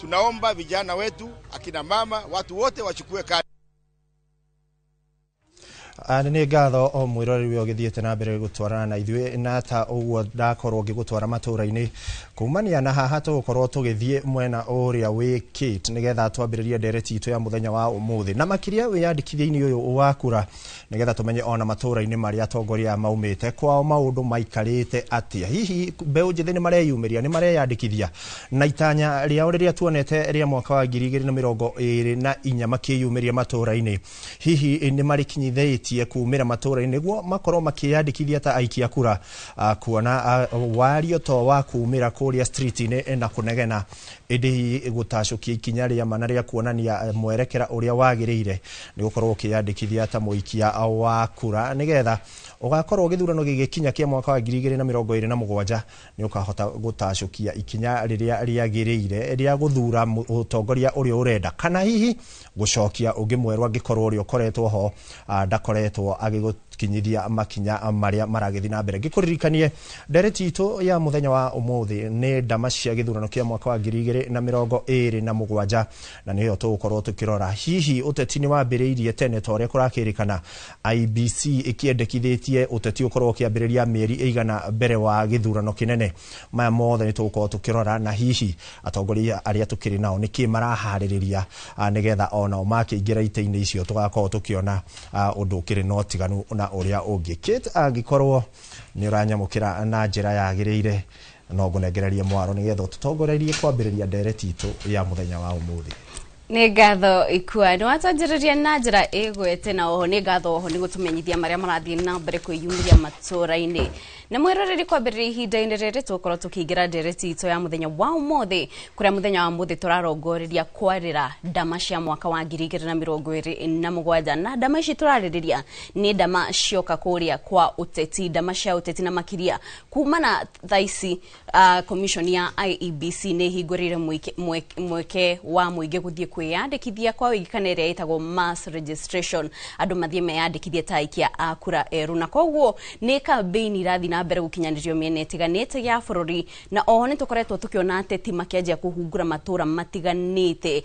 Tunaomba vijana wetu, akina mama, watu wote wachukue kadi. Nĩ ngatho o mwĩroreri ũyũ ũgĩthiĩte na mbere gũtwarana na ithuĩ, na ta ũguo ndakorwo ngĩgũtwara matũra-inĩ kumania na haha, tũgũkorwo tũgĩthiĩ mwena ũrĩa wĩ Kate nĩgetha twambĩrĩrie ndereti itũ ya mũthenya wa ũmũthĩ, na makĩria wĩyandĩkithia-inĩ ũyũ wa kura, nĩgetha tũmenye ona matũra-inĩ marĩa atongoria aya maumĩte kwao maũndũ maikarĩte atĩa. Hihi mbeũ njĩthĩ nĩ mareyumĩria, nĩ mareyandĩkithia na itanya rĩao rĩrĩa tuonete rĩa mwaka wa 2024 makĩyumĩria matũra-inĩ? Hihi nĩ marĩkinyithĩtie kumĩra matũra-inĩ nĩguo makorwo makĩyandĩkithia ta aikia kura, kuona wario to wa kumĩra kũrĩa street-inĩ na kũnegena, ĩndĩ gũtacũkia ikinya rĩa ma na rĩa kuonania mwerekera ũrĩa wagĩrĩire nĩ gũkorwo ũkĩyandĩkithia ta mũikia wa kura, nĩgetha ũgakorwo gĩthurano gĩgĩkinya kĩa mwaka wa 2027 nĩ ũkahota gũtacũkia ikinya rĩrĩa rĩagĩrĩire rĩa gũthura mũtongoria ũrĩa ũrenda, kana hihi gũcokia ũngĩ mwerũ angĩkorwo ũrĩa ũkoretwo ho ndakoretwo agĩgũkinyithia makinya marĩa maragĩthiĩ na mbere. Ngĩkũririkanie, ndereti itũ ya mũthenya wa ũmũthĩ nĩ ndama cia gĩthurano kĩa mwaka wa 2027, na nĩyo tũgũkorwo tũkĩrora hihi ũteti nĩ wambĩrĩirie tene ta ũrĩa kũrakĩrĩkana IEBC ĩkĩendekithĩtie ũteti ũkorwo ũkĩambĩrĩria mĩeri ĩigana mbere wa gĩthurano kĩnene. Maya mothe nĩ tũgũkorwo tũkĩrora, na hihi atongoria arĩa tũkĩrĩ nao nĩkĩ maraharĩrĩria, nĩgetha onao makĩingĩra itĩ-inĩ icio tũgakorwo tũkĩona ũndũ ũkĩrĩ na ũtiganu na ũrĩa ũngĩ. Kate, angĩkorwo nĩ ũranyamũkĩra na njĩra yagĩrĩire, no ngũnengererie mwaro nĩgetha ũtũtongorerie kwambĩrĩria ndereti itũ ya mũthenya wa ũmũthĩ. Nĩ ngatho Ikua, nĩ watwanjĩrĩria na njĩra ĩgwete, na oho nĩ ngatho oho nĩ gũtũmenyithia marĩa marathiĩ na mbere kwĩyumĩria matũra-inĩ. Na mwĩroreri, kwambĩrĩria ihinda-inĩ rĩrĩ tũgũkorwo tũkĩingĩra ndereti itũ ya mũthenya wa ũmũthĩ, kũrĩa mũthenya wa ũmũthĩ tũrarongoreria kwarĩra ndama cia mwaka wa 2027. Na ndama ici tũrarĩrĩria nĩ ndama cioka kũrĩa kwa ũteti, ndama cia ũteti, na makĩria kumana thaa ici commission ya IEBC nĩ ĩhingũrĩire mweke wa mũingĩ gũthiĩ kwĩyandĩkithia kwa wĩingĩ, kana ĩrĩa ĩtagwo mass registration, andũ mathiĩ meyandĩkithie ta aikia a kura erũ. Na koguo nĩ campaign irathiĩ na mbere gũkinyanĩrio mĩena ĩtiganĩte ya bũrũri, na oho nĩ tũkoretwo tũkĩona ateti makĩanjia kũhungura matũra matiganĩte,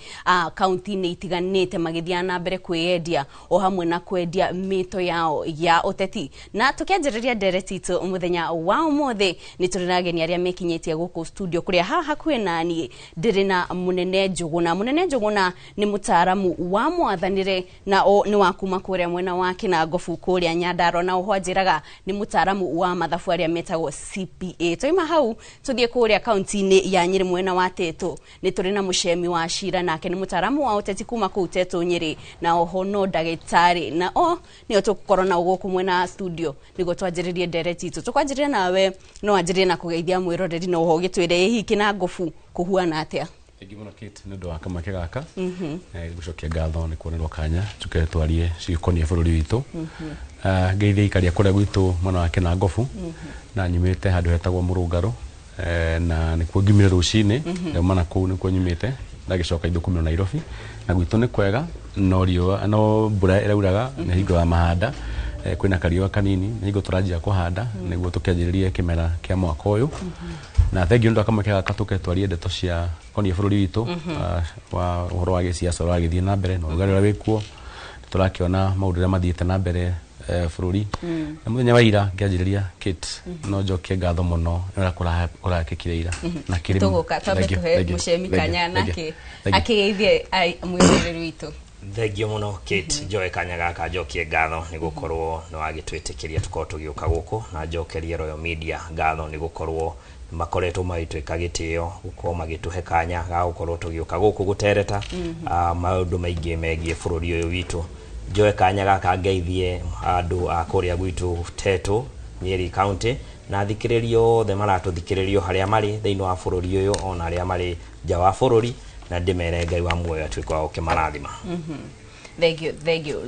kaunti-inĩ itiganĩte, magĩthiaga na mbere kwĩyendia o hamwe na kwendia mĩto yao ya ũteti. Na tũkĩanjĩrĩria ndereti itũ mũthenya wa ũmũthĩ, nĩ tũrĩ na ageni arĩa mekinyĩtie gũkũ studio, kũrĩa haha hakuhĩ naniĩ ndĩrĩ na Mũnene Njũgũna. Mũnene Njũgũna nĩ mũtaaramu wa mwathanĩre na o nĩ wa kuma kũrĩa mwena wa Kĩnangobu kũrĩa Nyandarua, na oho anjĩraga nĩ mũtaaramu wa mathabu arĩa metagwo CPA. Twaima hau tũthiĩ kũrĩa kaunti-inĩ ya Nyĩrĩ mwena wa Tetũ, nĩ tũrĩ na Mũcemi wa Cira, nake nĩ mũtaaramu wa ũteti kuma kũu Tetũ Nyĩrĩ, na oho no ndagĩtarĩ, na o nĩo tũgũkorwo nao gũkũ mwena wa studio nĩguo twanjĩrĩrie ndereti itũ. Tũkwanjĩrĩria nawe, no wanjĩrĩrie na kũgeithia mwĩroreri na oho ũgĩtwĩre ĩ hihi Kĩnangobu kũhuana atĩa? Thengiũ mũno Kate nĩ ũndũ wa kamweke gaka. Gũcokia ngatho nĩ kuonerwo kanya tũke twarie cigĩkoniĩ bũrũri witũ. Ngeithie aikari a kũrĩa gwitũ mwena wa Kĩnangobu, na nyumĩte handũ hetagwo Mũrũngarũ, na nĩkuo ngiumire rũcinĩ, ndauma na kũu nĩkuo nyumĩte ndagĩcoka ithũkũmĩro Nairobi. Na gwitũ nĩ kwega, no riũa no mbura ĩrauraga, nĩ hingo ya mahanda. Kwĩna kariũa kanini, nĩ hingo tũranjia kũhanda nĩguo tũkĩanjĩrĩrie kĩmera kĩa mwaka ũyũ. Na thengiũ nĩ ũndũ wa kamweke gaka tũke twarie ndeto cia koniĩ bũrũri witũ, wa ũhoro wa gĩciaca ũragĩthiĩ na mbere na ũrugarĩ ũrĩa wĩkuo. Tũrakĩona maũndũ ũrĩa mathiĩte na mbere bũrũri. Na mũthenya wa ira ngĩanjĩrĩria, Kate, no njokie ngatho mũno nĩ ũrĩa kũrakĩkire ira na kĩrĩ Tũgũka twambe Thank you, tũhe thank you, Mũcemi thank you, kanya thank you, nake thank you. akĩgeithie mwĩroreri witũ. Thengio mũno Kate. Njoe kanya gaka njokie ngatho nĩ gũkorwo nĩ wagĩtwĩtĩkĩria tũkorwo tũgĩũka gũkũ, na njokerie Royal Media ngatho nĩ gũkorwo makoretwo magĩtwĩka gĩtĩo gũkorwo magĩtũhe kanya ga gũkorwo tũgĩũka gũkũ gũtereta maũndũ maingĩ megiĩ bũrũri ũyũ witũ. Njoe kanya gaka ngeithie andũ a kũrĩa gwitũ Tetũ, Nyeri County, na athikĩrĩria othe maratũthikĩrĩrio harĩa marĩ thĩinĩ wa bũrũri ũyũ ona arĩa marĩ nja wa bũrũri, na ndĩmere Ngai wa muoyo atuĩke wa gũkĩmarathima. Thank you, thank you.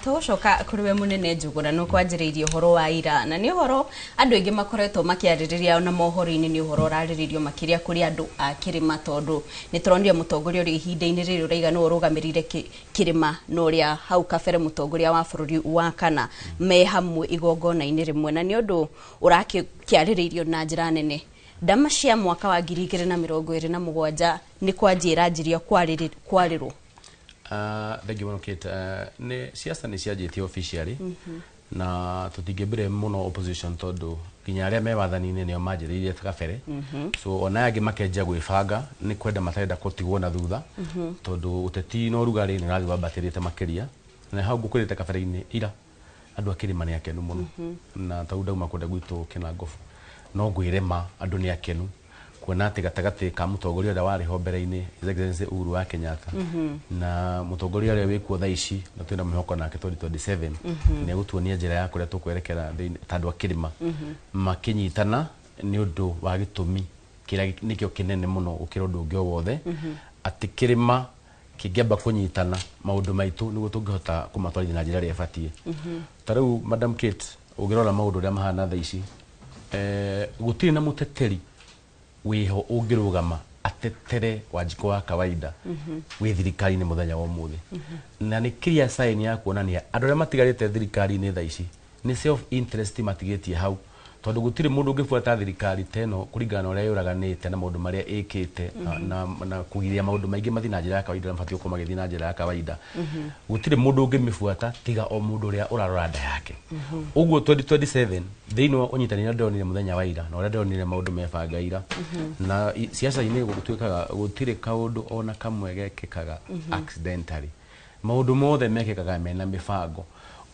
Tũgũcoka kũrĩ we Mũnene Njũgũna, nĩ ũkwanjĩrĩirie ũhoro wa ira, na nĩ ũhoro andũ aingĩ makoretwo makĩarĩrĩria ona mohoro-inĩ, nĩ ũhoro ũrarĩrĩrio makĩria kũrĩ andũ a kĩrĩma, tondũ nĩ tũronire mũtongoria ũrĩa ihinda-inĩ rĩrĩ ũraiga nĩwe ũrũgamĩrĩire kĩrĩma na ũrĩa hau kabere mũtongoria wa bũrũri wa kana me hamwe igongona-inĩ rĩmwe, na nĩ ũndũ ũrakĩarĩrĩirio na njĩra nene. Ndama cia mwaka wa 2027 nĩ kwanjia iranjiria kwarĩrwo. Thank you mũno Kate. Nĩ siasa nĩ cianjĩtie officially na tũtingĩmbire mũno opposition tondũ nginya arĩa me wathani-inĩ nĩo manjĩrĩirie ta kabere, so ona aya angĩ makenjia gwĩbanga nĩ kwenda matarenda gũtigwo na thutha, tondũ ũteti na ũrugarĩ nĩ ũrathiĩ wambatĩrĩte makĩria. Na hau ngũkwĩrĩte kabere-inĩ ira andũ a kĩrĩma nĩ akenu mũno, na tau ndauma kũrĩa gwitũ Kĩnangobu no ngwĩre ma andũ nĩ akenu kuona atĩ gatagatĩ ka mũtongoria ũrĩa warĩ ho mbere-inĩ, His Excellency Uhuru wa Kenyatta, na mũtongoria ũrĩa wĩkuo thaa ici na twĩna mwĩhoko nake 2027 nĩ egũtuonia njĩra ya kũrĩa tũkwerekera ta andũ a kĩrĩma makĩnyitana nĩ ũndũ wa gĩtũmi kĩrĩa nĩkĩo kĩnene mũno gũkĩra ũndũ ũngĩ o wothe, atĩ kĩrĩma kĩngĩamba kũnyitana maũndũ maitũ nĩguo tũngĩhota kũmatwarithia na njĩra ĩrĩa ĩbatiĩ. Ta rĩu Madam Kate, ũngĩrora maũndũ ũrĩa mahana thaa ici, gũtirĩ na mũteteri wĩho ũngĩrũgama atetere Wanjikũ wa kawaida wĩ thirikari-inĩ mũthenya wa ũmũthĩ, na nĩ clear sign ya kuonania andũ arĩa matigarĩte thirikari-inĩ thaa ici nĩ self interest matigĩtie hau, tondũ gũtirĩ mũndũ ũngĩbuata thirikari ta ĩno kũringana na ũrĩa yũraganĩte na maũndũ marĩa ĩkĩte na kũgiria maũndũ maingĩ mathiĩ na njĩra ya kawaida na mabatiĩ gũkorwo magĩthiĩ na njĩra ya kawaida. Gũtirĩ mũndũ ũngĩmĩbuata tiga o mũndũ ũrĩa ũrarora nda yake. Ũguo 2027 thĩinĩ wa ũnyitanĩri ũrĩa ndĩronire mũthenya wa ira na ũrĩa ndĩronire maũndũ mebanga ira na siasa-inĩ gũtuĩkaga gũtirĩ kaũndũ ona kamwe gekĩkaga accidentally, maũndũ mothe mekĩkaga mena mĩbango.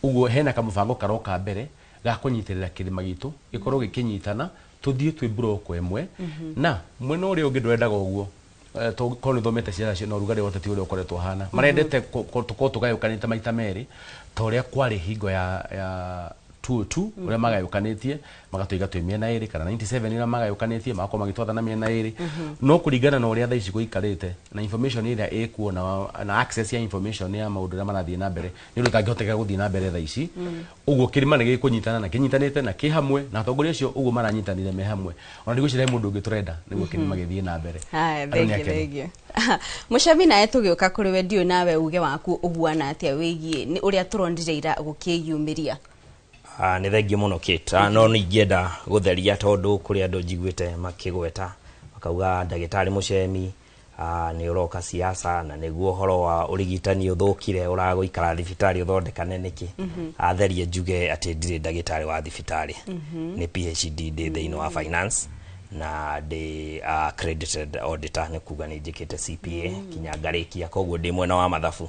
Ũguo hena kamũbango karoka mbere ga kũnyitĩrĩra kĩrĩma gitũ gĩkorwo gĩkĩnyitana tũthiĩ twĩ mburoko ĩmwe, na mwena ũrĩa ũngĩ ndwendaga ũguo. Korwo nĩ ũthomete ciaca cio na ũrugarĩ wa ũteti ũrĩa ũkoretwo ũhana, marendete tũkorwo tũgayũkanĩte maita merĩ ta ũrĩa kwarĩ hingo ya 202 ũrĩa magayũkanĩtie magatũiga twĩ mĩena ĩrĩ, kana 97 ũrĩa magayũkanĩtie magakorwo magĩtwatha na mĩena ĩrĩ. No kũringana na ũrĩa thaa ici gũikarĩte na information ĩrĩa ĩkuo na access ya information ya maũndũ ũrĩa marathiĩ na mbere, nĩ ũndũ ũtangĩhoteka gũthiĩ na mbere thaa ici. Ũguo kĩrĩma nĩ gĩkũnyitana na kĩnyitanĩte na kĩ hamwe na atongoria acio ũguo maranyitanire me hamwe, ona ndigwĩciria he mũndũ ũngĩ tũrenda nĩguo kĩrĩma gĩthiĩ na mbere. Haya, Andũ nĩ thank you, akenu. Thank you. Mũcemi, nawe tũgĩũka kũrĩ we, ndiũĩ nawe uge waku ũhuana atĩa wĩgiĩ nĩ ũrĩa tũronire ira gũkĩyumĩria. Nĩ thengiũ mũno Kate. No nĩ ingĩenda gũtheria tondũ kũrĩ andũ njiguĩte makĩgweta makauga ndagĩtarĩ Mũcemi nĩ ũroka siasa na nĩguo ũhoro wa ũrigitani ũthũkire ũragũikara thibitarĩ ũthondekane nĩkĩ. Atherie njuge atĩ ndirĩ ndagĩtarĩ wa thibitarĩ, nĩ PhD ndĩ thĩinĩ wa finance na ndĩ accredited auditor, nĩ kuga nĩ njĩkĩte CPA kinya ngarĩkia, koguo ndĩ mwena wa mathabu.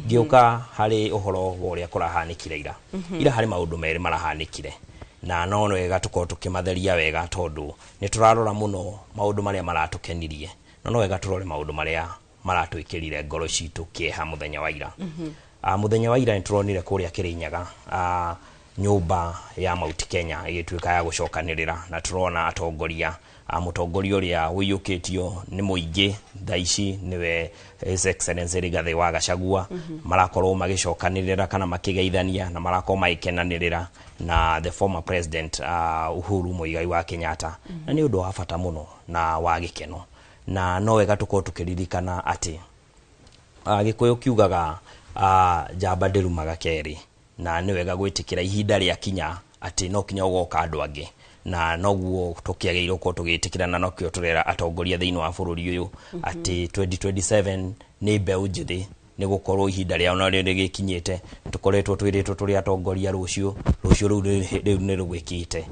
Ngĩũka harĩ ũhoro wa ũrĩa kũrahanĩkire ira, ira harĩ maũndũ merĩ marahanĩkire na no wega tũkorwo tũkĩmatheria wega tondũ nĩ tũrarora mũno maũndũ marĩa maratũkenirie, no wega tũrore maũndũ marĩa maratwĩkĩrire ngoro citũ kĩeha mũthenya wa ira. Mũthenya wa ira nĩ tũronire kũrĩa Kĩrĩnyaga nyũmba ya Mount Kenya ĩgĩtuĩka ya gũcokanĩrĩra, na tũrona atongoria, mũtongoria ũrĩa ũiyũkĩtio nĩ mũingĩ thaa ici nĩwe His Excellency Rigathĩ wa Gachagua, marakorwo magĩcokanĩrĩra kana makĩgeithania na marakorwo magĩkenanĩrĩra na the former president Uhuru Muigai wa Kenyatta, na nĩ ũndũ wa bata mũno na wa gĩkeno, na no wega tũkorwo tũkĩririkana atĩ Gĩkũyũ kiugaga njamba ndĩrumaga kerĩ, na nĩ wega gwĩtĩkĩra ihinda rĩa kinya atĩ no kinya ũgoka andũ angĩ, na noguo tũkĩagĩrĩirwo gũkorwo tũgĩtĩkĩra, na nokĩo tũrera atongoria thĩinĩ wa bũrũri ũyũ atĩ 2027 nĩ mbeũ njĩthĩ, nĩ gũkorwo ihinda rĩao narĩo nĩ rĩgĩkinyĩte. Tũkoretwo twĩrĩtwo tũrĩ atongoria rũciũ, rũciũ rũu rĩu nĩ rũgĩkĩte.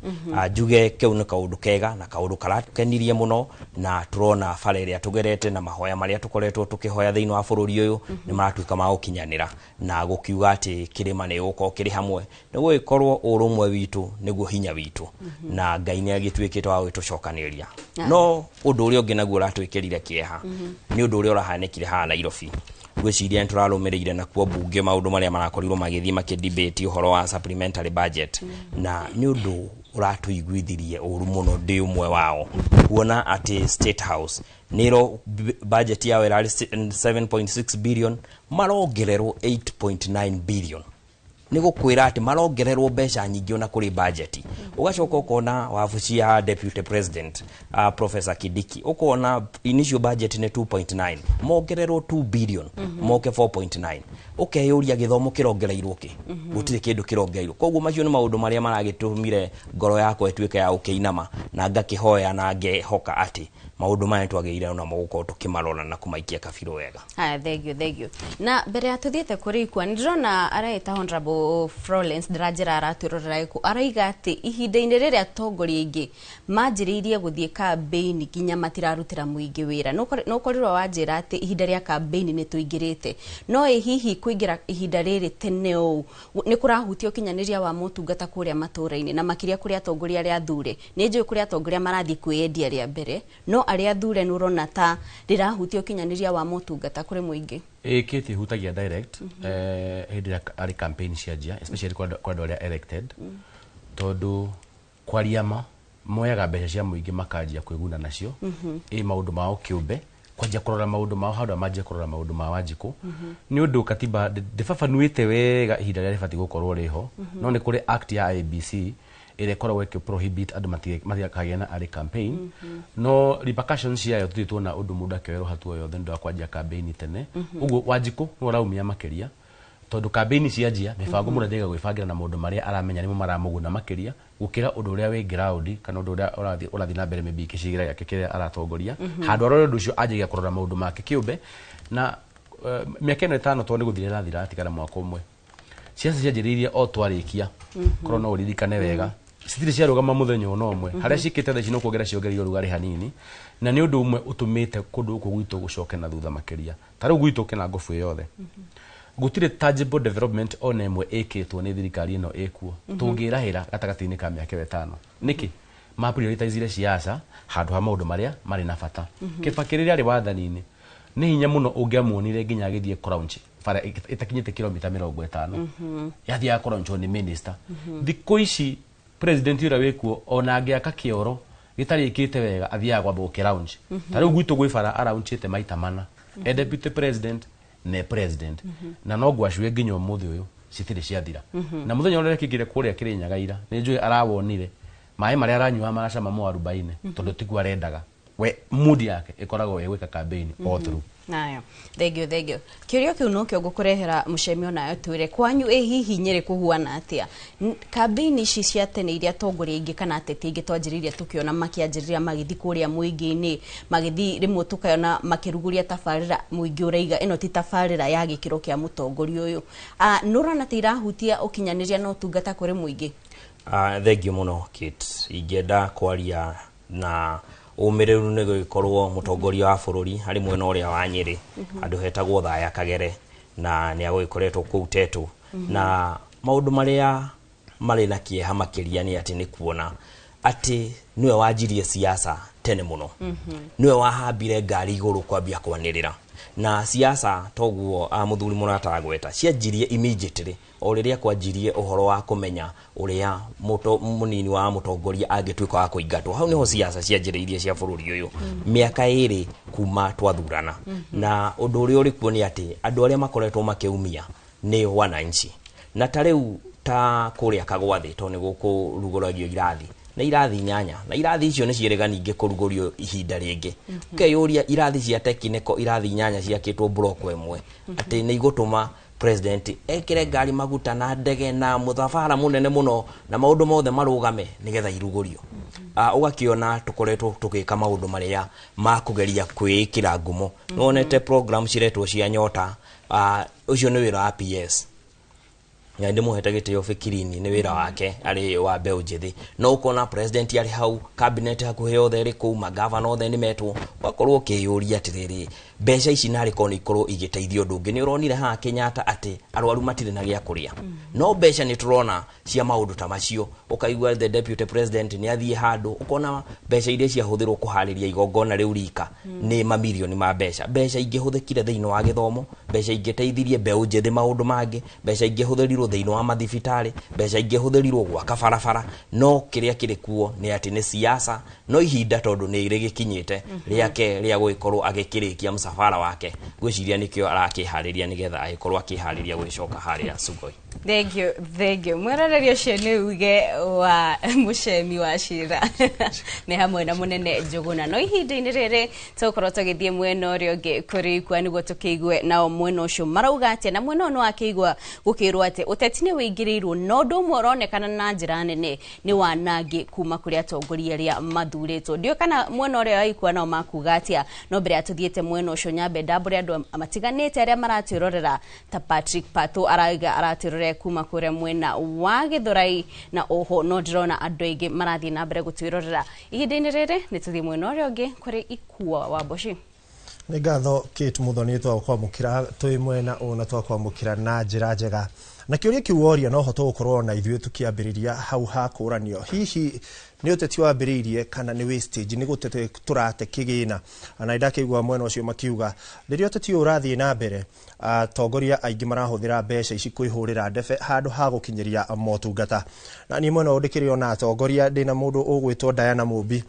Njuge kĩu nĩ kaũndũ kega na kaũndũ karatũkenirie mũno, na tũrona bara ĩrĩa tũgerete na mahoya marĩa tũkoretwo tũkĩhoya thĩinĩ wa bũrũri ũyũ nĩ maratuĩka ma gũkinyanĩra, na gũkiuga atĩ kĩrĩma nĩ gũkorwo kĩrĩ hamwe, nĩ gũgĩkorwo ũrũmwe witũ nĩguo hinya witũ, na Ngai nĩ agĩtuĩkĩte wa gũgĩtũcokanĩrĩria. No ũndũ ũrĩa ũngĩ naguo ũratwĩkĩrire kĩeha nĩ ũndũ ũrĩa ũrahanĩkire haha Nairobi. Ngwĩciria nĩ tũrarũmĩrĩire nakuo mbunge maũndũ marĩa marakorirwo magĩthiĩ makĩdebate ũhoro wa supplementary budget, na nĩ ũndũ ũratũiguithirie ũru mũno ndĩ ũmwe wao kuona atĩ State House nĩro budget yao ĩrarĩ 7.6 billion, marongererwo 8.9 billion. Nĩ gũkwĩra atĩ marongererwo mbeca nyingĩ ona kũrĩ budget. Ũgacoka ũkona wabici ya deputy president Professor Kindiki, ũkona initial budget nĩ 2.9, mongererwo 2 billion moke 4.9. Ũkeyũria gĩthomo kĩrongereirwo kĩ? Gũtirĩ kĩndũ kĩrongereirwo. Koguo macio nĩ maũndũ marĩa maragĩtũmire ngoro yakwa ĩtuĩke ya gũkĩinama, na ngakĩhoya na ngehoka atĩ maũndũ maya twagĩrĩire namo gũkorwo tũkĩmarora na kũmaikia kabirũ wega. Haya, thank you, thank you. Na mbere ya tuthiĩte kũrĩ ikua, nĩ ndĩrona araĩta Honorable Florence Ndĩranjĩra aratwĩrorera gĩkũ, araiga atĩ ihinda-inĩ rĩrĩa atongoria aingĩ manjĩrĩirie gũthiĩ kambĩini nginya matirarutĩra mũingĩ wĩra. Nĩ ũkorirwo wanjĩra atĩ ihinda rĩa kambĩini nĩ tũingĩrĩte, no ĩ hihi kũingĩra ihinda rĩrĩ tene ũũ nĩ kũrahutia ũkinyanĩria wa motungata kũrĩa matũũra-inĩ, na makĩria kũrĩ atongoria arĩa athure? Nĩ njũĩ kũrĩ atongoria marathiĩ kwĩyendia rĩa mbere, no arĩa athure nĩ ũrona ta rĩrahutia ũkinyanĩria wa motungata kũrĩ mũingĩ? Ĩkĩte ihutagia direct hĩndĩ ĩrĩa arĩ campaign cianjia, especially kwa andũ arĩa elected, tondũ kwaria ma moyaga mbeca cia mũingĩ makanjia kwĩguna nacio ĩ maũndũ mao kĩũmbe, kwanjia kũrora maũndũ mao handũ manjie kũrora maũndũ ma Wanjikũ. Nĩ ũndũ katiba ndĩbabanuĩte wega ihinda rĩrĩa rĩbatiĩ gũkorwo rĩho, no nĩ kũrĩ act ya IEBC ĩrĩa ĩkoragwo ĩkĩ prohibit andũ matikagĩe na arĩ campaign, no repercussions ciayo tũtirĩ tuona ũndũ mũndũ akĩoerwo hatua yothe nĩ ũndũ wa kwanjia campaign tene. Ũguo Wanjikũ nĩwe ũraumia makĩria, tondũ campaign cianjia mĩbango mũndũ athiaga gwĩbangĩra na maũndũ marĩa aramenya nĩmo maramũguna makĩria gũkĩra ũndũ ũrĩa wĩ ground kana ũndũ ũrĩa ũrathiĩ na mbere maybe gĩcigĩrĩra gĩake kĩrĩa aratongoria. Handũ arore ũndũ ũcio, anjagia kũrora maũndũ make kĩũmbe. Na mĩaka ĩno 5 tondũ nĩ gũthira ĩrathira, atigara mwaka ũmwe, ciaca cianjĩrĩirie o twarĩkia korwo no ũririkane wega, citirĩ ciarũgama mũthenya ona ũmwe. Harĩa ciĩkĩte thaa ici no kuongerera ciongereire ũrugarĩ hanini, na nĩ ũndũ ũmwe ũtũmĩte kũndũ gũkũ gwitũ gũcoke na thutha makĩria. Ta rĩu gwitũ Kĩnangobu yothe gũtirĩ tangible development ona ĩmwe ĩkĩtwo nĩ thirikari ĩno ĩkuo tũngĩrahĩra gatagatĩ-inĩ ka mĩaka ĩyo 5. Nĩkĩ ma prioritizire siasa handũ ha maũndũ marĩa marĩ na bata? Kibaki rĩrĩa arĩ wathani-inĩ nĩ hinya mũno ũngĩamuonire nginya agĩthiĩ kũlaunch bara ĩtakinyĩte kilomita 50, yathiaga kũlaunchwo nĩ minister. Thikũ ici president ũrĩa wĩkuo ona angĩaka kĩoro gĩtarĩkĩte wega athiaga kwamba gũkĩlaunch. Ta rĩu gwitũ gwĩ bara araunchĩte maita mana e deputy president ne president, na no ngwacue nginya ũmũthĩ ũyũ citirĩ ciathira. Na mũthenya ũrĩa rekĩkire kũrĩa Kĩrĩnyaga ira nĩ njũĩ arawonire maĩ marĩa aranyua maracama mwarubaine, tondũ tiguo arendaga. We mood yake ĩkoragwo ĩ gwĩka campaign all through. Nayo, thank you, thank you. Kĩũria kĩu nokĩo ngũkũrehera mũcemi onayo twĩre kwanyu ĩ hihi Nyĩrĩ kũhuana atĩa? Kambĩini ici cia tene iria atongoria aingĩ kana ateti aingĩ twanjĩrĩirie tũkĩona makĩanjĩrĩria magĩthiĩ kũrĩa mũingĩ-inĩ, magĩthiĩ rĩmwe tũkayona makĩrugũria tabarĩra, mũingĩ ũraiga ĩno ti tabarĩra ya gĩkĩro kĩa mũtongoria ũyũ. Nĩ ũrona ta irahutia ũkinyanĩria na ũtungata kũrĩ mũingĩ? Thank you mũno, Kate. Ingĩenda kwaria na ũmĩrĩru nĩ gũgĩkorwo mũtongoria wa bũrũri harĩ mwena ũrĩa wa Nyĩrĩ handũ hetagwo Thaya Kagere, na nĩ agũgĩkoretwo kũu Tetũ, na maũndũ marĩa marĩ na kĩeha makĩria nĩ atĩ nĩ kuona atĩ nĩwe wanjirie siasa tene mũno, nĩwe wahambire ngari igũrũ kwambia kwanĩrĩra na siasa. Toguo mũthuri mũrata agweta cianjirie immediately o rĩrĩa kwanjirie ũhoro wa kũmenya ũrĩa mũnini wa mũtongoria angĩtuĩka wa kũingatwo. Hau nĩho siasa cianjĩrĩirie cia bũrũri ũyũ mĩaka 2 kuma twathurana. Na ũndũ ũrĩa ũrĩ kuo nĩ atĩ andũ arĩa makoretwo makĩumia nĩ wananchi, na ta rĩu ta kũrĩa Kagwathĩ, tondũ nĩ gũkũrugũragio irathi na irathi 8, na irathi icio nĩ ciĩrĩga ningĩ kũrugũrio ihinda rĩngĩ. Ũkeyũria irathi cia technical, irathi 8 ciakĩtwo block ĩmwe, atĩ nĩ igũtũma president ekĩre ngari maguta na ndege na mũthabara mũnene mũno na maũndũ mothe marũgame nĩgetha irugũrio. Ũgakĩona tũkoretwo tũgĩka maũndũ marĩa ma kũgeria kwĩĩkĩra ngumo. Nĩwonete program ciretwo cia Nyota, ũcio nĩ wĩra wa PS na ndĩmũhete gĩtĩo Fikirini, nĩ wĩra wake arĩ wa mbeũ njĩthĩ, no ũkona president arĩ hau, cabinet hakuhĩ yothe ĩrĩ kũu, magavana othe nĩ metwo. Ũgakorwo ũkĩyũria atĩrĩrĩ, mbeca ici narĩ korwo nĩ ikorwo igĩteithia ũndũ ũngĩ. Nĩ ũronire haha Kenyatta atĩ arwaru matirĩ na gĩa kũrĩa, no mbeca nĩ tũrona cia maũndũ ta macio. Ũkaigua the deputy president nĩ athiĩ handũ, ũkona mbeca iria ciahũthĩrwo kũharĩria igongona rĩu rika nĩ mamirioni ma mbeca. Mbeca ingĩhũthĩkire thĩinĩ wa gĩthomo, mbeca ingĩteithirie mbeũ njĩthĩ maũndũ mangĩ, mbeca ingĩhũthĩrirwo thĩinĩ wa mathibitarĩ, mbeca ingĩhũthĩrirwo gwaka barabara. No kĩrĩa kĩrĩ kuo nĩ atĩ nĩ siasa. No ihinda tondũ nĩ rĩgĩkinyĩte rĩake rĩa gũgĩkorwo agĩkĩrĩkia msafara wake, ngwĩciria nĩkĩo arakĩharĩria nĩgetha agĩkorwo akĩharĩria gũgĩcoka harĩa Sugoi. Thank you, thank you. Mwĩroreri ũcio nĩ uge wa mũcemi wa cira nĩ hamwe na mũnene Njũgũna. No ihinda-inĩ rĩrĩ tũgũkorwo tũgĩthiĩ mwena ũrĩa ũngĩ kũrĩ Ikua nĩguo tũkĩigue nao mwena ũcio marauga atĩa, na mwena ũyũ nĩ wakĩigua gũkĩrwo atĩ ũteti nĩ wĩingĩrĩirwo, na ũndũ ũmwe ũronekana na njĩra nene nĩ wanangi kuma kũrĩ atongoria arĩa mathurĩtwo. Ndiũĩ kana mwena ũrĩa wa Ikua nao makuga atĩa, no mbere ya tũthiĩte mwena ũcio nyambe ndambũre andũ matiganĩte arĩa maratwĩrorera ta Patrick Pato arauga aratwĩrorera kuma kũrĩa mwena wa Gĩthũrai, na oho no ndĩrona andũ aingĩ marathiĩ na mbere gũtwĩrorera. Ihinda-inĩ rĩrĩ nĩ tũthiĩ mwena ũrĩa ũngĩ kũrĩ Ikua wa Mboci. Nĩ ngatho Kate Muthoni, twakwamũkĩra twĩ mwena ũyũ na twakwamũkĩra na njĩra njega. Na kĩũria kĩu woria no hoto gũkorwo na ithuĩ tũkĩambĩrĩria hau hakũranio, hihi nĩ ũteti wambĩrĩirie kana nĩ wastage, nĩ gũtete tũrate kĩgĩna? Na ndakĩigua mwena ũcio makiuga rĩrĩa ũteti ũyũ ũrathiĩ na mbere, atongoria aingĩ marahũthĩra mbeca ici kwĩhũrĩra ndebe handũ ha gũkinyĩria motungata. Na niĩ mwena ũyũ ndĩkĩrĩ ona atongoria, ndĩna mũndũ ũgwĩtwo Diana Mũmbi,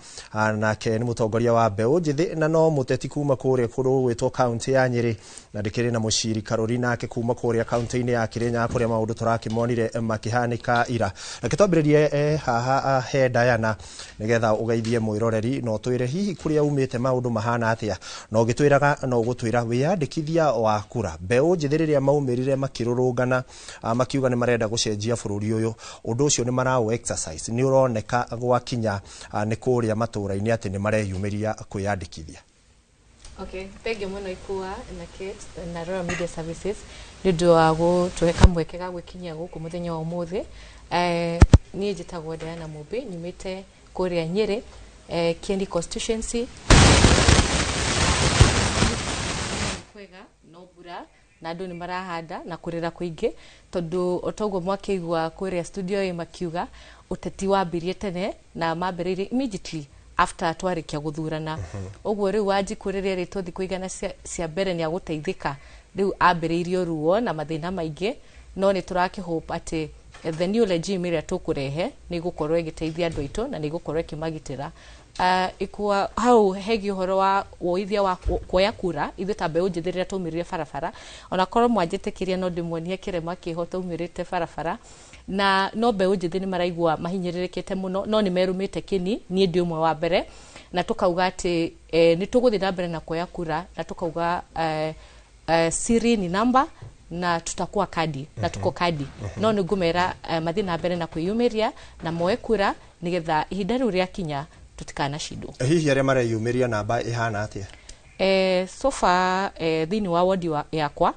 nake nĩ mũtongoria wa mbeũ njĩthĩ na no mũteti kuma kũrĩa kũndũ gũgwĩtwo kaunti ya Nyĩrĩ, na ndĩkĩrĩ na Mũciri Karũri nake kuma kũrĩa kaunti-inĩ ya Kĩrĩnyaga kũrĩa maũndũ tũrakĩmonire makĩhanĩka ira. Reke twambĩrĩrie haha he Diana nĩgetha ũgeithie mwĩroreri na ũtwĩre hihi kũrĩa umĩte maũndũ mahana atĩa, na ũgĩtwĩraga no ũgũtwĩra wĩyandĩkithia wa kura. Mbeũ njĩthĩ rĩrĩa maumĩrire makĩrũrũngana makiuga nĩ marenda gũcenjia bũrũri ũyũ, ũndũ ũcio nĩ maraũ exercise, nĩ ũroneka gwakinya nĩ kũrĩa matũũra-inĩ atĩ nĩ mareyumĩria kwĩyandĩkithia. Okay, thank you mũno Ikua na Kate na Royal Media Services nĩ ũndũ wa gũtũhe kamweke ga gwĩkinyia gũkũ mũthenya wa ũmũthĩ. Niĩ njĩtagwo Diana Mũmbi, nyumĩte kũrĩa Nyĩrĩ, Kieni constituency. Kwega no mbura na andũ nĩ marahanda na kũrĩra kũingĩ, tondũ o toguo mwakĩigua kũrĩa studio ĩ makiuga ũteti wambirie tene na mambĩrĩirie immediately after twarĩkia gũthurana. Ũguo rĩu Wanjikũ rĩrĩa erĩtwo thikũ igana cia mbere nĩ agũteithĩka, rĩu ambĩrĩirio ruo na mathĩna maingĩ, no nĩ tũrakĩhope atĩ the new regime ĩrĩa tũkũrehe nĩ ĩgũkorwo ĩgĩteithia andũ aitũ na nĩ ĩgũkorwo ĩkĩmagitĩra. Ikua hau hegiĩ ũhoro wa woithia wa kuoya kura, ithuĩ ta mbeũ njĩthĩ rĩrĩa twaumĩrire barabara, onakorwo mwanjĩtĩkĩria no ndĩmuonie kĩrema kĩho twaumĩrĩte barabara, na no mbeũ njĩthĩ nĩ maraigua mahinyĩrĩrĩkĩte mũno, no nĩ merũmĩte kĩni, niĩ ndĩ ũmwe wa mbere, na tũkauga atĩ nĩ tũgũthiĩ na mbere na kuoya kura, na tũkauga siri ni namba na tutakuwa kadi na tuko kadi. No nĩ ngũmera mathiĩ na mbere na kwĩyumĩria na moe kura nĩgetha ihinda rĩu rĩakinya tũtikanacindwo. Hihi arĩa mareyumĩria namba ĩhana atĩa? So far thĩinĩ wa wodi yakwa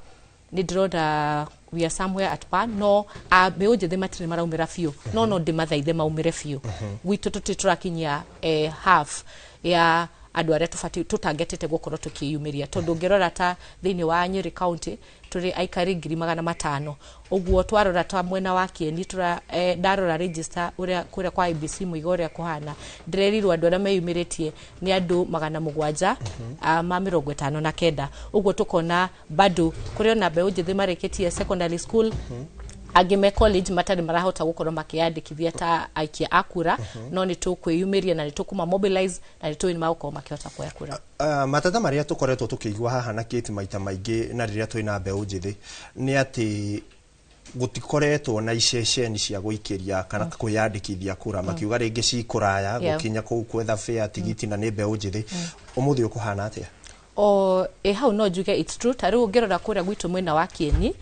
nĩ ndĩrona we are somewhere at par, no mbeũ njĩthĩ matirĩ maraumĩra biũ, no ndĩmathaithe maumĩre biũ. Gwitũ tũtirĩ tũrakinyia half ya andũ arĩa tũbatiĩ tũtangetete gũkorwo tũkĩyumĩria, tondũ ũngĩrora ta thĩinĩ wa Nyĩrĩ county tũrĩ aikari 500,000, ũguo twarora ta mwena wa Kieni ndarora register ũrĩa kũrĩa kwa IBC mũiga ũrĩa kũhana, ndĩrerirwo andũ arĩa meyumĩrĩtie nĩ andũ 759, ũguo tũkona bado kũrĩ ona mbeũ njĩthĩ marĩkĩtie secondary school, angĩ me college matarĩ marahota gũkorwo makĩyandĩkithia ta aikia a kura, no nĩ tũkwĩyumĩria na nĩ tũkũma mobilize na nĩ tũĩ nĩ magũkorwo makĩhota kuoya kura. Matata marĩa tũkoretwo tũkĩigua haha na Kate maita maingĩ na rĩrĩa twĩna mbeũ njĩthĩ nĩ atĩ gũtikoretwo na iceceni cia gũikĩria kana kwĩyandĩkithia kura, makiuga rĩngĩ cikũraya gũkinya kũu kwetha fare tigiti na nĩ mbeũ njĩthĩ. Ũmũthĩ ũkũhana atĩa? O hau no njuge it's true. Ta rĩu ũngĩrora kũrĩa gwitũ mwena wa Kieni,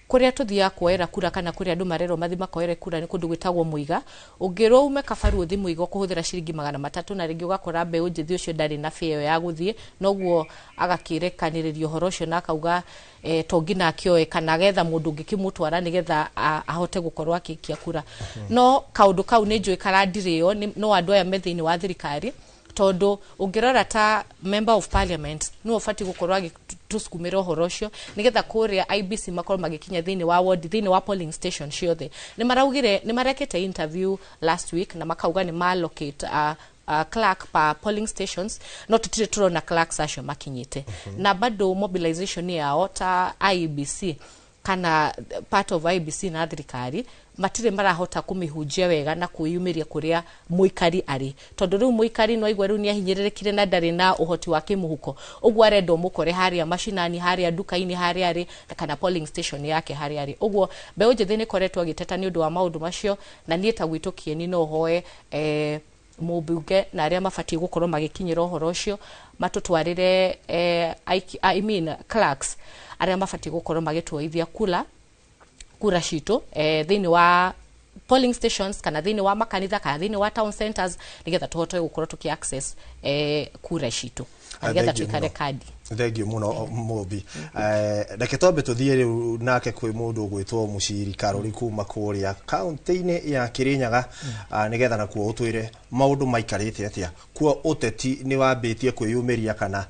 kũrĩa tũthiaga kuoera kura kana kũrĩa andũ marerwo mathiĩ makoere kura nĩ kũndũ gwĩtagwo Mũiga. Ũngĩrwo ume Kabaru ũthiĩ Mũiga ũkũhũthĩra ciringi 300, na rĩngĩ ũgakora mbeũ njĩthĩ ũcio ndarĩ na fare ĩyo ya gũthiĩ, noguo agakĩrekanĩrĩria ũhoro ũcio na akauga to nginya akĩoe kana agetha mũndũ ũngĩ kĩmũtwara nĩgetha ahote gũkorwo akĩikia kura. No kaũndũ kau nĩ njũĩ karandirĩo no andũ aya me thĩinĩ wa thirikari, tondũ ũngĩrora ta member of parliament nĩwe ũbatiĩ gũkorwo agĩtũsukumĩra ũhoro ũcio nĩgetha kũrĩa IBC makorwo magĩkinya thĩinĩ wa ward, thĩinĩ wa polling station ciothe. Nĩ maraugire nĩ marekĩte interview last week na makauga nĩ ma allocate clerk per polling stations, no tũtirĩ tũrona clerks acio makinyĩte. Na bado mobilization yao ta IEBC Kana part of IEBC na thirikari matirĩ marahota kũmĩhunjia wega na kwĩyumĩria kũrĩa mũikari arĩ, tondũ rĩu mũikari no aigua rĩu nĩ ahinyĩrĩrĩkire na ndarĩ na ũhoti wa kĩmũhuko. Ũguo arenda ũmũkore harĩa macinani, harĩa nduka-inĩ harĩa arĩ, kana polling station yake harĩa arĩ. Ũguo mbeũ njĩthĩ nĩ ĩkoretwo agĩteta nĩ ũndũ wa maũndũ macio, na niĩ ta gwitũ Kieni no hoe mũmbunge na arĩa mabatiĩ gũkorwo magĩkinyĩra ũhoro ũcio matũtwarĩre I mean clerks arĩa mabatiĩ gũkorwo magĩtuoithia kura citũ thĩinĩ wa polling stations kana thĩinĩ wa makanitha kana thĩinĩ wa town centers, nĩgetha tũhote gũkorwo tũkĩ access kura citũ na nĩgetha Thank you tuikare mũno. Kandi. Thengiũ mũno, Mũmbi. Reke twambe tũthiĩ rĩu nake kwĩ mũndũ ũgwĩtwo Mũciri Karũri kuma kũrĩa kaũntĩ-inĩ ya Kĩrĩnyaga, nĩgetha nakuo ũtwĩre maũndũ maikarĩte atĩa kuo. Ũteti nĩ wambĩtie kwĩyumĩria kana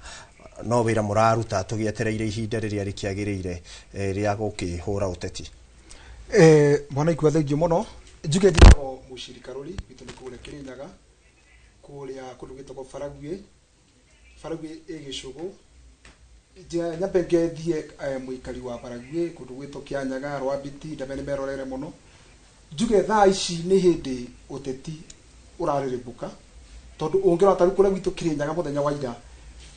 no wĩra mũraruta tũgĩetereire ihinda rĩrĩa rĩkĩagĩrĩire rĩa gũkĩhũra ũteti? Mwana Ikua, thengiũ mũno. Njuge njĩtagwo Mũciri Karũri, gwitũ nĩ kũrĩa Kĩrĩnyaga, kũrĩa kũndũ gwĩtagwo Baraguĩ. Baraguĩ ĩ Gĩcũgũ. Nyambe ngethie mũikari wa Baraguĩ, kũndũ gwĩtwo Kĩanyaga, Rwambiti, ndame nĩ merorere mũno. Njuge thaa ici nĩ hĩndĩ ũteti ũrarĩrĩmbũka, tondũ ũngĩrora ta rĩu kũrĩa gwitũ Kĩrĩnyaga mũthenya wa ira,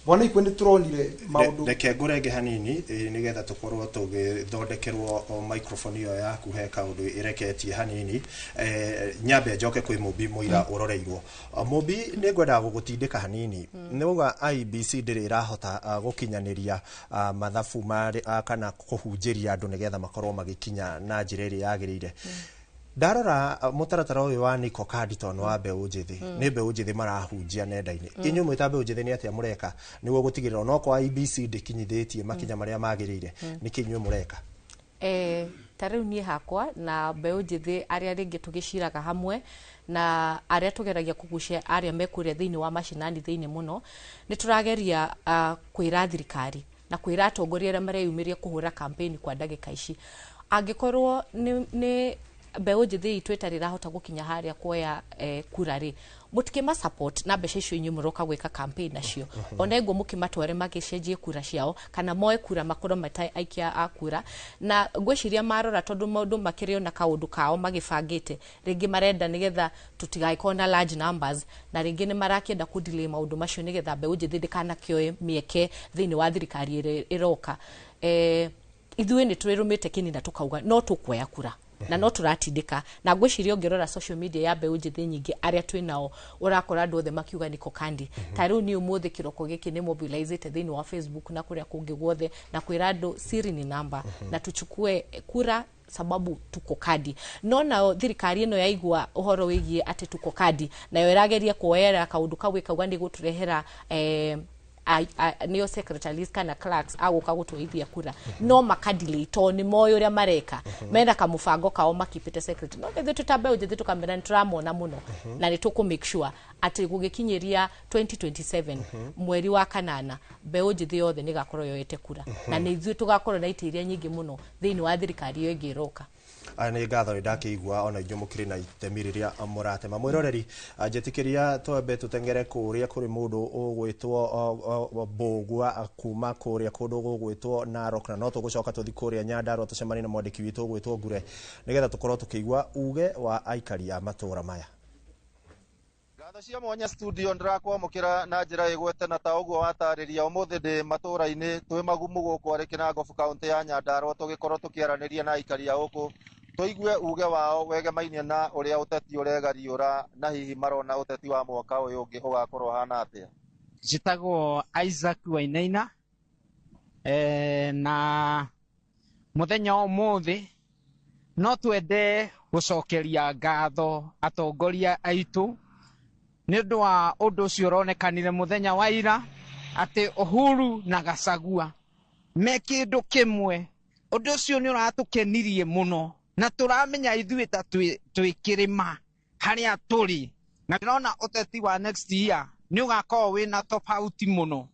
mwana Ikua, nĩ tũronire maũndũ. Reke ngũrenge hanini nĩgetha tũkorwo tũgĩthondekerwo o microphone ĩyo yaku he kaũndũ ĩreketie hanini. Nyambe njoke kwĩ Mũmbi mũira ũroreirwo. Mũmbi, nĩ ngwendaga gũgũtindĩka hanini. Nĩ uga IEBC ndĩrĩ ĩrahota gũkinyanĩria mathabu marĩ kana kũhunjĩria andũ nĩgetha makorwo magĩkinya na njĩra ĩrĩa yagĩrĩire. Ndarora mũtaratara ũyũ wa Niko Kadi, tondũ nĩ wa mbeũ njĩthĩ, nĩ mbeũ njĩthĩ marahunjia nenda-inĩ. Inyuĩ mwĩ ta mbeũ njĩthĩ, nĩ atĩa mũreka nĩguo gũtigĩrĩra onokorwo IEBC ndĩkinyithĩtie makinya marĩa magĩrĩire, nĩkĩ inyuĩ mũreka? Ta rĩu niĩ hakwa na mbeũ njĩthĩ arĩa rĩngĩ tũgĩciraga hamwe na arĩa tũgeragia kũgucia arĩa me kũrĩa thĩinĩ wa macinani thĩinĩ mũno, nĩ tũrageria kwĩra thirikari na kwĩra atongoria arĩa mareyumĩria kũhũra campaign kwa ndagĩka ici, angĩkorwo nĩ mbeũ njĩthĩ itũ ĩtarĩ ĩrahota gũkinya harĩa kuoya kura rĩ, mũtikĩma support na mbeca icio inyuĩ mũroka gwĩka campaign nacio. Ona ĩguo mũkĩmatware magĩcenjie kura ciao kana moe kura makorwo mata aikia a kura. Na ngwĩciria marora, tondũ maũndũ makĩrĩ ona kaũndũ kao magĩbangĩte, rĩngĩ marenda nĩgetha tũtigagĩkorwo na large numbers, na rĩngĩ nĩ marakĩenda kũ delay maũndũ macio nĩgetha mbeũ njĩthĩ ndĩkanakĩoe mĩeke thĩinĩ wa thirikari ĩrĩa ĩroka. Ithuĩ nĩ twĩrũmĩte kĩni na tũkauga no tũkuoya kura na no tũratindĩka. Na ngwĩciria ũngĩrora social media ya mbeũ njĩthĩ nyingĩ arĩa twĩ nao, ũrakora andũ othe makiuga niko kandi. Ta rĩu niĩ ũmũthĩ kĩroko gĩkĩ nĩ mobilizĩte thĩinĩ wa Facebook na kũrĩa kũngĩ guothe na kwĩra andũ siri ni namba na tuchukue kura sababu tuko kadi. No nao thirikari ĩno yaigua ũhoro wĩgiĩ atĩ tuko kadi, nayo ĩrageria kuoyera kaũndũ kau ĩkauga nĩ gũtũrehera nĩo secretaries kana clerks agũka gũtũithia kura, no makadelay tondũ nĩ moĩ ũrĩa mareka, mena kamũbango kao makipĩte secret. No ithuĩ twĩ ta mbeũ njĩthĩ tũkamera nĩ tũramona mũno na nĩ tũkũ make sure atĩ gũgĩkinyĩria 2027 mweri wa kanana, mbeũ njĩthĩ yothe nĩ ĩgakorwo yoete kura, na nĩ ithuĩ tũgakorwo na itĩ iria nyingĩ mũno thĩinĩ wa thirikari ĩyo ĩngĩ ĩroka. Aya nĩ ngatho, nĩ ndakĩigua ona inyuĩ mũkĩrĩ na itemi rĩrĩa mũratema. Mwĩroreri, njĩtĩkĩria twambe tũtengere kũrĩa kũrĩ mũndũ ũgwĩtwo Mbũgua kuma kũrĩa kũndũ gũgwĩtwo Narok, na no tũgũcoka tũthi kũrĩa Nyandarua tũcemanie na mwandĩki witũ ũgwĩtwo Ngure, nĩgetha tũkorwo tũkĩigua uge wa aikari a matũra maya. Ngatho cia mwanya studio, ndĩrakwamũkĩra na njĩra ĩgwete na ta ũguo watarĩria, ũmũthĩ ndĩ matũra-inĩ twĩ Magumu gũkũ arĩ Kĩnangobu, kaũntĩ ya Nyandarua, tũgĩkorwo tũkĩaranĩria na aikari a gũkũ tũigue uge wao wegemainie na ũrĩa ũteti ũregariũra, na hihi marona ũteti wa mwaka ũyũ ũngĩ ũgakorwo ũhana atĩa. Njĩtagwo Isaac Wainaina, na mũthenya wa ũmũthĩ no twende gũcokeria ngatho atongoria aitũ nĩ ũndũ wa ũndũ ũcio ũronekanire mũthenya wa ira atĩ Uhuru na Gachagua me kĩndũ kĩmwe. Ũndũ ũcio nĩ ũratũkenirie mũno na tũramenya ithuĩ ta twĩ kĩrĩma harĩa tũrĩ, na ndĩrona ũteti wa next year nĩ ũgakorwo wĩna tofauti mũno,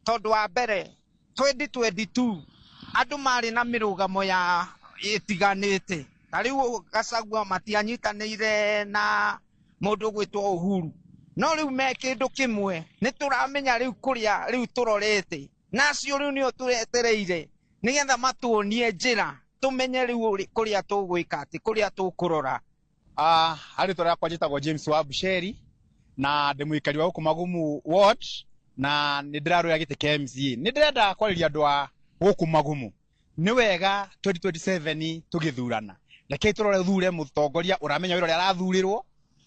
tondũ wa mbere 2022 andũ marĩ na mĩrũgamo ya ĩtiganĩte. Ta rĩu Gachagua matianyitanĩire na mũndũ ũgwĩtwo Uhuru, no rĩu me kĩndũ kĩmwe. Nĩ tũramenya rĩu kũrĩa rĩu tũrorete, na acio rĩu nĩo tũretereire nĩgetha matuonie njĩra. Tumenye riu kuria tugwika ati kuria tukurora. Harĩ rĩtwa rĩakwa njĩtagwo James wa Busheri na ndĩ mũikari wa gũkũ Magumu ward na nĩ ndĩrarũĩra gĩtĩ kĩa MCA. Nĩ ndĩrenda kwarĩria andũ a gũkũ Magumu. Nĩ wega 2027 tũgĩthurana. Rekei tũrore thure mũtongoria ũramenya wĩra ũrĩa arathurĩrwo,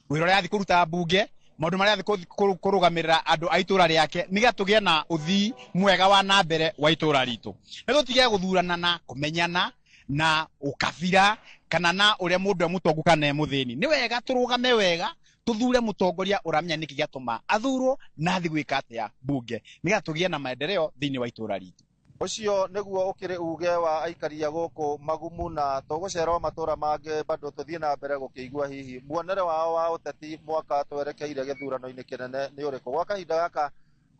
wĩra ũrĩa arathiĩ kũruta mbunge, maũndũ marĩa arathiĩ kũrũgamĩrĩra andũ a itũra rĩake nĩgetha tũgĩe na ũthii mwega wa na mbere wa itũra ritũ. Na tũtige gũthurana na kũmenyana na ukabira kana na uria mundu e mutongu kana e muthini. Ni wega turugame wega tuthure mutongoria uramenya niki giatuma athurwo na athi gwika atia bunge nigetha tugie na maendeleo thiini wa itura ritu. Ucio niguo ukiri uge wa aikaria guku Magumu na tugucerwo matura mangi bado tuthie na mbere gukiigua hihi muonere wao wa uteti mwaka twerekeire githurano-ini kinene ni uriku. Gwa kahinda gaka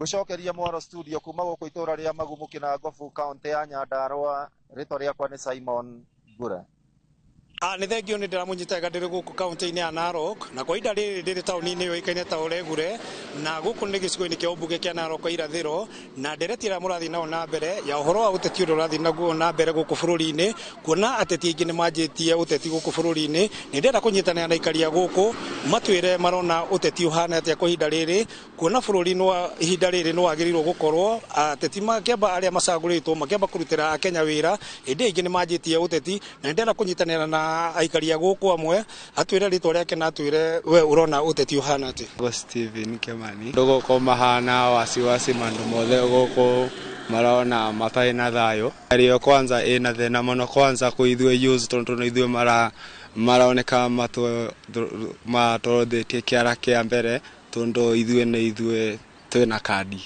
ngucokeria mwaro studio kuma guku itura ria Magumu Kinangobu kaunti ya Nyandarua. Ritwa riakwa ni Simon Ngure. Nĩ thengio nĩ ndĩramũnyita ndĩrĩ gũkũ kaunti-inĩ ya Narok na kwa ihinda rĩrĩ ndĩrĩ taũni-inĩ yũĩkaine ta Oregure na gũkũ nĩ gĩcigo-inĩ kĩa ũmbunge kĩa Narok irathĩro na ndereti ĩrĩa mũrathiĩ nayo na mbere ya ũhoro wa ũteti ũrĩa ũrathiĩ naguo na mbere gũkũ bũrũri-inĩ kuona ateti aingĩ nĩ manjĩtie ũteti gũkũ bũrũri-inĩ. Nĩ ndĩrenda kũnyitanĩra na aikari a gũkũ matwĩre marona ũteti ũhana atĩa kwa ihinda rĩrĩ kuona bũrũri ihinda rĩrĩ nĩ wagĩrĩirwo gũkorwo ateti makĩamba arĩa macagũrĩtwo makĩamba kũrutĩra Akenya wĩra ĩndĩ aingĩ nĩ manjĩtie ũteti na nĩ ndĩrenda kũnyitanĩra na aikaria gũkũ amwe atwĩre rĩtwa rĩake na atwĩre we ũrona ũteti ũhana atĩa. Steven Kimani ndũgũkũ mahana wasiwasi mandu mothe gũkũ marona matarĩ na thayũ. Rio kwanza ĩna thĩna mũno kwanza kwĩ ithuĩ youth tondũ nĩ ithuĩ maroneka matũrũthĩtie kĩara kĩa mbere tondũ ithuĩ nĩ ithuĩ twĩna kandi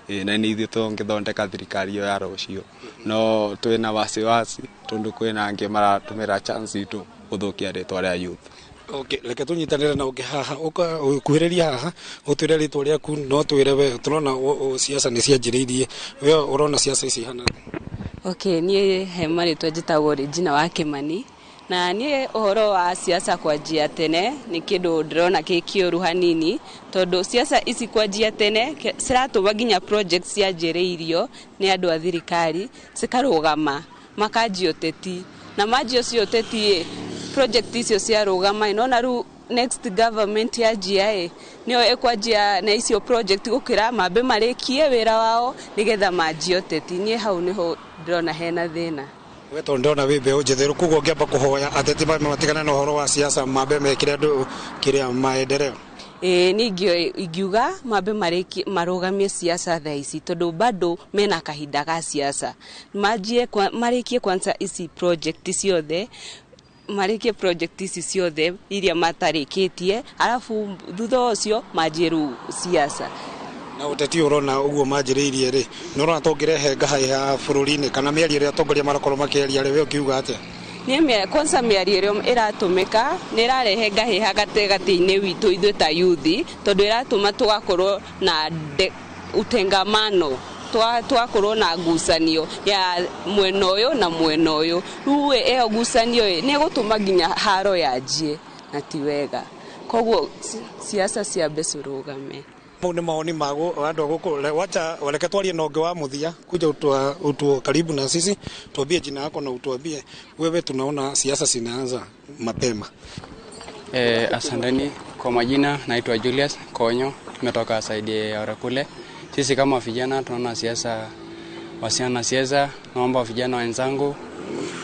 na nĩ ithuĩ tũngĩthondeka thirikari ĩyo ya rũciũ no twĩna wasiwasi tondũ kwĩna angĩ maratũmĩra chance itũ gũthũkia rĩtwa rĩa youth. Okay, reke tũnyitanĩre na ũngĩ haha ũkuhĩrĩria haha ũtwĩre rĩtwa rĩaku no twĩre we tũrona siasa nĩ cianjĩrĩirie we ũrona siasa ici ihana. Okay, niĩ he marĩtwa njĩtagwo Regina wa Kimani na niĩ ũhoro wa siasa kwanjia tene nĩ kĩndũ ndĩrona gĩ kĩũru hanini tondũ siasa ici kwanjia tene ciratũma nginya projects cianjĩrĩirio nĩ andũ a thirikari cikarũgama makanjia ũteti na manjia ũcio ũteti project icio ciarũgama nona rĩu next government yanjia nĩyo ĩkwanjia na icio project gũkĩra mambe marĩkie wĩra wao nĩgetha manjie ũteti. Niĩ hau nĩho ndĩrona hena thĩna. We tondũ ndĩrona wĩ mbeũ njĩthĩ koguo ũngĩamba kũhoya ateti matigane na ũhoro wa siasa mambe mekĩre andũ kĩrĩa maendeleo. Niĩ ingiuga mambe marũgamie siasa thaa ici tondũ bado mena kahinda ga siasa manjie marĩkie kwanza ici project ciothe marĩkie project ici ciothe iria matarĩkĩtie arabu thutha ũcio manjie rĩu siasa. Na ũteti ũrona ũguo manjĩrĩirie rĩ nĩ ũrona tũngĩrehe ngahĩha bũrũri-inĩ kana mĩario ĩrĩa atongoria marakorwo makĩaria rĩ we ũngiuga atĩa? Niĩ kwanza mĩario ĩrĩa ĩratũmĩka nĩ ĩrarehe ngahĩha gatagatĩ-inĩ witũ ithuĩ ta yuthi tondũ ĩratũma tũgakorwo na utengamano twakorwo na ngucanio ya mwena ũyũ na mwena ũyũ rĩu ĩyo ngucanio nĩ ĩgũtũma nginya haro yanjie na ti wega koguo siasa ciambe cirũgame. Mau nĩ maoni ma andũ a gũkũ. Wacha reke twarie na ũngĩ wa mũthia kuja utuo karibu na sisi tuambie jina yako na utuambie wewe tunaona siasa zinaanza mapema. Asanteni kwa majina, naitwa Julius Konyo, tumetoka saidi ya Orakule. Sisi kama vijana tunaona siasa wasiana siasa, naomba vijana wenzangu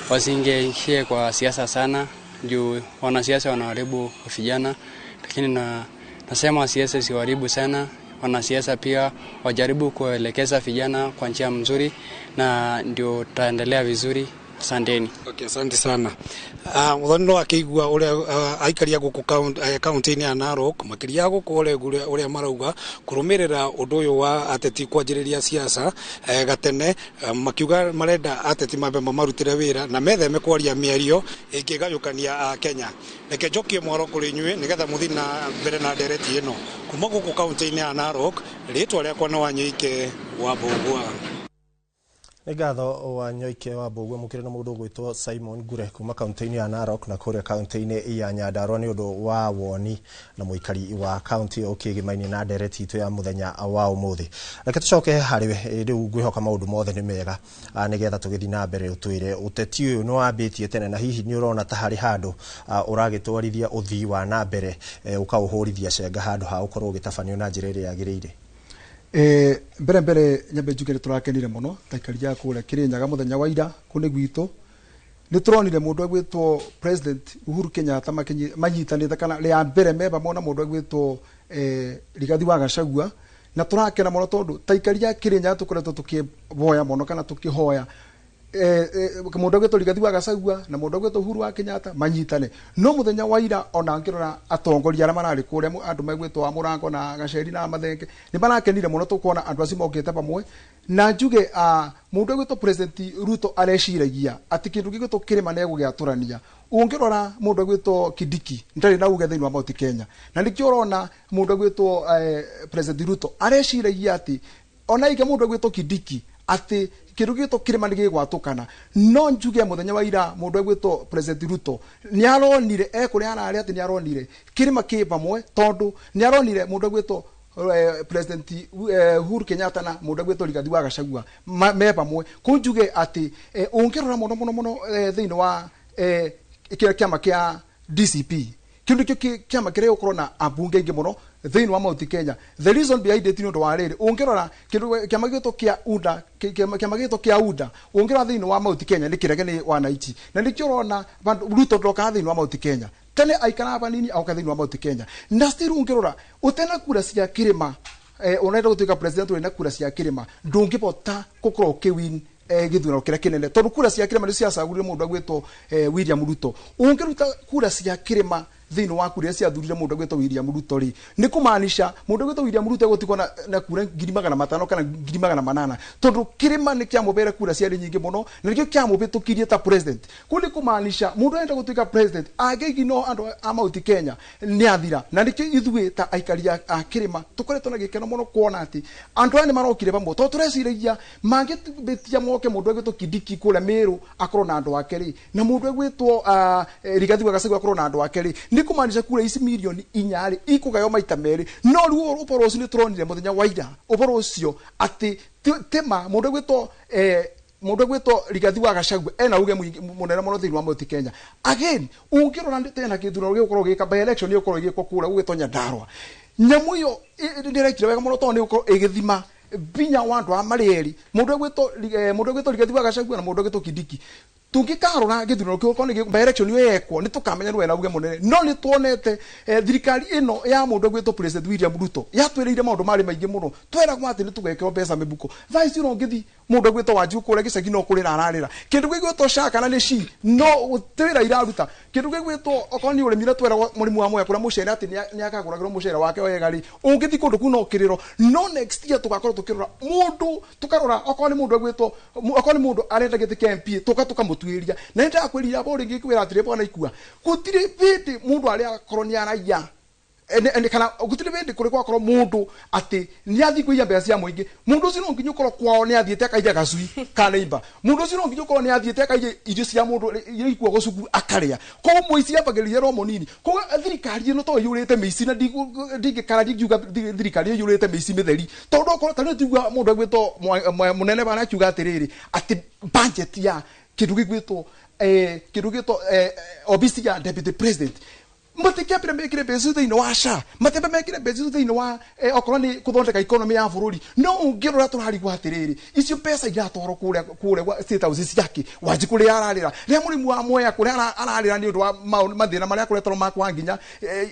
wasiingie kwa siasa sana juu wanasiasa wanaharibu vijana, lakini nasema siasa siwaharibu sana. Wanasiasa pia wajaribu kuelekeza vijana kwa njia mzuri na ndio tutaendelea vizuri. Asanteni. Okay, asante sana. Muthoni no akĩigua ũrĩa aikari a gũkũ kaunti-inĩ ya Narok makĩria gũkũ Oregure ũrĩa marauga kũrũmĩrĩra ũndũ ũyũ wa ateti kwanjĩrĩria siasa gatene makiuga marenda ateti mambe mamarutĩre wĩra na metheme kwaria mĩario ĩngĩgayũkania a Kenya. Reke njokie mwaro kũrĩ inyuĩ nĩgetha mũthiĩ na mbere na ndereti ĩno kuma gũkũ kaunti-inĩ ya Narok. Rĩtwa rĩakwa nĩ Wanyoike wa Mbũgua. Nĩ ngatho wa Nyoike wa Mbũguo mũkĩrĩ na mũndũ ũgwĩtwo Simon Ngure kuma kaunti-inĩ ya Narok na kũrĩa kaunti-inĩ ya Nyandarua nĩ ũndũ wa woni na mũikari wa kaunti ĩyo ũkĩgĩmaine na ndereti itũ ya mũthenya wa ũmũthĩ. Reke tũcoke harĩ we rĩu, ngwĩhoka maũndũ mothe nĩ mega, nĩgetha tũgĩthiĩ na mbere ũtwĩre ũteti ũyũ nĩ wambĩtie tene na hihi nĩ ũrona ta harĩ handũ ũragĩtwarithia ũthii wa na mbere, ũkaũhũrithia cenga handũ ha ũkorwo ũgĩtabanio na njĩra ĩrĩa yagĩrĩire? Mbere nyambe njuge nĩ tũrakenire mũno ta aikari a kũrĩa Kĩrĩnyaga mũthenya wa ira. Kũu nĩ gwitũ nĩ tũronire mũndũ egwĩtwo President Uhuru Kenyatta manyitanĩte kana rĩa mbere me hamwe na mũndũ egwĩtwo Rigathi wa Gachagua, na tũrakena mũno tondũ ta aikari a Kĩrĩnyaga tũkoretwo tũkĩhoya mũno kana tũkĩhoya mũndũ egwĩtwo Rigathi wa Gachagua na mũndũ egwĩtwo Uhuru wa Kenyatta manyitane. No mũthenya wa ira ona ngĩrora atongoria arĩa mararĩ kũrĩa, andũ megwĩtwo a Mũrango na Gaceri na Mathenge, nĩ marakenire mũno tũkuona andũ acio mokĩte pamwe. Na njuge mũndũ egwĩtwo President Ruto areciragia atĩ kĩndũ gĩgwĩtwo kĩrĩma nĩ egũgĩatũrania. Ũngĩrora mũndũ egwĩtwo Kindiki ndarĩ na uge thĩinĩ wa Mount Kenya, na nĩkĩo ũrona mũndũ egwĩtwo President Ruto areciragia atĩ ona ige mũndũ egwĩtwo Kindiki atĩ kĩndũ gĩgwĩtwo kĩrĩma nĩ gĩgwatũkana. No njuge mũthenya wa ira mũndũ egwĩtwo President Ruto nĩ aronire e kũrĩa ararĩ atĩ nĩ aronire kĩrĩma kĩ pamwe, tondũ nĩ aronire mũndũ egwĩtwo President Uhuru Kenyatta na mũndũ egwĩtwo Rigathi wa Gachagua me pamwe. Kũu njuge atĩ ũngĩrora mũno mũno mũno thĩinĩ wa kĩrĩa kĩama kĩa DCP, kĩu nĩkĩo kĩama kĩrĩa gĩgũkorwo na ambunge aingĩ mũno thĩinĩ wa Mount Kenya. The reason behind it nĩ ũndũ wa rĩrĩ, ũngĩrora kĩndũ kĩama gĩgwĩtwo kĩa UDA, kĩama gĩgwĩtwo kĩa UDA, ũngĩrora thĩinĩ wa Mount Kenya nĩ kĩrege nĩ wananchi, na nĩkĩo ũrona Ruto ndokaga thĩinĩ wa Mount Kenya tene, aikaraga vanini agoka thĩinĩ wa Mount Kenya. Na still ũngĩrora ũtena kura cia kĩrĩma, ũrenda gũtuĩka president ũrĩ na kura cia kĩrĩma, ndũngĩbota gũkorwo ũkĩwin gĩthurano kĩrĩa kĩnene, tondũ kura cia kĩrĩma nĩ ciacagũrire mũndũ agwĩtwo William Ruto. Ũngĩruta kura cia kĩrĩma thĩinĩ wa kura iria ciathurire mũndũ agwĩtwo William Ruto rĩ, nĩ kũmaanisha mũndũ agwĩtwo William Ruto egũtigwo na kura 500,000 kana 800,000, tondũ kĩrĩma nĩ kĩamũbeire kura ciarĩ nyingĩ mũno na nĩkĩo kĩamũbĩtũkirie ta president. Kũu nĩ kũmaanisha mũndũ arenda gũtuĩka president angĩiginwo andũ a Mount Kenya nĩ athira, na nĩkĩo ithuĩ ta aikari a kĩrĩma tũkoretwo na gĩkeno mũno kuona atĩ andũ aya nĩ marokire pamwe, tondũ tũreciragia mangĩbĩtia moke mũndũ egwĩtwo Kindiki kũrĩa Meru akorwo na andũ ake rĩ, na mũndũ egwĩtwo Rigathi wa Gachagua akorwo na andũ ake rĩ, nĩ kũmaanisha kura ici 4 million rĩ ikũgaywo maita merĩ. No rĩu ũhoro ũcio nĩ tũronire mũthenya wa ira ũhoro ũcio atĩ tema mũndũ egwĩtwo Rigathi wa Gachagua ena uge mũnene mũno thĩinĩ wa Mount Kenya. Again, ũngĩrora tena gĩthurano gĩgũkorwo gĩka by election gĩgũkorwo gĩgĩkwo kũrĩa gũgĩtwo Nyandarua, nyamũ ĩyo nĩ ĩrekire wega mũno tondũ nĩ gũkorwo ĩgĩthima binya wa andũ a marĩ erĩ, mũndũ egwĩtwo Rigathi wa Gachagua na mũndũ egwĩtwo Kindiki. Tũngĩkarora gĩthurano kĩu okorwo nĩ by election ĩyo yekwo, nĩ tũkamenya nĩ wena uge mũnene. No nĩ tuonete thirikari ĩno ya mũndũ egwĩtwo President William Ruto yatwĩrĩire maũndũ marĩ maingĩ mũno. Tweragwo atĩ nĩ tũgekĩrwo mbeca mĩbuko. Thaa ici ũngĩthi mũndũ egwĩtwo Wanjiku kũrĩa gĩcagi no kũrĩra ararĩra kĩndũ gĩgwĩtwo SHA kana nĩ SHI, no gũtirĩ wĩra iraruta. Kĩndũ gĩgwĩtwo okorwo nĩ ũrĩmi ũrĩa tweragwo mũrĩmi wa Mwea kũrĩa mũcere atĩ nĩ akagũragĩrwo mũcere wake wega rĩ, ũngĩthiĩ kũndũ kũu no kĩrĩro. No next year tũgakorwo tũkĩrora mũndũ, tũkarora okorwo nĩ mũndũ egwĩtwo, okorwo nĩ mũndũ arenda gĩtĩ kĩa MP, tũka tũkamũtuĩria. Na nĩ ndakwĩrire abo rĩngĩ kwĩra atĩrĩ, bwana Ikua, gũtirĩ hĩndĩ mũndũ arĩa akorwo nĩ araiya kana gũtirĩ hĩndĩ kũrĩ gwakorwo mũndũ atĩ nĩ athiĩ kũiya mbeca cia mũingĩ. Mũndũ ũcio no nginya ũkorwo kwao nĩ athiĩte akaiya gacui ka neighbor. Mũndũ ũcio no nginya ũkorwo nĩ athiĩte akaiya irio cia mũndũ iria ikuagwo cukuru akarĩa. Koguo mũici ambagĩrĩria ro mũnini. Koguo thirikari ĩno to ĩiyũrĩte mĩici, na ndingĩkara ndingiuga thirikari ĩiyũrĩte mĩici mĩtheri, tondũ okorwo ta rĩu tiguo mũndũ egwĩtwo mũnene bana akiuga atĩrĩrĩ atĩ budget ya kĩndũ gĩgwĩtwo office ya deputy president, matikĩambire mekire mbeca thĩinĩ wa SHA, matiambe mekire mbeca icio thĩinĩ wa okorwo nĩ gũthondeka economy ya bũrũri. No ũngĩrora tũrarigwo atĩrĩrĩ, icio mbeca iratwarwo kũrĩa gwa state house ciake Wanjiku kũrĩa ararĩra, rĩrĩa mũrĩmi wa Mwea kũrĩa ararĩra nĩ ũndũ wa mathĩna marĩa akoretwo ma kwaga nginya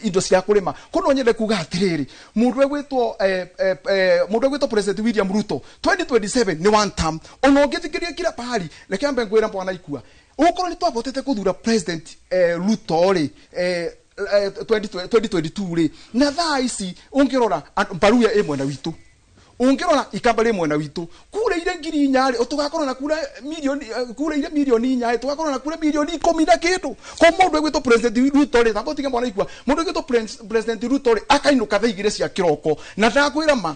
indo cia kũrĩma. Kũu no nyende kuga atĩrĩrĩ, mũndũ egwĩtwo President William Ruto 2027 nĩ one term. Ona ũngĩthikĩria kila pahali, reke ambe ngwĩra bwana Ikua, ũkorwo nĩ twavotete kũthura President Ruto rĩ 2022 rĩ, na thaa ici ũngĩrora Baruya ĩ mwena witũ, ũngĩrora Ikamba rĩ mwena witũ, kura ire 4,000 rĩ, tũgakorwo na kura milioni kura ire 4,000,000 rĩ, tũgakorwo na kura 10,000,000 na kĩndũ. Ko mũndũ egwĩtwo President Ruto rĩ, tamba ũtige mwana Ikua, mũndũ egwĩtwo President Ruto rĩ, akainũka thaa 2 cia kĩroko, na ndakwĩra ma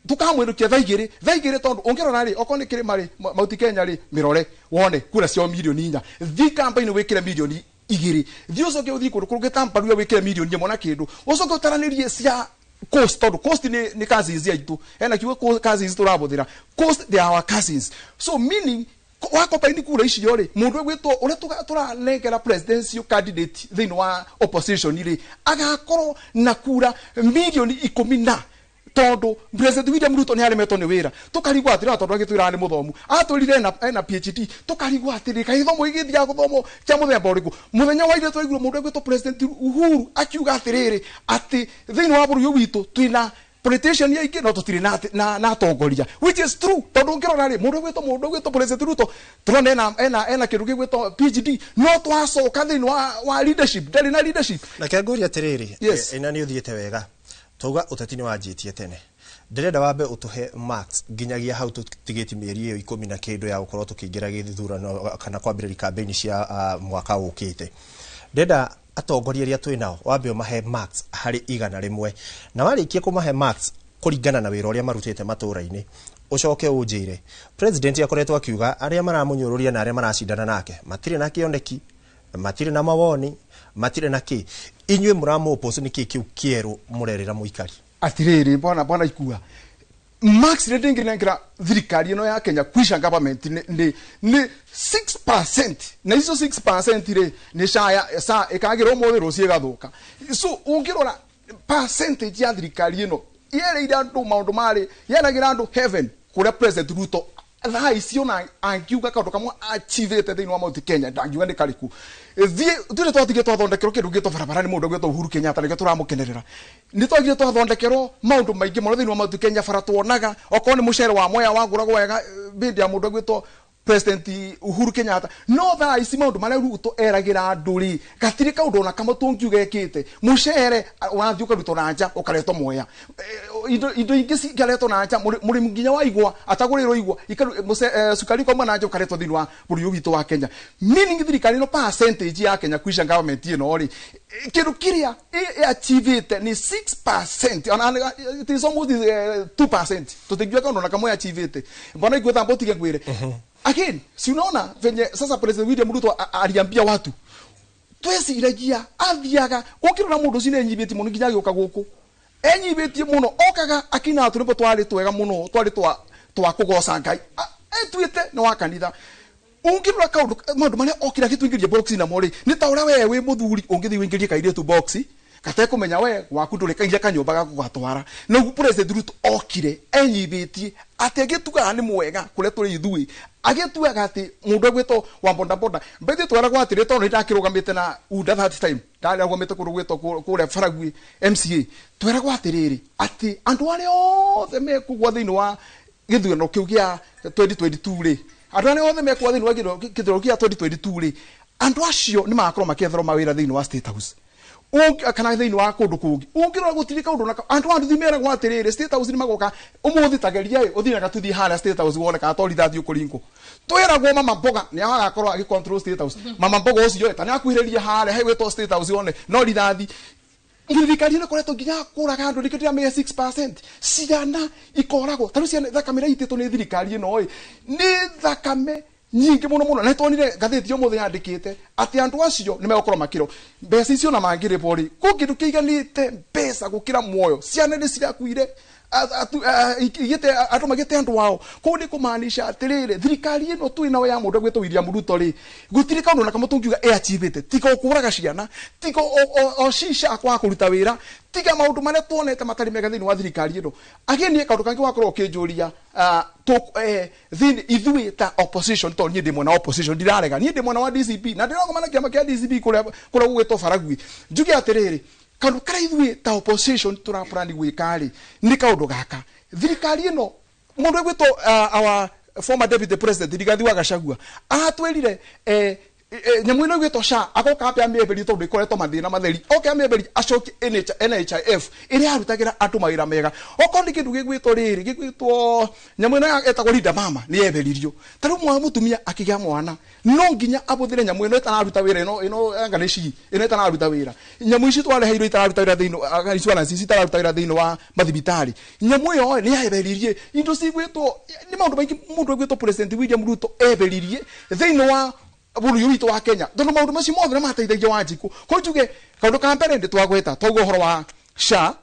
Tukamwirukia thaa igĩrĩ tondu ũngĩrora rĩ, okorwo nĩ kĩrĩma rĩ, Mount Kenya rĩ, mĩrore wone kura cio 4 milioni. Thiĩ campaign wĩkĩre 2 milioni, thiĩ ũcoke ũthiĩ kũndũ kũngĩ ta Mbaruya wĩkĩre 1 milioni na kĩndũ, ũcoke ũtaranĩrie cia coast, tondu coast nĩ cousins aitũ, hena kiugo cousins tũrabũthĩra. Coast, they are our cousins, so meaning wakombaini kura icio rĩ, mũndũ ũgwĩtwo ũrĩa tũranengera presidential candidate thĩinĩ wa opposition rĩ, agakorwo na kura 10 milioni na tondu President William Ruto nĩ aremetwo nĩ wĩra. Tũkarigwo atĩrĩ, tondu agĩtwĩraga nĩ mũthomu, atwĩrire ena PhD, tũkarigwo atĩrĩ, kaĩ gĩthomo gĩgĩthiaga gũthomwo kĩa mũthemba ũrĩkũ? Mũthenya wa ira twaiguire mũndũ egwĩtwo President Uhuru akiuga atĩrĩrĩ, atĩ thĩinĩ wa bũrũri ũyũ witũ twĩna politician aingĩ no tũtirĩ na atongoria, which is true, tondũ ũngĩrora rĩ, mũndũ ũgwĩtwo President Ruto tũrona ena kĩndũ gĩgwĩtwo PhD, no twacoka thĩinĩ wa leadership, ndarĩ na leadership. Reke ngũrie atĩrĩrĩ. Yes. Na nĩ ũthiĩte wega, twauga ũteti nĩ wanjĩtie tene. Ndĩrenda wambe ũtũhe marks nginyagia hau tũtigĩti mĩeri ĩyo 10 na kĩndũ ya gũkorwo tũkĩingĩra gĩthurano kana kwambĩrĩria campaign cia mwaka ũkĩte. Ndĩrenda atongoria arĩa twĩ nao wambe ũmahe marks harĩ 100, na warĩkia kũmahe marks kũringana na wĩra ũrĩa marutĩte matũũra-inĩ, ũcoke ũnjĩre, president akoretwo akiuga arĩa maramũnyũrũria na arĩa maracindana nake matirĩ na kĩoneki, matirĩ na mawoni, matirĩ na kĩ. Inyuĩ mũramũoppose, nĩ kĩ kĩu kĩerũ mũrerĩra mũikari? Atirĩrĩ, bwana Ikua, marks rĩ ndĩngĩnengera thirikari ĩno ya Kenya Kwisha government nĩ 6%, na icio 6% rĩ, nĩ caya sa ĩkagĩra ũmũthĩ, rũciũ ĩgathũka. So ũngĩrora percentage ya thirikari ĩno yereire andũ maũndũ marĩ yeragĩra andũ heaven, kũrĩa President Ruto thaa ici ona angiuga kaũndũ kamwe achievĩte thĩinĩ wa Mount Kenya, ndangiuga nĩ karĩkũ. Thiĩ twĩrĩ twatigire twathondekerwo kĩndũ gĩtwo barabara nĩ mũndũ ũgwĩtwo Uhuru Kenyatta, nĩkĩo tũramũkenerera. Nĩ twagire twathondekerwo maũndũ maingĩ mũno thĩinĩ wa Mount Kenya, bara tuonaga, okorwo nĩ mũcere wa Mwea wagũragwo wega bĩndĩ ya mũndũ ũgwĩtwo President Uhuru Kenyatta. No thaa ici maũndũ marĩa Ruto eragĩra andũ rĩ, gatirĩ kaũndũ ona kamwe tũngiuga ekĩte. Mũcere ũrathiĩ ũkarutwo na nja ũkaretwo Mwea. Indo ingĩ cikaretwo na nja, mũrĩmi nginya wa igwa atagũrĩrwo igwa, cukari ũkauma na nja ũkaretwo thĩinĩ wa bũrũri ũyũ witũ wa Kenya. Meaning thirikari ĩno, percentage ya Kenya Kwisha government ĩno rĩ, kĩndũ kĩrĩa achievĩte nĩ 6%, ona it is almost 2%. Tũtingiuga kaũndũ ona kamwe achievĩte. Mbona iguĩta mbotige ngwĩre again, si unaona venye sasa President William Ruto aliambia watu tweciragia athiaga ũngĩrora mũndũ ũcio nĩenyibĩtie mũno nginya agĩũka gũkũ, enyibĩtie mũno, okaga akinaga tũrĩmbo twarĩ twega mũno, twarĩ twa kũgoca Ngai. Etuĩte nĩ wa kanitha. Ũngĩrora kaũndũ maũndũ marĩa okire agĩtũingĩria box namo rĩ, nĩ ta ũrĩa we wĩ mũthuri ũngĩthiĩ ũingĩrie kairĩtu box gatekũmenya we waku ndũrĩ kaingia kanyũmba gaku gatwara. Na President Ruto okire enyibĩtie atĩ agĩtugaga nĩ mwega kũrĩa tũrĩ ithuĩ, agĩtuaga atĩ mũndũ egwĩtwo wa bodaboda mbaithi twaragwo atĩrĩ, tondũ nĩ ndakĩrũgamĩte na UDA that time, ndarũgamĩte kũndũ gwĩtwo kũrĩa Baragwi MCA, tweragwo atĩrĩrĩ, atĩ andũ arĩa othe mekũgwa thĩinĩ wa gĩthurano kĩu gĩa 2022 rĩ, andũ arĩa othe mekũgwa thĩinĩ wa gĩthurano kĩa 2022 rĩ, andũ acio nĩ magakorwo makĩetherwo mawĩra thĩinĩ wa State House kana thĩinĩ wa kũndũ kũngĩ. Ũngĩrora gũtirĩ kaũndũ na andũ a nduthi meragwo atĩrĩrĩ, State House nĩ magoka ũmũthĩ, tageria ĩ ũthiĩ na gatũthiĩ harĩa State House wone kana to rithathi ũkũringwo. Twĩragwo mama mboga nĩ agakorwo agĩ control State House. Mama mboga ũcio ĩ ta nĩ akuhĩrĩria harĩa hegwĩtwo State House wone no rithathi. Thirikari ĩno ĩkoretwo nginya kũraga andũ, nĩkĩo ndĩramĩhe 6%. Ciana ikoragwo tarĩu ciana, thakame ĩrĩa itĩtwo nĩ thirikari ĩno ĩ nĩ thakame nyingĩ mũno mũno. Na nĩtuonire ngathĩti ũmũthĩ yandĩkĩte atĩ andũ acio nĩ megũkorwo makĩrwo mbeca icio na mangĩrĩbwo rĩ, kũ kĩndũ kĩiganĩte mbeca gũkĩra muoyo. Ciana nĩ cirakuire, igĩte andũ magĩte andũ ao kũu, nĩ kũmaanisha atĩrĩrĩ, thirikari ĩno twĩ nayo ya mũndũ ũgwĩtwo William Ruto rĩ, gũtirĩ kaũndũ na kamwe tũngiuga ĩachievĩte, tiga o kũraga ciana, tiga o cica kwaga kũruta wĩra, tiga maũndũ marĩa tuonete matarĩ mega thĩinĩ wa thirikari ĩno. Again, kaũndũ kangĩ wakorwo ũkĩnjũria, ithuĩ ta opposition, tondũ niĩ ndĩ mwena wa opposition, ndirarega, niĩ ndĩ mwena wa DCP na ndĩrogoma na kĩama kĩa DCP kũrĩa gũgwĩtwo Baragwi. Njuge atĩrĩrĩ, kaũndũ karĩa ithuĩ ta opposition tũraplan gwĩka rĩ, nĩ kaũndũ gaka: thirikari ĩno, mũndũ ũgwĩtwo our former deputy president Rigathi wa Gachagua aratwĩrire Nyamu ĩno ĩgwĩtwo SHA agoka ambe amĩeherie tondũ ĩkoretwo mathĩna matheri, oke amĩeherie, acokie NHIF ĩrĩa yarutagĩra andũ mawĩra mega. Okorwo nĩ kĩndũ gĩgwĩtwo rĩrĩ, gĩgwĩtwo nyamũ ĩno ĩtagwo Linda Mama, nĩ yeheririo. Ta rĩu mwana mũtumia akĩgĩa mwana no nginya abũthĩre nyamũ ĩno ĩtararuta wĩra, ĩno anga nĩ ci ĩno ĩtararuta wĩra, nyamũ ici twareheirwo itararuta wĩra thĩinĩ, insurance ici itararuta wĩra thĩinĩ wa mathibitarĩ, nyamũ ĩyo nĩ yeheririe. Indo cigwĩtwo nĩ maũndũ maingĩ mũndũ egwĩtwo President William Ruto eheririe thĩinĩ wa bũrũri witũ wa Kenya, tondũ maũndũ macio mothe nĩ mateithagia Wanjikũ. Ko njuge kaũndũ ka mbere ndĩ twagweta twauga ũhoro wa SHA,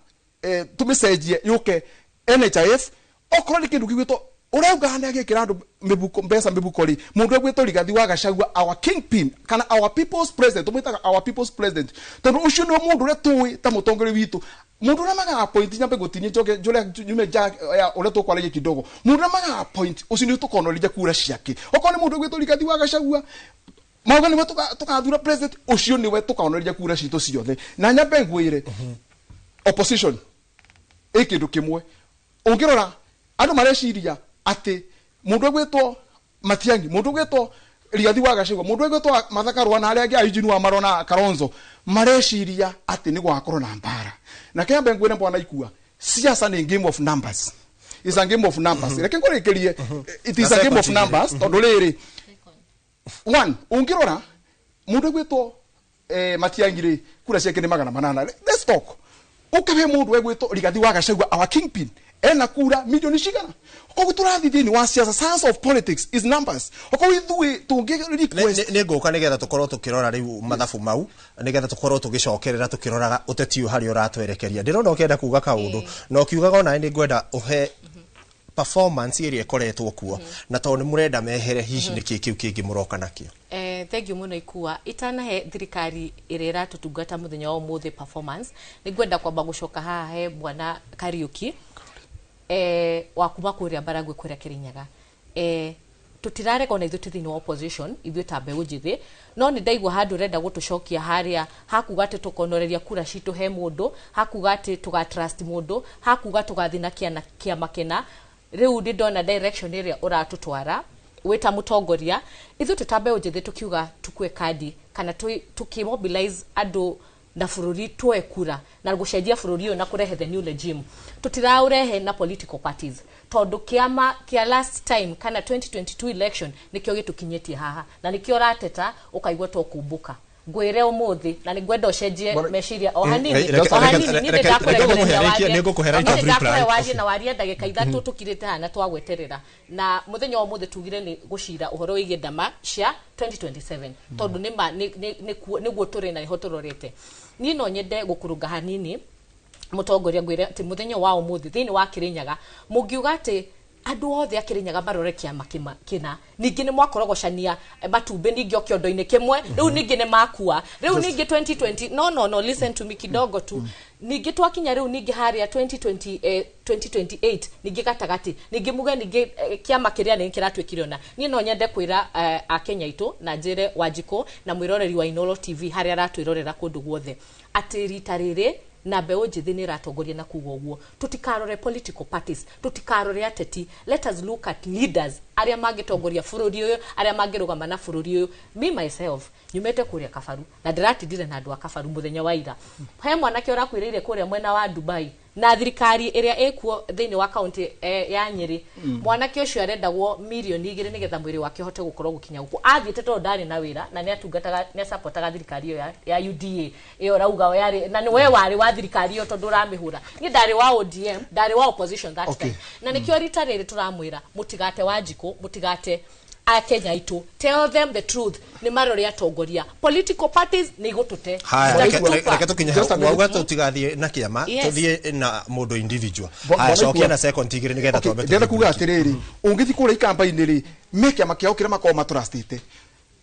tũmĩcenjie yũke NHIF. Okorwo nĩ kĩndũ gĩgwĩtwo ũrauga nĩ agĩkĩra andũ mĩbuko, mbeca mĩbuko rĩ, mũndũ egwĩtwo Rigathi wa Gachagua, our kingpin kana our people's president, tũmwĩtaga our people's president tondũ ũcio nĩwe mũndũ ũrĩa tũĩ ta mũtongoria witũ, mũndũ ũrĩa maga appoint. Nyambe gũtinie, njoke njũre nyume nja ya ũrĩa tũkwaragia kidogo. Mũndũ ũrĩa maga appoint, ũcio nĩ tũkonoreria kura ciake. Okorwo nĩ mũndũ ũgwĩtwo Rigathi wa Gachagua mauga nĩwe tũkathura president, ũcio nĩwe tũkonoreria kura citũ ciothe. Na nyambe ngwĩre, opposition ĩ kĩndũ kĩmwe ũngĩrora, andũ mareciria atĩ mũndũ egwĩtwo Matiang'i, mũndũ ũgwĩtwo Rigathi wa Gachagua, mũndũ ũgwĩtwo Martha Karua na arĩa angĩ a Eugene Wamalwa na Kalonzo, mareciria atĩ nĩ gũgakorwo na mbara. Na kĩambe ngwĩre bwana Ikua, siasa nĩ game of numbers, is a game of numbers. Reke ngũrĩkĩrie, it is a game of numbers, tondũ rĩrĩ, one, ũngĩrora mũndũ egwĩtwo Matiang'i rĩ, kura ciake nĩ 800. Let's talk, ũkahe mũndũ egwĩtwo Rigathi wa Gachagua, our kingpin, ena kura milioni cigana? Koguo tũrathiĩ thĩinĩ wa siasa, science of politics is numbers. Okorwo ithuĩ tũngĩ request Nĩ ngũka nĩgetha tũkorwo tũkĩrora rĩu mathabu mau, nĩgetha tũkorwo tũgĩcokerera tũkĩroraga ũteti ũyũ harĩa ũratwerekeria. Ndĩrona ũkĩenda kuga kaũndũ, na ũkiugaga onawe nĩ ngwenda ũhe performance ĩrĩa ĩkoretwo kuo, na tondũ nĩ mũrenda mehere, hihi nĩkĩ kĩu kĩngĩ mũroka nakĩo? Thank you mũno Ikua. Itanahe thirikari ĩrĩa ĩratũtungata mũthenya wa ũmũthĩ performance, nĩ ngwenda kwamba gũcoka haha he bwana Kariuki wa kuma kũrĩa Baragwi, kũrĩa Kĩrĩnyaga. Tũtirarega ona ithuĩ twĩ thĩinĩ wa opposition, ithuĩ ta mbeũ njĩthĩ, no nĩ ndaigua handũ ũrenda gũtũcokia harĩa hakuga atĩ tũkonoreria kura citũ he mũndũ, hakuga atĩ tũga trust mũndũ, hakuga tũgathiĩ na kĩana kĩama kĩna. Rĩu nĩ ndona direction ĩrĩa ũratũtwara wĩ ta mũtongoria. Ithuĩ twĩ ta mbeũ njĩthĩ tũkiuga tukue kandi kana tũkĩmobilize andũ na bũrũri tuoe kura na gũcenjia bũrũri ũyũ na kũrehe the new regime, tũtiraũrehe na political parties, tondũ kĩama kĩa last time kana 2022 election nĩkĩo gĩtũkinyĩtie haha na nĩkĩo ũrateta ũkaigua tũkũmbũka. Ngwĩre ũmũthĩ na nĩ ngwenda ũcenjie meciria o hanini, o hanini. Niĩ nĩndakũrekereria warie. Nĩngũkũhe right of Niĩ nĩndakũhe reply. warie na warie ndagĩka 3 tũkirĩte haha na twagweterera. Na mũthenya wa ũmũthĩ tugire nĩ gũcira ũhoro wĩgiĩ ndama cia 2027, tondũ nĩma nĩguo tũrĩ na nĩho tũrorete. Niĩ no nyende gũkũrũnga hanini mũtongoria, ngwĩre atĩ mũthenya wa ũmũthĩ thĩinĩ wa Kĩrĩnyaga, mũngiuga atĩ andũ othe a Kĩrĩnyaga marore kĩama kĩna, ningĩ nĩ mwakorogocania matumbĩ ningĩ o kĩondo-inĩ kĩmwe. Rĩu ningĩ nĩ makua rĩu ningĩ 2020. No, no, no, listen to me kidogo tu. Ningĩ twakinya rĩu ningĩ harĩa 2020, 2028, ningĩ gatagatĩ ningĩ muge ningĩ kĩama kĩrĩa nĩ kĩratuĩkire. Ona niĩ no nyende kwĩra akenya aitũ na njĩre Wanjikũ na mwĩroreri wa Inooro TV harĩa aratwĩrorera kũndũ guothe atĩ rita rĩrĩ na mbeũ njĩthĩ nĩ ĩratongoria, na kuga ũguo tũtikarore political parties, tũtikarore ateti. Let us look at leaders arĩa mangĩtongoria bũrũri ũyũ, arĩa mangĩrũgama na bũrũri ũyũ. Me myself nyumĩte kũrĩa Kabaru na ndĩratindire na andũ a Kabaru mũthenya wa ira. He mwanake ũrakuĩrĩire kũrĩa mwena wa Dubai na thirikari ĩrĩa ĩkuo thĩinĩ wa kaunti ya Nyĩrĩ. Mwanake ũcio arendagwo mirioni 2 nĩgetha mwĩrĩ wake ũhote gũkorwo gũkinya gũkũ athiĩte, tondũ ndarĩ na wĩra na nĩ atungataga, nĩ acapotaga thirikari ĩyo ya UDA ĩyo ũrauga yarĩ na nĩ we warĩ wa thirikari ĩyo tondũ ũramĩhũra. Niĩ ndarĩ wa ODM, ndarĩ wa opposition that time, na nĩkĩo rita rĩrĩ tũramwĩra mũtigate Wanjikũ, mũtigate akenya aitũ. Tell them the truth, nĩ marore atongoria. Political parties nĩ igũtũte. Haya, reke Zitatupa. reke tũkinye Just a hau. minute. Wauga tũtigathiĩ na kĩama, tũthiĩ na mũndũ individual. Haya, Bwana cokia Ikua. na second 2 nĩgetha Okay, twambe ndĩrenda tũthiĩ kuga break. atĩrĩrĩ, ũngĩthiĩ kũrĩa ikamba-inĩ rĩ, me kĩama kĩao kĩrĩa makoragwo matũrastĩte.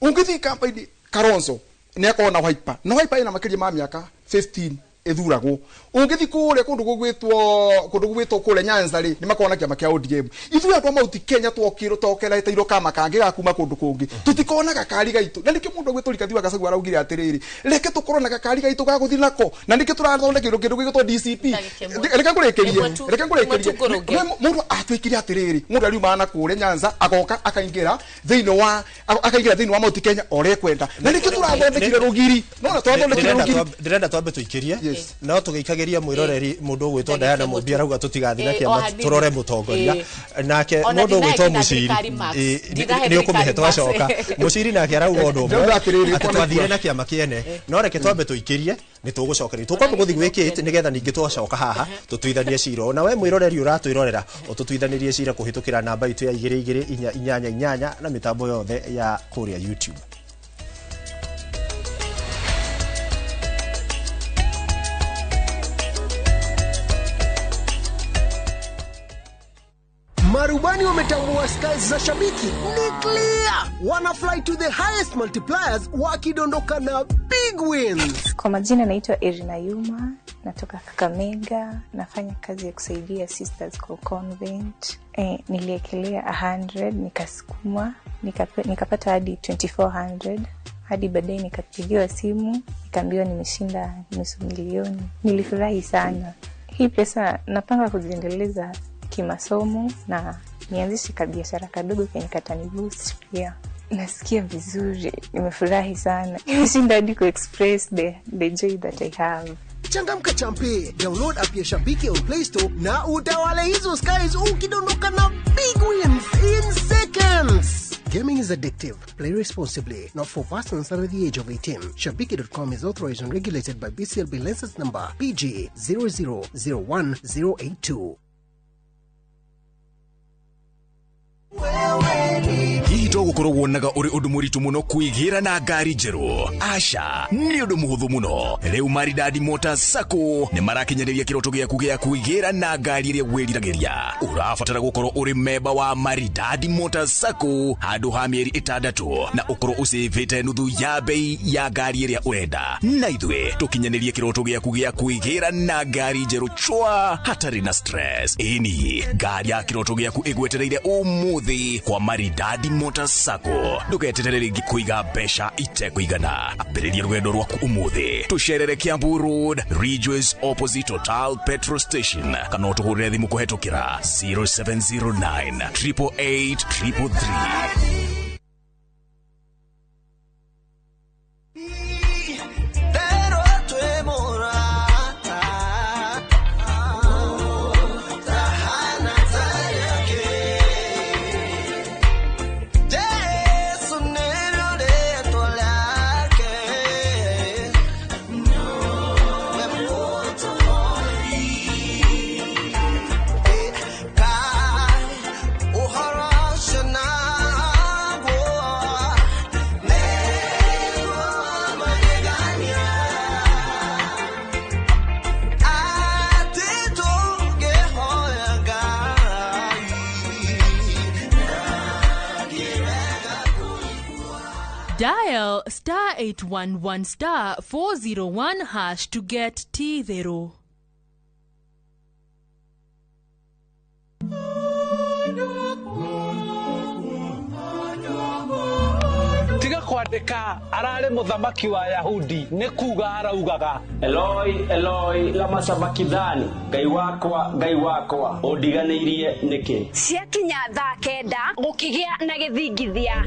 Ũngĩthiĩ ikamba-inĩ, Kalonzo nĩ akoragwo na Wiper, na Wiper ĩna makĩria ma mĩaka 15 Ĩthuragwo ũngĩthi kũrĩa kũndũ gũgwĩtwo kũndũ gũgwĩtwo kũrĩa Nyanza rĩ, nĩ makoragwo na kĩama kĩa ODM. Ithuĩ andũ a Mount Kenya twokĩrwo tokerateirwo kama kangĩ ga kuma kũndũ kũngĩ, tũtikona gakari gaitũ. Na nĩkĩo mũndũ ũgwĩtwo Rigathi wa Gachagua araugire atĩrĩrĩ, reke tũkorwo na gakari gaitũ ga gũthiĩ nako. Na nĩkĩo tũrathondekeirwo kĩndũ gĩgwĩtwo DCP. Reke ngũrĩkĩrie, reke ngũrĩkĩrie. Mũndũ atwĩkire atĩrĩrĩ, mũndũ ariumaga na kũrĩa Nyanza agoka akaingĩra thĩinĩ wa akaingĩra thĩinĩ wa Mount Kenya ũrĩa ekwenda. Na nĩkĩo tũrathondekire rũgiri, nona tũrathondekire rũgiri. Ndĩrenda twambe tũikĩrie, no tũgĩikagĩria mwĩroreri mũndũ ũgwĩtwo Diana Mũmbi arauga tũtigathiĩ na kĩama, tũrore mũtongoria. Nake mũndũ ũgwĩtwo Mũciri nĩ ũkũmĩhe twacoka. Mũciri nake arauga ũndũ ũmwe, atĩ twathire na kĩama kĩene. No reke twambe tũikĩrie, nĩ tũgũcokeria tũkwamba gũthiĩ gwĩkĩte nĩgetha ningĩ twacoka haha tũtuithanie cira. Na we mwĩroreri ũratwĩrorera, ũtũtuithanĩrie cira kũhĩtũkĩra namba itũ ya 2 2 4 8 8 na mĩtambo yothe ya kũrĩa YouTube. Marubani wametambua skies za shabiki ni clear, wana fly to the highest multipliers wakidondoka na big wins. Kwa majina naitwa Irina Yuma, natoka Kakamega, nafanya kazi ya kusaidia sisters kwa convent. Niliekelea 100 nikasukuma, nikapata hadi 2400, hadi baadaye nikapigiwa simu nikaambiwa nimeshinda 500,000. Nilifurahi sana. Hii pesa napanga kuziendeleza kimasomo na nianzishe kabiashara kadogo kenye kataniboost pia. Nasikia vizuri, nimefurahi sana. Nimeshinda hadi ku express the joy that I have. Changamka champe, download app ya Shabiki on Play Store na utawale hizo skies ukidondoka na big wins in seconds. Gaming is addictive. Play responsibly. Not for persons under the age of 18. Shabiki.com is authorized and regulated by BCLB license number PG 0001082. Hihi to gukorwo wonaga uri undu muritu muno kwigira na ngari njeru? Aca, ni undu muhuthu muno. Riu Maridadi Motors Sacco ni marakinyaniria kiroto giaku gia kwigira na ngari iria wiriragiria. Urabatara gukorwo uri memba wa Maridadi Motors Sacco handu ha mieri 6 na ukorwo ucivite nuthu ya bei ya ngari iria urenda. Na ithuĩ tukinyanirie kiroto giaku gia kwigira na ngari njeru chwa hatari na stress. Ini ngari ya kiroto giaku igwetereire umuthi kwa Maridadi Motors Sacco. Ndugeterere ringi kuiga mbeca itekũigana. Ambĩrĩria rũgendo rwaku umuthi. Tũcerere Kiambu Road, Ridgeways opposite Total Petrol Station, kana ũtũhũrĩre thimũ kũhetũkĩra 0709 888 333. Dial star 811 star 401 hash to get T0. Tiga kwandika ararĩ mũthamaki wa Yahudi nĩ kuga araugaga Eloi Eloi lama sabakithani, Ngai wakwa Ngai wakwa ũndiganĩirie nĩkĩ? Ciakinya thaa 9 gũkĩgĩa na gĩthingithia,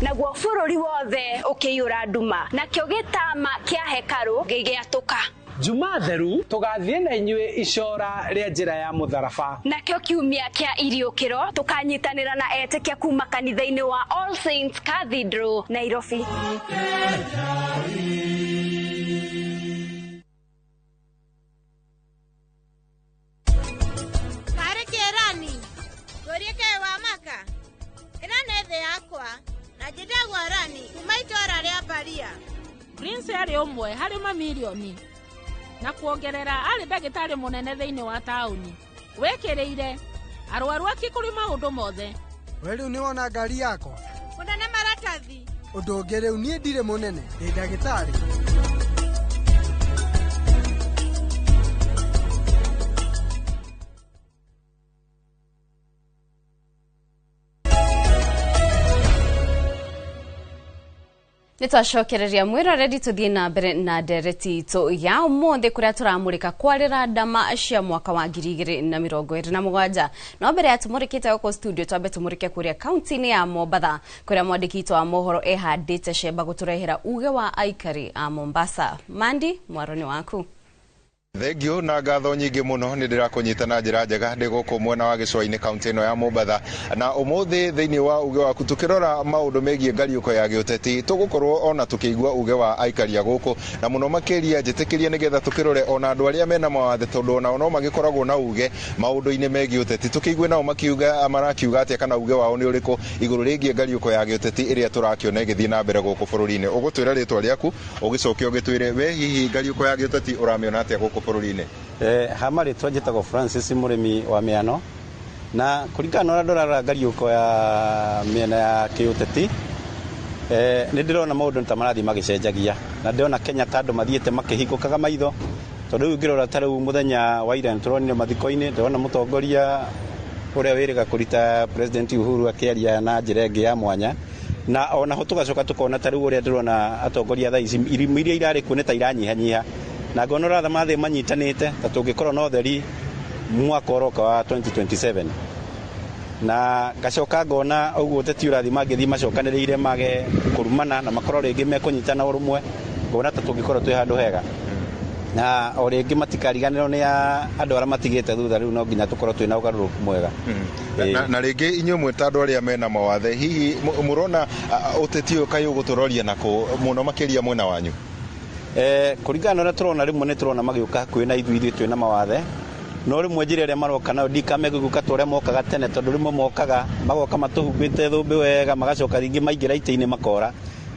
naguo bũrũri wothe ũkĩiyũra nduma, nakĩo gĩtama kĩa hekarũ gĩgĩatũka. Juma theru tũgathiĩ na inyuĩ icora rĩa njĩra ya mũtharaba. Nakĩo kiumia kĩa iriũkĩro tũkanyitanĩra na etĩkia kuma kanitha-inĩ wa All Saints Cathedral, Nairobi. Karĩ kĩrani ngũrie kaĩ wa maka ĩno nĩ thĩ yakwa na njĩtagwo Rani kuma itũra rĩa Baria. Prince arĩ ũmwe harĩ mamirioni na kuongerera arĩ ndagĩtarĩ mũnene thĩinĩ wa taũni wĩkĩrĩire arwaru ake kũrĩ maũndũ mothe. We rĩu nĩwona ngari yakwa mũnene maratathi ũndũ ũngĩ rĩu niĩ ndirĩ mũnene, ndĩ ndagĩtarĩ. Nitwacokereria mwiroreri tuthie na mbere na ndereti itũ ya ũmũthĩ kũrĩa tũramũrĩka kwarĩra ndama cia mwaka wa 2027. No mbere ya tũmũrĩkĩte gũkũ studio, twambe tũmũrĩke kũrĩa kaunti-inĩ ya Mombatha, kũrĩa mwandĩki witũ wa mohoro ehandĩte cemba gũtũrehera uge wa aikari a Mombasa. Mandi, mwaro nĩ waku. Thengio na ngatho nyingĩ mũno, nĩ ndĩrakũnyita na njĩra njega ndĩ gũkũ mwena wa gĩcũa-inĩ, kaunti ĩno ya Mombatha. Na ũmũthĩ thĩinĩ wa uge waku tũkĩrora maũndũ megiĩ ngariũko ya gĩũteti, tũgũkorwo ona tũkĩigua uge wa aikari a gũkũ, na mũno makĩria njĩtĩkĩrie nĩgetha tũkĩrore ona andũ arĩa mena mawathe, tondũ onao no magĩkoragwo na uge maũndũ-inĩ megiĩ ũteti. Tũkĩigue nao makiuga, marakiuga atĩa, kana uge wao nĩ ũrĩkũ igũrũ rĩgiĩ ngariũko ya gĩũteti ĩrĩa tũrakĩona ĩgĩthiĩ na mbere gũkũ bũrũri-inĩ. Ũgũtwĩra rĩtwa rĩaku, ũgĩcoke ũgĩtwĩre we hihi ngariũko ya gĩũteti ũramĩona atĩa gũkũ bũrũri-inĩ. Ha marĩtwa njĩtagwo Francis Mũrĩmi wa Mĩano, na kũringana na ũrĩa ndĩrarora ngariũko ya mĩena ya kĩũteti, nĩ ndĩrona maũndũ ta marathiĩ magĩcenjagia, na ndĩrona Kenya ta andũ mathiĩte makĩhingũkaga maitho, tondũ rĩu ngĩrora ta rĩu mũthenya wa ira nĩtũronire mathiko-inĩ, ndĩrona mũtongoria ũrĩa wĩrĩga kũrita President Uhuru akĩaria na njĩra ĩngĩ ya mwanya, na onaho tũgacoka tũkona ta rĩu ũrĩa ndĩrona atongoria thaa ici irimũ iria irarĩ kuo nĩ ta iranyihanyiha, na ngona ũratha mathiĩ manyitanĩte ta tũngĩkorwo na ũtheri mwaka ũroka wa 2027. Na ngacoka ngona ũguo ũteti ũrathiĩ mangĩthiĩ macokanĩrĩire mage kũrumana na makorwo rĩngĩ mekũnyitana ũrũmwe, ngona ta tũngĩkorwo twĩ handũ hega, na o rĩngĩ matikariganĩrwo nĩ andũ arĩa matigĩte thutha. Rĩu no nginya tũkorwo twĩna ũgarũrũku mwega. Na rĩngĩ inyuĩ mwĩ ta andũ arĩa mena mawathe, hihi mũrona ũteti ũyũ kaĩ ũgũtũroria nakũ mũno makĩria mwena wanyu? Kũringana na ũrĩa tũrona, rĩmwe nĩ tũrona magĩũka hakuhĩ na ithuĩ, ithuĩ twĩna mawathe, no rĩmwe njĩra ĩrĩa maroka nayo ndikamegũka ta ũrĩa mokaga tene, tondũ rĩmwe mokaga magoka matũhumbĩte thũmbĩ wega, magacoka rĩngĩ maingĩra itĩ-inĩ makora.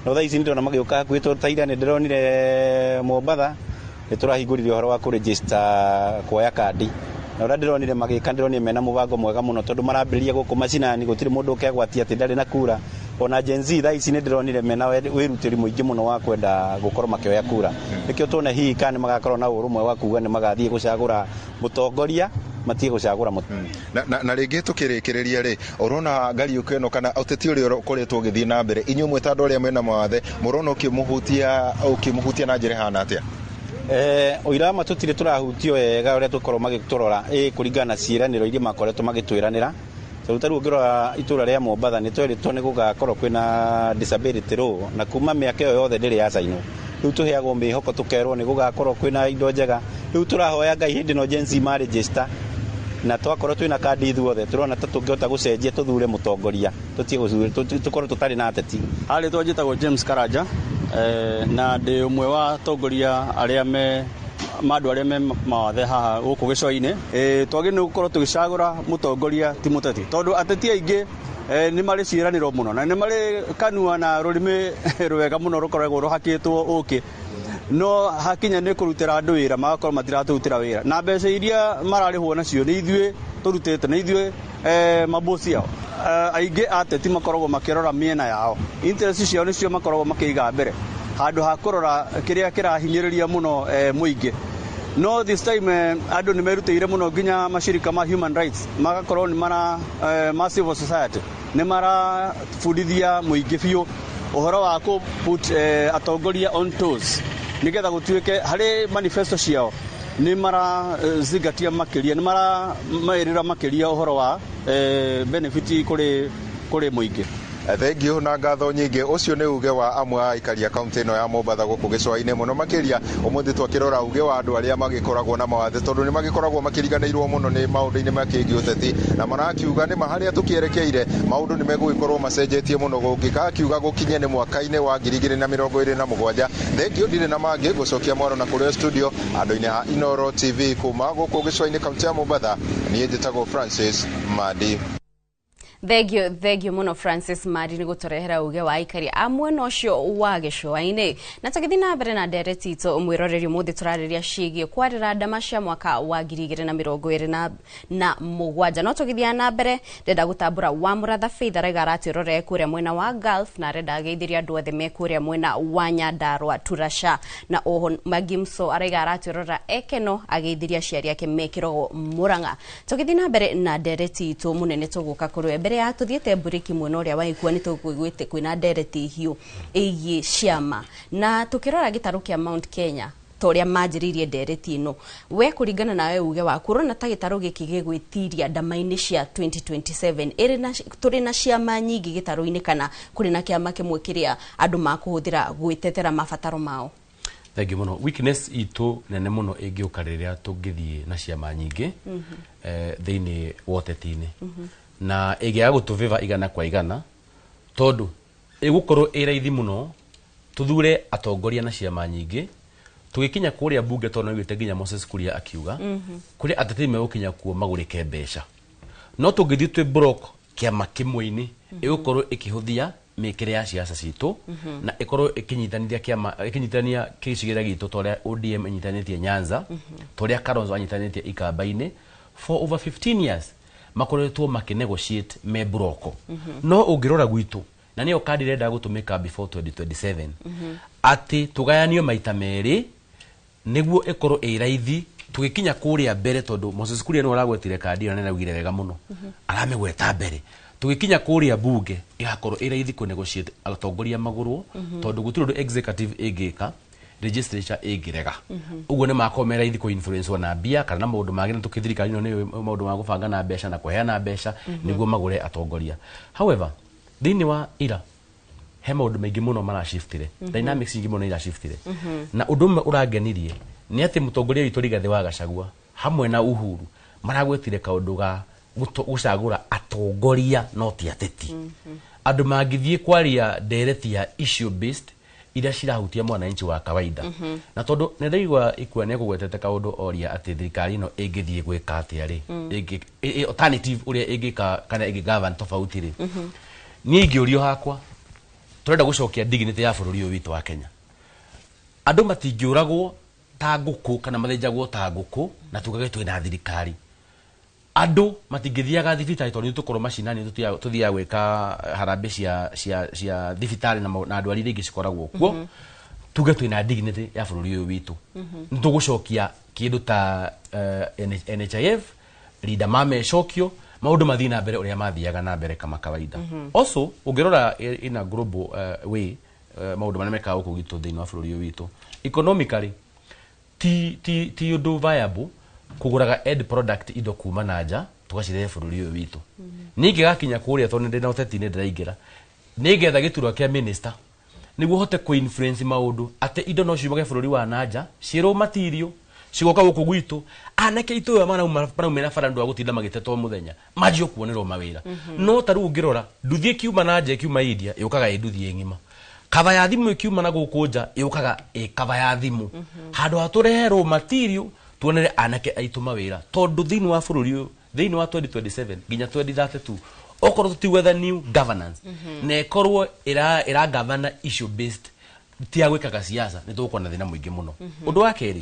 No thaa ici nĩ ndĩrona magĩũka hakuhĩ, tondũ ta ira nĩ ndĩronire Mombatha nĩ tũrahingũrire ũhoro wa kũregister kuoya kandi, na ũrĩa ndĩronire magĩka, ndĩronire mena mũbango mwega mũno, tondũ marambĩrĩria gũkũ macinani, gũtirĩ mũndũ ũkegwatia atĩ ndarĩ na kura. Ona Gen Z thaa ici nĩ ndĩronire mena wĩrutĩri mũingĩ mũno wa kwenda gũkorwo makĩoya kura. Nĩkĩo tuone hihi kana nĩ magakorwo na ũrũmwe wa kuga nĩ magathiĩ gũcagũra mũtongoria, matige gũcagũra. Na rĩngĩ tũkĩrĩkĩrĩria rĩ, ũrona ngariũko ĩno kana ũteti ũrĩa ũkoretwo ũgĩthiĩ na mbere, inyuĩ mwĩ ta andũ arĩa mena mawathe, mũrona ũkĩmũhutia na njĩra ĩhana atĩa? Ũira ma tũtirĩ tũrahutio wega ũrĩa tũkorwo magĩtũrora kũringana na ciĩranĩro iria makoretwo magĩtwĩranĩra, tondũ ta rĩu ũngĩrora itũra rĩa Mombatha nĩ twerĩtwo nĩ gũgakorwo kwĩna disability law, na kuma mĩaka ĩyo yothe ndĩrĩ yacainwo. Rĩu tũheagwo mĩhoko, tũkerwo nĩ gũgakorwo kwĩna indo njega. Rĩu tũrahoya Ngai hĩndĩ ĩno Gen Z maregister na twakorwo twĩna kandi ithuothe, tũrona ta tũngĩhota gũcenjia, tũthure mũtongoria, tũtige tũkorwo tũtarĩ na ateti. Harĩtwa njĩtagwo James Karanja, na ndĩ ũmwe wa atongoria arĩa me ma andũ arĩa me mawathe haha gũkũ gĩcũa-inĩ. Twagĩrĩirwo nĩ gũkorwo tũgĩcagũra mũtongoria, ti mũteti, tondũ ateti aingĩ nĩ marĩ ciĩranĩro mũno na nĩ marĩ kanua na rũrĩmĩ rwega mũno rũkoragwo rũhakĩtwo ũkĩ, no hakinya nĩ kũrutĩra andũ wĩra, magakorwo matiratũrutĩra wĩra, na mbeca iria mararĩhwo nacio nĩ ithuĩ tũrutĩte, nĩ ithuĩ mabosi ao. Aingĩ ateti makoragwo makĩrora mĩena yao, interest ciao nĩcio makoragwo makĩiga mbere handũ ha kũrora kĩrĩa kĩrahinyĩrĩria mũno mũingĩ. No this time andũ nĩ merutĩire mũno, nginya mashirika ma human rights magakorwo nĩ mara ma civil society nĩ marabundithia mũingĩ biũ ũhoro wa kũ put atongoria on toes, nĩgetha gũtuĩke harĩ manifesto ciao nĩ marazingatia makĩria, nĩ maramerĩra makĩria ũhoro wa benefit kũrĩ mũingĩ. Thengio na ngatho nyingĩ. Ũcio nĩ uge wa amwe a aikari a kaunti ĩno ya Mombatha gũkũ gĩcũa-inĩ, mũno makĩria ũmũthĩ twakĩrora uge wa andũ arĩa magĩkoragwo na mawathe, tondũ nĩ magĩkoragwo makĩriganĩirwo mũno nĩ maũndũ-inĩ makĩgiĩ ũteti, na marakiuga nĩ ma harĩa tũkĩerekeire maũndũ nĩ megũgĩkorwo macenjetie mũno gũngĩgakiuga gũkinye nĩ mwaka-inĩ wa 2027. Thengio, ndirĩ na mangĩ, gũcokia mwaro na kũrĩa studio andũ-inĩ a Inoro TV kuma gũkũ gĩcũa-inĩ, kaunti ya Mombatha. Niĩ njĩtagwo Francis Mandi. Thengio, thengio muno Francis Mari nĩ gũtũrehera uge wa aikari a mwena ũcio wa gĩcũa-inĩ. Na tũgĩthiĩ na mbere na ndereti itũ, mwĩroreri, ũmũthĩ tũrarĩria ciĩgiĩ kwarĩra ndama cia mwaka wa 2027. No tũgĩthiĩ na mbere, ndĩrenda gũtambũra wa Mũratha Faith, araiga aratwĩrorere kũrĩa mwena wa Gulf, na arenda ageithĩria andũ othe me kũrĩa mwena wa Nyandarua Turasha. Na oho Magimso araiga aratwĩrorera ekeno, ageithĩria aciari ake me Kĩrogo Mũrang'a. Tũgĩthiĩ na mbere na ndereti itũ, mũnene, tũgũka kũrĩ we. Mbere ya tuthiete mburiki mwena uria wa Ikua ni tukuiguite kwina ndereti hiu igie ciama na tukirora gitaru kia Mount Kenya toria manjiririe ndereti ino we kuringana nawe uge waku urona ta gitaru giki gigwitiria ndama-ini cia 2027 iri na turi na ciama nyingi gitaru-ini kana kuri na kiama kimwe kiria andu makuhuthira gwitetera mabataro mao? Thank you muno. Weakness itu nene muno ingiuka riria tungithie na ciama nyingi thiini wa ũteti-inĩ. Na ĩngĩaga gũtũvĩva igana kwa igana tondu ĩgũkorwo ĩ raithi mũno tuthure atongoria na ciama nyingĩ tugikinya kuria bunge tondu nĩguĩte nginya Moses Kuria akiuga kuria ateti megũkinya kuo magũrĩke mbeca no tũngĩthiĩ twĩ block kĩama kĩmwe-inĩ ĩgũkorwo ĩkĩhũthia mĩkĩre ya ciaca citũ na ĩkorwo ĩkĩnyitanithia kĩama ĩkĩnyitania gĩcigĩrĩra gitũ ta ũrĩa ODM ĩnyitanĩtie Nyanza ta ũrĩa Kalonzo anyitanĩtie Ikamba-inĩ for over 15 years makoretwo makĩnegotiate me broko. No ũngĩrora gwitũ na nĩyo kandi ĩrenda gũtũmĩka before 2027 atĩ tũgayanio maita merĩ nĩguo ĩkorwo ĩ raithi tũgĩkinya kũrĩa mbere tondũ Moses Kuria nĩwe ũragwetire kandi ĩyo na nĩaraugire wega mũno aramĩgweta mbere tũgĩkinya kũrĩa bunge ĩgakorwo ĩ raithi kũnegotiate atongoria magũrwo tondũ gũtirĩ ũndũ executive ĩngĩka legislature ĩngĩrega ũguo nĩ makorwo me raithi kũ influence na mbia kana na maũndũ mangĩ na tũkĩthirikari ĩno nĩ maũndũ ma gũbanga na mbeca na kũheana mbeca nĩguo magũre atongoria. However, thĩinĩ wa ira he maũndũ maingĩ mũno marashiftire dynamics nyingĩ mũno irashiftire na ũndũ ũmwe ũrangenirie nĩ atĩ mũtongoria witũ Rigathĩ wa Gachagua hamwe na Uhuru maragwetire kaũndũ ga gũcagũra atongoria no ti ateti. Andũ mangĩthiĩ kwaria ndereti ya issue based iria cirahutia mwananchi wa kawaida. Na tondu nĩ ndaigua Ikua nĩ ekũgwetete kaũndũ oria atĩ thirikari ĩno ĩngĩthiĩ gwĩka atĩa rĩ, alternative ũrĩa ĩngĩka kana ĩngĩ govern tofauti rĩ, niĩ ingĩũrio hakwa tũrenda gũcokia dignity ya bũrũri ũyũ witũ wa Kenya. Andũ matingĩũragwo ta ngũkũ kana mathĩnjagwo ta ngũkũ na tugage twĩna thirikari. Andũ matingĩthiaga thibitarĩ tondũ nĩtũkorwo macinani tũthiaga gwĩka harambĩ cia thibitarĩ na ndwari iria ingĩ cikoragwo kuo tuge twĩna dignity ya bũrũri ũyũ witũ. Nĩtũgũcokia kĩndũ ta NHIF Linda Mama ĩcokio maũndũ mathiĩ na mbere ũrĩa mathiaga na mbere kama kawaida. Also ũngĩrora in a global way maũndũ marĩa mekaga gũkũ gwitũ thĩinĩ wa bũrũri ũyũ witũ economically ti ũndũ viable kũgũraga end product indo kuma na nja tũgacirehe bũrũri ũyũ witũ. Niĩ ingĩgakinya kũrĩa tondũ ndĩ na ũteti-inĩ ndĩraingĩra nĩngetha gĩturwa kĩa minister nĩguo hote kũ-influence maũndũ atĩ indo no ciumage bũrũri wa na nja ciĩ raw material cigoka gũkũ gwitũ anake aitũ aya maraumĩra bara nĩ ũndũ wa gũtinda magĩtetwo mũthenya manjie kuonerwo mawĩra. No ta rĩu ũngĩrora nduthi ĩkiuma na nja ĩkiuma India yũkaga ĩ nduthi ĩ ng'ima, kaba ya thimũ ĩkiuma na gũkũ nja yũkaga ĩ kaba ya thimũ. Handũ ha tũrehe raw material tuonere anake aitũ mawĩra tondũ thĩinĩ wa bũrũri ũyũ thĩinĩ wa 2027 nginya 2032 okorwo tũtigwetha new governance na ĩkorwo ĩra govern issue based ti ya gwĩkaga siasa nĩ tũgũkorwo na thĩna mũingĩ mũno. Ũndũ wa kerĩ,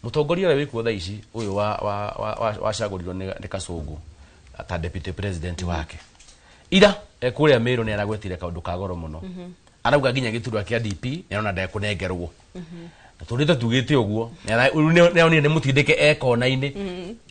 mũtongoria ũrĩa wĩkuo thaa ici ũyũ wacagũrirwo nĩ Kasũngũ ta deputy president wake ira kũrĩa Meru nĩ aragwetire kaũndũ ka goro mũno arauga nginya gĩturwa kĩa DP nĩarona ndekũnengerwo na tũrĩte tugĩte ũguo nĩaronire nĩ mũtindĩke e kona-inĩ.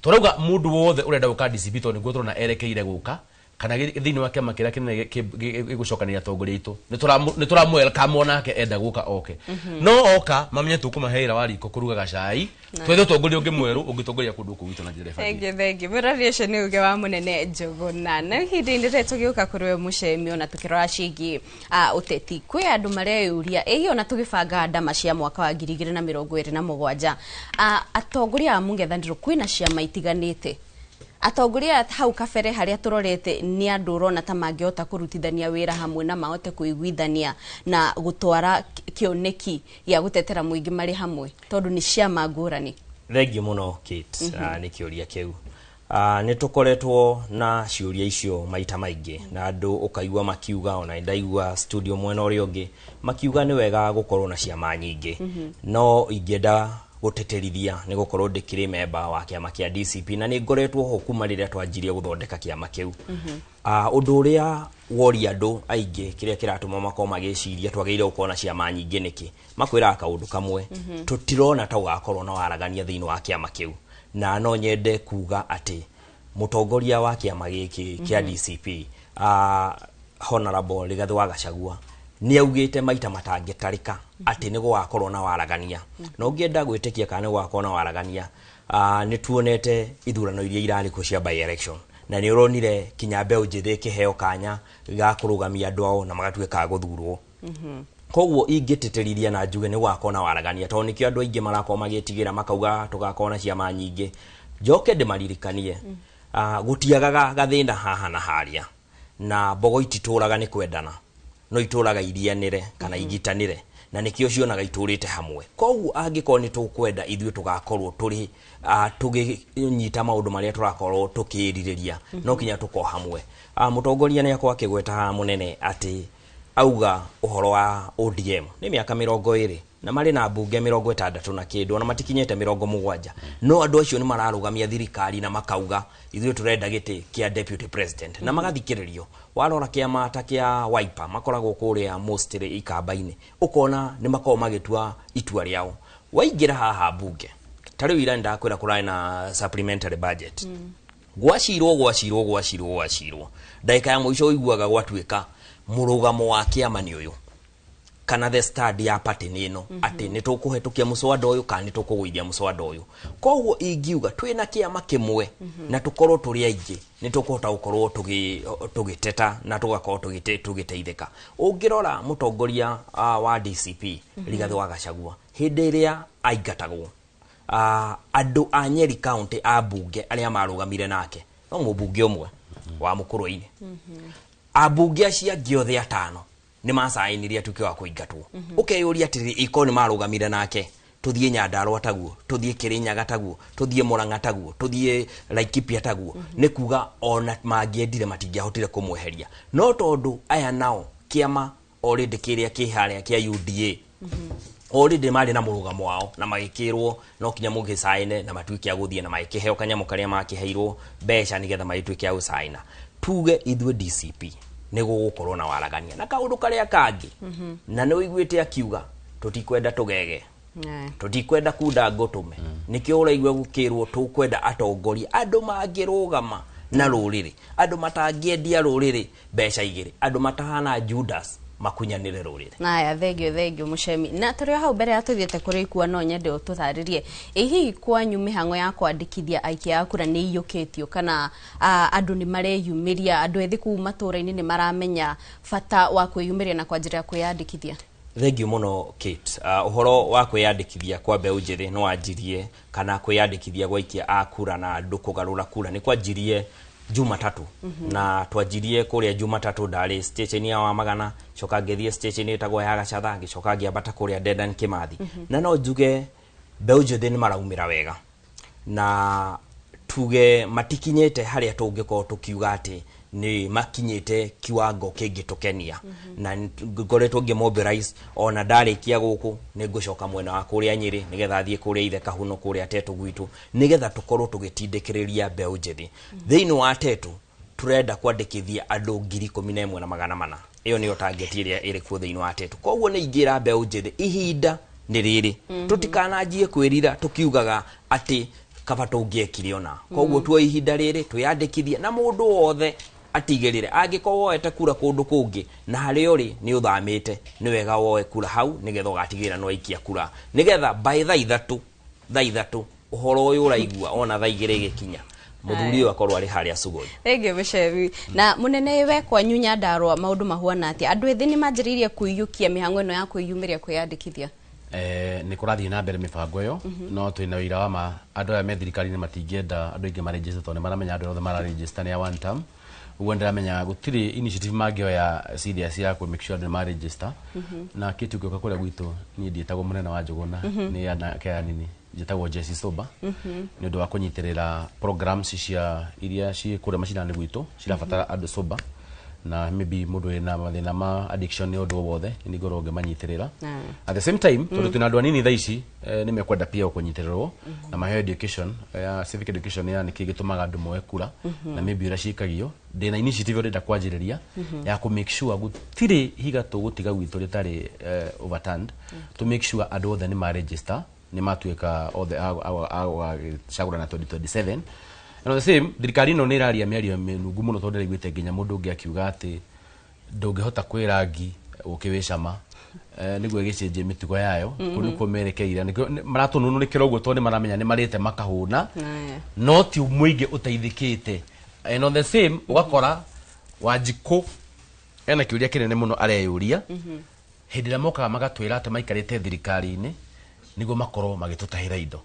Tũrauga mũndũ wothe ũrenda gũka DCP tondũ nĩguo tũrona erekeire gũka kana thĩinĩ wa kĩama kĩrĩa kĩnene gĩgũcokanĩria atongoria aitũ nĩ tũramwelcome onake enda gũka oke no oka mamenye tũkũmahe wĩra wa riko kũrugaga cai twethe ũtongoria ũngĩ mwerũ ũngĩtongoria kũndũ gũkũ gwitũ na njĩra ĩbatiĩ. Thank you, thank you. Mũrori ũcio nĩ uge wa mũnene Njũgũna. Na ihinda-inĩ rĩrĩ tũgĩũka kũrĩ we Mũcemi ona tũkĩrora ciĩgiĩ ũteti kwĩ andũ mareyũria ĩĩ ona tũgĩbanga ndama cia mwaka wa 2027 atongoria a mũng'ethanĩro kwĩna ciama itiganĩte atongoria hau kabere harĩa tũrorete nĩ andũ ũrona ta mangĩhota kũrutithania wĩra hamwe na mahote kũiguithania na gũtwara kĩoneki gĩa gũtetera mũingĩ marĩ hamwe tondũ nĩ ciama ngũrani. Thengiũ mũno Kate, nĩ kĩũria kĩu. Nĩ tũkoretwo na ciũria icio maita maingĩ na andũ ũkaigua makiuga ona ndaigua studio mwena ũrĩa ũngĩ makiuga nĩ wega gũkorwo na ciama nyingĩ. No ingĩenda gũtĩtĩrithia nĩ gũkorwo ndĩkĩrĩ memba wa kĩama kĩa DCP na nĩ ngoretwo ho kuma rĩrĩa twanjirie gũthondeka kĩama kĩu. Ũndũ ũrĩa woria andũ aingĩ kĩrĩa kĩratũma makorwo magĩciria twagĩrĩire gũkorwo na ciama nyingĩ nĩkĩ, makwĩraga kaũndũ kamwe, tũtirona ta gũgakorwo na waragania thĩinĩ wa kĩama kĩu. Na no nyende kuga atĩ Mũtongoria wa kĩama gĩkĩ kĩa DCP, Honorable Rigathĩ wa Gachagua, nĩ augĩte maita matangĩtarĩka atĩ nĩ gũgakorwo na waragania. Na ũngĩenda gwĩtĩkia kana nĩ gũgakorwo na waragania, nĩ tuonete ithurano iria irarĩ kuo cia by election, na nĩ ũronire kinya mbeũ njĩthĩ ĩkĩheo kanya ga kũrũgamia andũ ao na magatuĩka a gũthurwo. Koguo ingĩtĩtĩrithia na njuge nĩ gũgakorwo na waragania, tondũ nĩkĩo andũ aingĩ marakorwo magĩtigĩra makauga tũgakorwo na ciama nyingĩ. Njoke ndĩmaririkanie, gũtiagaga gathĩna haha na harĩa, na mbogo ititũraga nĩ kwendana, no itũraga irianĩre kana igitanĩre, na nĩkĩo cionaga itũrĩte hamwe. Koguo angĩkorwo nĩ tũkwenda ithuĩ tũgakorwo tũrĩ tũgĩnyita maũndũ marĩa tũrakorwo tũkĩrirĩria, no kinya tũkorwo hamwe. Mũtongoria nĩ akorwo akĩgweta haha mũnene atĩ auga ũhoro wa ODM nĩ mĩaka 20 na marĩ na mbunge 60 na kĩndũ, ona matikinyĩte 70, no andũ acio nĩ mararũgamia thirikari na makauga ithuĩ tũrenda gĩtĩ kĩa deputy president, na magathikĩrĩrio. Warora kĩama ta kĩa Wiper, makoragwo kũrĩa mostly ikamba-inĩ, ũkona nĩ makoragwo magĩtua itua rĩao. Waingĩra haha mbunge ta rĩu ira nĩndakwĩra kũrarĩ na supplementary budget, gwacirwo gwacirwo gwacirwo gwacirwo, ndagĩka ya mũico ũiguaga gwatuĩka mũrũgamo wa kĩama nĩ ũyũ, kana the stand ya party nĩ ĩno, atĩ nĩ tũkũhetũkia mũswada ũyũ kana nĩ tũkũgũithia mũswada ũyũ. Koguo ingiuga twĩna kĩama kĩmwe na tũkorwo tũrĩ aingĩ, nĩ tũkũhota gũkorwo tũgĩteta na tũgakorwo tũgĩteithĩka. Ũngĩrora mũtongoria wa DCP, Rigathĩ wa Gachagua, hĩndĩ ĩrĩa aingatagwo, andũ a Nyeri County a mbunge arĩa marũgamire nake no mũmbunge ũmwe wa Mũkũrwe-inĩ, ambunge acio angĩ othe 5 nĩ macainire atuĩke wa kũingatwo. Ũkeyũria atĩrĩrĩ, ĩkorwo nĩ marũgamire nake, tũthiĩ Nyandarua taguo, tũthiĩ Kĩrĩnyaga taguo, tũthiĩ Murang'a taguo, tũthiĩ Laikipia taguo, nĩ kuga ona mangĩendire matingĩahotire kũmweheria. No tondũ aya nao kĩama already kĩrĩa kĩ harĩa kĩa UDA already marĩ na mũrũgamo wao, na magĩkĩrwo no kinya mũgĩcaine na matuĩke a gũthiĩ, na magĩkĩheo kanyamũ karĩa makĩheirwo mbeca nĩgetha magĩtuĩke a gũcaina. Tuge ithuĩ DCP nĩ gũgũkorwo na waragania. Na kaũndũ karĩa kangĩ, na nĩ ũiguĩte akiuga tũtikwenda tũgege, tũtikwenda kunda ngũtũme, nĩkĩo ũraigua gũkĩrwo tũkwenda atongoria andũ mangĩrũgama na rũrĩrĩ, andũ matangĩendia rũrĩrĩ mbeca igĩrĩ, andũ matahana Judas makunyanĩre rũrĩrĩ. Naya, thengio thengio Mũcemi. Na tũrĩ o hau mbere ya tũthiĩte kũrĩ ikua, no nyende ũtũtarĩrie, ĩ hihi kwanyu mĩhang'o ya kwandĩkithia aikia a kura nĩ iyũkĩtio, kana andũ nĩ mareyumĩria, andũ ethĩ kũu matũũra-inĩ nĩ maramenya bata wa kwĩyumĩria na kwanjĩrĩria kwĩyandĩkithia? Thengio mũno Kate. Ũhoro wa kwĩyandĩkithia kwa mbeũ njĩthĩ no wanjirie, kana kwĩyandĩkithia gwa aikia a kura na andũ kũgarũra kura nĩ kwanjirie Jumatatu. Na twanjirie kũrĩa Jumatatu, ndarĩ station ya Wamagana, coka ngĩthiĩ station ĩtagwo ya Gacatha, ngĩcoka ngĩambata kũrĩa Dedan Kimathi. Na no njuge mbeũ njĩthĩ nĩ maraumĩra wega, na tuge matikinyĩte harĩa tũngĩkorwo tũkiuga atĩ nĩ makinyĩte kiwango kĩngĩtũkenia. Na ngoretwo ngĩmobilize, ona ndarĩkia gũkũ nĩ ngũcoka mwena wa kũrĩa Nyĩrĩ nĩgetha thiĩ kũrĩa Ithe Kahuno, kũrĩa Tetũ gwitũ, nĩgetha tũkorwo tũgĩtindĩkĩrĩria mbeũ njĩthĩ. Thĩinĩ wa Tetũ tũrenda kwandĩkithia andũ 11,400. Ĩyo nĩyo target ĩrĩa ĩrĩ kuo thĩinĩ wa Tetũ. Koguo nĩ ingĩra mbeũ njĩthĩ ihinda nĩ rĩrĩ, tũtikananjie kwĩrira tũkiugaga atĩ kaba tũngĩekire ona. Koguo tuoe ihinda rĩrĩ twĩyandĩkithie, na mũndũ wothe atigĩrĩre angĩkorwo woete kura kũndũ kũngĩ na harĩa ũrĩ nĩ ũthamĩte, nĩ wega woe kura hau nĩgetha ũgatigĩrĩra nĩ waikia kura, nĩgetha by thaa ithatũ ũhoro ũyũ ũraigua ona thaa 2 ĩgĩkinya mũthuri ũyũ akorwo arĩ harĩa Sugoi. Thengiũ Mũcemi. Na mũnene, we kwanyu Nyandarua maũndũ mahuana atĩa? Andũ ethĩ nĩ manjĩrĩirie kũiyũkia mĩhang'o ĩno ya kwĩyumĩria kwĩyandĩkithia? Nĩ kũrathiĩ na mbere mĩbango ĩyo, no twĩna ũira wa ma andũ aya me thirikari-inĩ matingĩenda andũ aingĩ maregister, tondũ nĩ maramenya andũ othe mararegister nĩ a one term. Ũguo ndĩramenya gũtirĩ initiative mangĩoya serious ya kũ make sure andũ nĩ maregister. Na kĩtu ngĩũka kũrĩa gwitũ, niĩ ndiĩtagwo mũnene wa Njũgũna, nĩ anake anini, njĩtagwo Jesse Soba, nĩ ũndũ wa kũnyitĩrĩra programs cia iria ciĩ kũrĩa macinani gwitũ cirabatara andũ sober, na maybe mũndũ wĩna mathĩna ma addiction nĩ ũndũ o wothe nĩ ngorwo ngĩmanyitĩrĩra. At the same time, tondũ twĩna andũ anini thaa ici, nĩ mekwenda pia kũnyitĩrĩrwo na maheo education ya civic education ya nĩkĩ gĩtũmaga andũ moe kura na maybe ũrĩa ciĩkagio. Ndĩna initiative ndĩrenda kwanjĩrĩria ya kũ make sure gũtirĩ ihiga tũgũtiga gwitũ rĩtarĩ overturned, to make sure andũ othe nĩ ma register, nĩ matuĩka othe a gũgacagũrana 2027. And on the same, thirikari ĩno nĩ ĩraria mĩario mĩnungu mũno, tondũ ndĩraiguĩte nginya mũndũ ũngĩ akiuga atĩ ndũngĩhota kwĩra ngi ũkĩ wĩ cama nĩguo ĩgĩcenjie mĩtugo yayo. Kũu nĩkuo merekeire. Nĩkĩo maratũnunũrĩkĩra ũguo, tondũ nĩ maramenya nĩ marĩte makahũna, no ti mũingĩ ũteithĩkĩte. And on the same, ũgakora Wanjikũ ena kĩũria kĩnene mũno areyũria hĩndĩ ĩrĩa mokaga magatwĩra atĩ maikarĩte thirikari-inĩ nĩguo makorwo magĩtũtahĩra indo.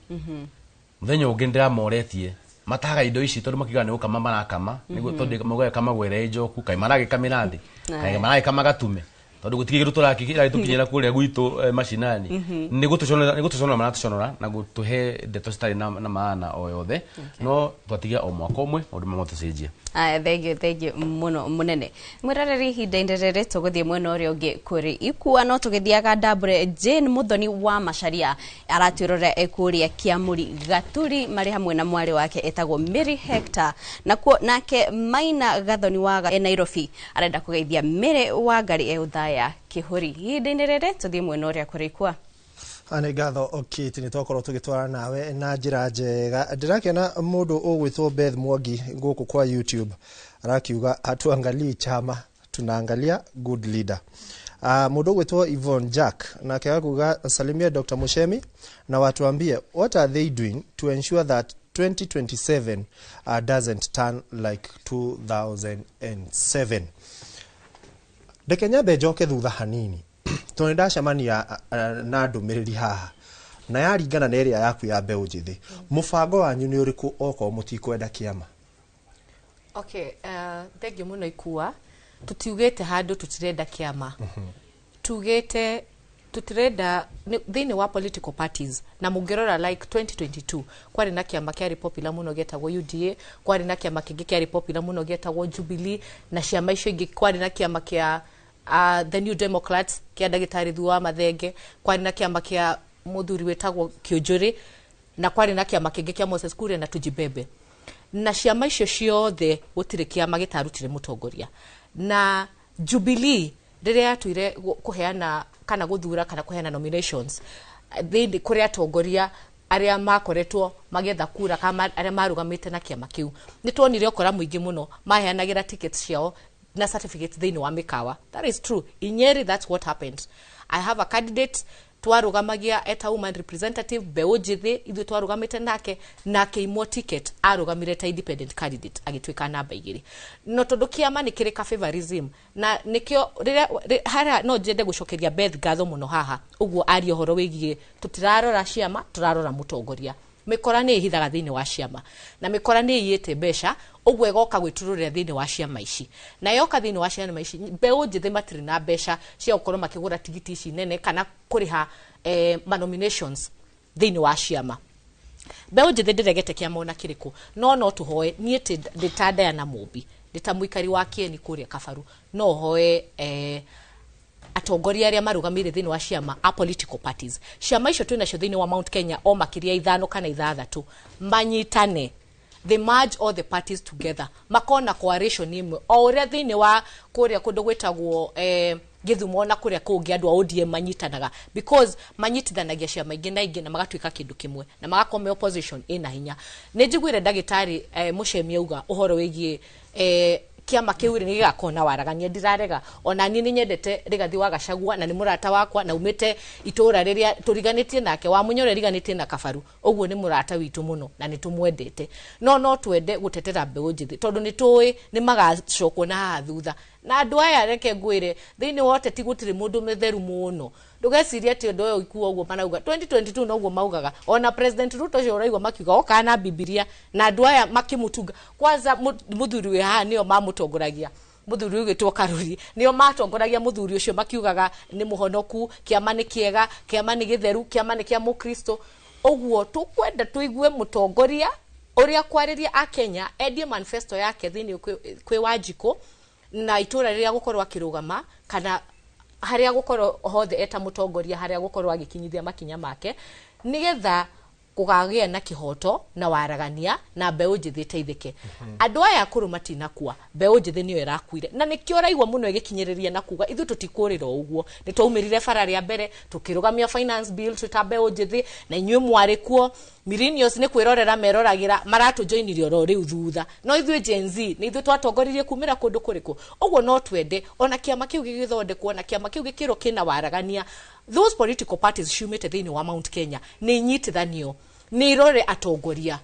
Mũthenya ũngĩ ndĩramoretie matahaga indo ici tondũ makiugaga nĩ gũkama marakama nĩguo, tondũ maugaga kamagwere njoku, kaĩ maragĩkamĩra thĩ, kaĩ maragĩkama gatume, tondũ gũtirĩ kĩndũ tũrakĩtũkinyĩra kũrĩa gwitũ macinani. Nĩ gũtũconora, nĩ gũtũconora maratũconora na gũtũhe ndeto citarĩ na maana o yothe. No twatigia o mwaka ũmwe maũndũ mamwe tũcenjie. Aya, thank you, thank you muno munene. Mwiroreri, ihinda-inĩ rĩrĩ tũgũthiĩ mwena ũrĩa ũngĩ kũrĩ Ikua, no tũgĩthiaga ndambũre Jane Muthoni wa Macharia aratwĩrorera e kũrĩa Kĩamũri Gaturi marĩ hamwe na mwarĩ wake etagwo Mary Hector. Nakuo nake Maina Gathoni wa e Nairobi arenda kũgeithia Mary Wangari e Ũthaya Kĩhũri. Ihinda-inĩ rĩrĩ tũthiĩ mwena ũrĩa kũrĩ Ikua. Nĩ ngatho Kate, nĩ twakorwo tũgĩtwara nawe na njĩra njega. Ndĩrakĩona mũndũ ũgwĩtwo Beth Mwangi gũkũ kwa YouTube arakiuga, "Hatuangalii chama, tunaangalia good leader." Mũndũ ũgwĩtwo Yvonne Jack nake akuga, "Salimia Dr. Mushemi na watuambie what are they doing to ensure that 2027 doesn't turn like 2007." Reke nyambe njoke thutha hanini, tondũ nĩ ndacemania na ndũmĩrĩri haha na yaringana na ĩrĩa yaku ya mbeũ njĩthĩ. Mũbango wanyu nĩ ũrĩkũ okorwo mũtikwenda kĩama? Okay, thank you muno Ikua. Tutiugĩte handũ tutirenda kĩama, tugĩte tutirenda thĩinĩ wa political parties. Na mũngĩrora like 2022, kwarĩ na kĩama kĩarĩ popular mũno gĩetagwo UDA, kwarĩ na kĩama kĩngĩ kĩarĩ popular mũno gĩetagwo Jubilee, na ciama icio ingĩ, kwarĩ na kĩama kĩa the New Democrats kĩa ndagĩtarĩ Thuo wa Mathenge, kwarĩ na kĩama kĩa mũthuri wĩtagwo Kĩũnjũrĩ, na kwarĩ na kĩama kĩngĩ kĩa Moses Kuria na Tujibebe. Na ciama icio ciothe gũtirĩ kĩama gĩtarutire mũtongoria. Na Jubilee rĩrĩa yatuire kũheana kana gũthura kana kũheana nominations thĩinĩ kũrĩ atongoria arĩa makoretwo magĩetha kura kana arĩa marũgamĩte na kĩama kĩu, nĩ tuonire ũkora mũingĩ mũno maheanagĩra tickets ciao na certificates thĩinĩ wa mĩkawa. That is true. In Nyeri, that's what happened. I have a candidate twarũgamagia eta woman representative, mbeũ njĩthĩ, ithuĩ twarũgamĩte nake na akĩimwo ticket, arũgamire ta independent candidate agĩtuĩka namba 2. No tondũ kĩama nĩ kĩrĩ ka favorism, na nĩkĩo rĩrĩa harĩa no njende gũcokeria Beth ngatho mũno haha ũguo aria ũhoro wĩgiĩ tũtirarora ciama, tũrarora mũtongoria. Mĩkora nĩ ĩhithaga thĩinĩ wa ciama, na mĩkora nĩ ĩiyĩte mbeca, ũguo ĩgoka gwĩturũrĩra thĩinĩ wa ciama ici. Na yoka thĩinĩ wa ciama ici, mbeũ njĩthĩ matirĩ na mbeca cia gũkorwo makĩgũra tigiti ici nene kana kũrĩha ma nominations thĩinĩ wa ciama. Mbeũ njĩthĩ ndĩregete kĩama ona kĩrĩkũ, no tũhoe, niĩ ndĩ ta Diana Mũmbi, ndĩ ta mũikari wa Kĩeni kũrĩa Kabaru, no hoe atongoria arĩa marũgamĩire thĩinĩ wa ciama a political parties, ciama icio twĩ nacio thĩinĩ wa Mount Kenya o makĩria ithano kana ithathatũ, manyitane, they merge all the parties together, makona coalition ĩmwe, o ũrĩa thĩinĩ wa kũrĩa kũndũ gwĩtagwo Gĩthumo na kũrĩa kũngĩ andũ a ODM manyitanaga, because manyitithanagia ciama ingĩ na ingĩ na magatuĩka kĩndũ kĩmwe na magakorwo me opposition ĩna hinya. Nĩ njiguire ndagĩtarĩ Mũcemi auga ũhoro wĩgiĩ kĩama kĩu rĩ nĩ gĩgakorwo na waragania. Ndirarega, ona niĩ nĩ nyendete Rigathi wa Gachagua na nĩ mũrata wakwa na umĩte itũra rĩrĩa tũriganĩtie nake wa Munyoro, riganĩtie na Kabaru, ũguo nĩ mũrata witũ mũno na nĩ tũmwendete. No twende gũtetera mbeũ njĩthĩ, tondũ nĩ tũĩ nĩ magacokwo na haha thutha na andũ aya. Reke ngwĩre, thĩinĩ wa ũteti gũtirĩ mũndũ mũtheru mũno. Ndũgecirie atĩ ũndũ ũyũ ikuo ũguo marauga 2022 noguo maugaga. Ona President Ruto ũcio ũraigua makiuga okaga na Bibilia na andũ aya makĩmũtunga kwanza, mũthuri wĩ haha nĩo mamũtongoragia, mũthuri ũgĩtwo Karuri, nĩo matongoragia mũthuri ũcio makiugaga nĩ mũhonoku, kĩama nĩ kĩega, kĩama nĩ gĩtheru, kĩama nĩ kĩa mũkristo. Ũguo tũkwenda tũigue mũtongoria ũrĩa kwarĩria akenya, endie manifesto yake thĩinĩ kwĩ Wanjikũ na itũra rĩrĩa gũkorwo akĩrũgama kana harĩa gũkorwo hothe eta mũtongoria, harĩa gũkorwo agĩkinyithia makinya make, nĩgetha gũkorwo. Kũgagĩa na kĩhoto na waragania na mbeũ njĩthĩ ĩteithĩke. Andũ aya akũrũ matinakua, mbeũ njĩthĩ nĩyo ĩrakuire, na nĩkĩo ũraigua mũno ĩgĩkinyĩrĩria na kuga ithuĩ tũtikũrĩra o ũguo. Nĩ twaumĩrire bara rĩa mbere tũkĩrũgamia finance bill twĩ ta mbeũ njĩthĩ, na inyuĩ mwarĩ kuo. Millennials nĩ kwĩrorera meroragĩra, maratũjoinire oro rĩu thutha, no ithuĩ Gen Z nĩ ithuĩ twatongoririe kumĩra kũndũ kũrĩkũ. Ũguo no twende ona kĩama kĩu gĩgĩthondekwo na kĩama kĩu gĩkĩrwo kĩna waragania, those political parties ciumĩte thĩinĩ wa Mount Kenya nĩ inyitithanio, nĩ irore atongoria.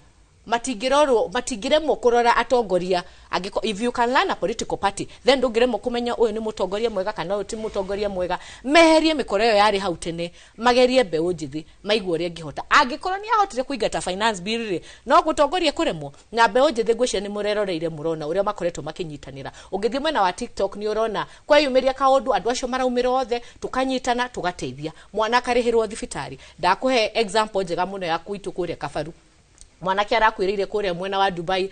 Matingĩrorwo, matingĩremwo kũrora atongoria. Angĩko if you can learn a political party, then ndũngĩremwo kũmenya ũyũ nĩ mũtongoria mwega kana ũyũ ti mũtongoria mwega. Meherie mĩkora ĩyo yarĩ hau tene, magerie mbeũ njĩthĩ, maigue ũrĩa ĩngĩhota. Angĩkorwo nĩ ahotire kũingata finance bill rĩ, no gũtongoria kũremwo? Na mbeũ njĩthĩ, ngwĩciria nĩ mũreroreire, mũrona ũrĩa makoretwo makĩnyitanĩra. Ũngĩthiĩ mwena wa TikTok nĩ ũrona kweyumĩria kaũndũ, andũ acio maraumĩra othe, tũkanyitana, tũgateithia mwana akarĩhĩrwo thibitarĩ. Ndakũhe example njega mũno ya gwitũ kũrĩa Kabaru. Mwanake arakwĩrĩire kũrĩa mwena wa Dubai,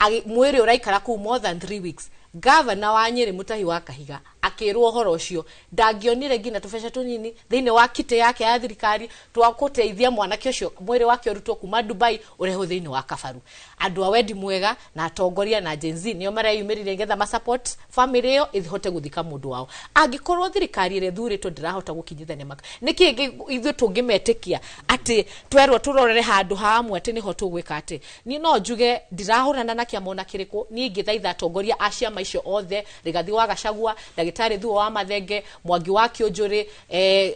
mwĩrĩ ũraikara kũu more than 3 weeks. Gavana wa Nyĩrĩ, Mũtahi wa Kahiga, akĩrwo ũhoro ũcio, ndangĩonire nginya tũbeca tũnini thĩinĩ wa kitĩ yake ya thirikari twa gũteithia mwanake ũcio mwĩrĩ wake ũrutwo kuma Dubai ũrehwo thĩinĩ wa Kabaru. Andũ a wendi mwega na atongoria na Gen Z nĩo mareyumĩririe nĩgetha ma support family ĩyo ĩhote gũthika mũndũ wao. Angĩkorwo thirikari ĩrĩa ĩthurĩtwo ndĩrahota gũkinyithania maka, nĩkĩ ithuĩ tũngĩmetĩkia atĩ twerwo tũrorere handũ hamwe atĩ nĩho tũgwĩka? Atĩ niĩ no njuge ndirahũrana na kĩama ona kĩrĩkũ. Niĩ ingĩthaitha atongoria a ciama icio othe, Rigathi wa Gachagua, ndagĩtarĩ Thuo wa Mathenge, Mwangi wa Kĩũnjũrĩ,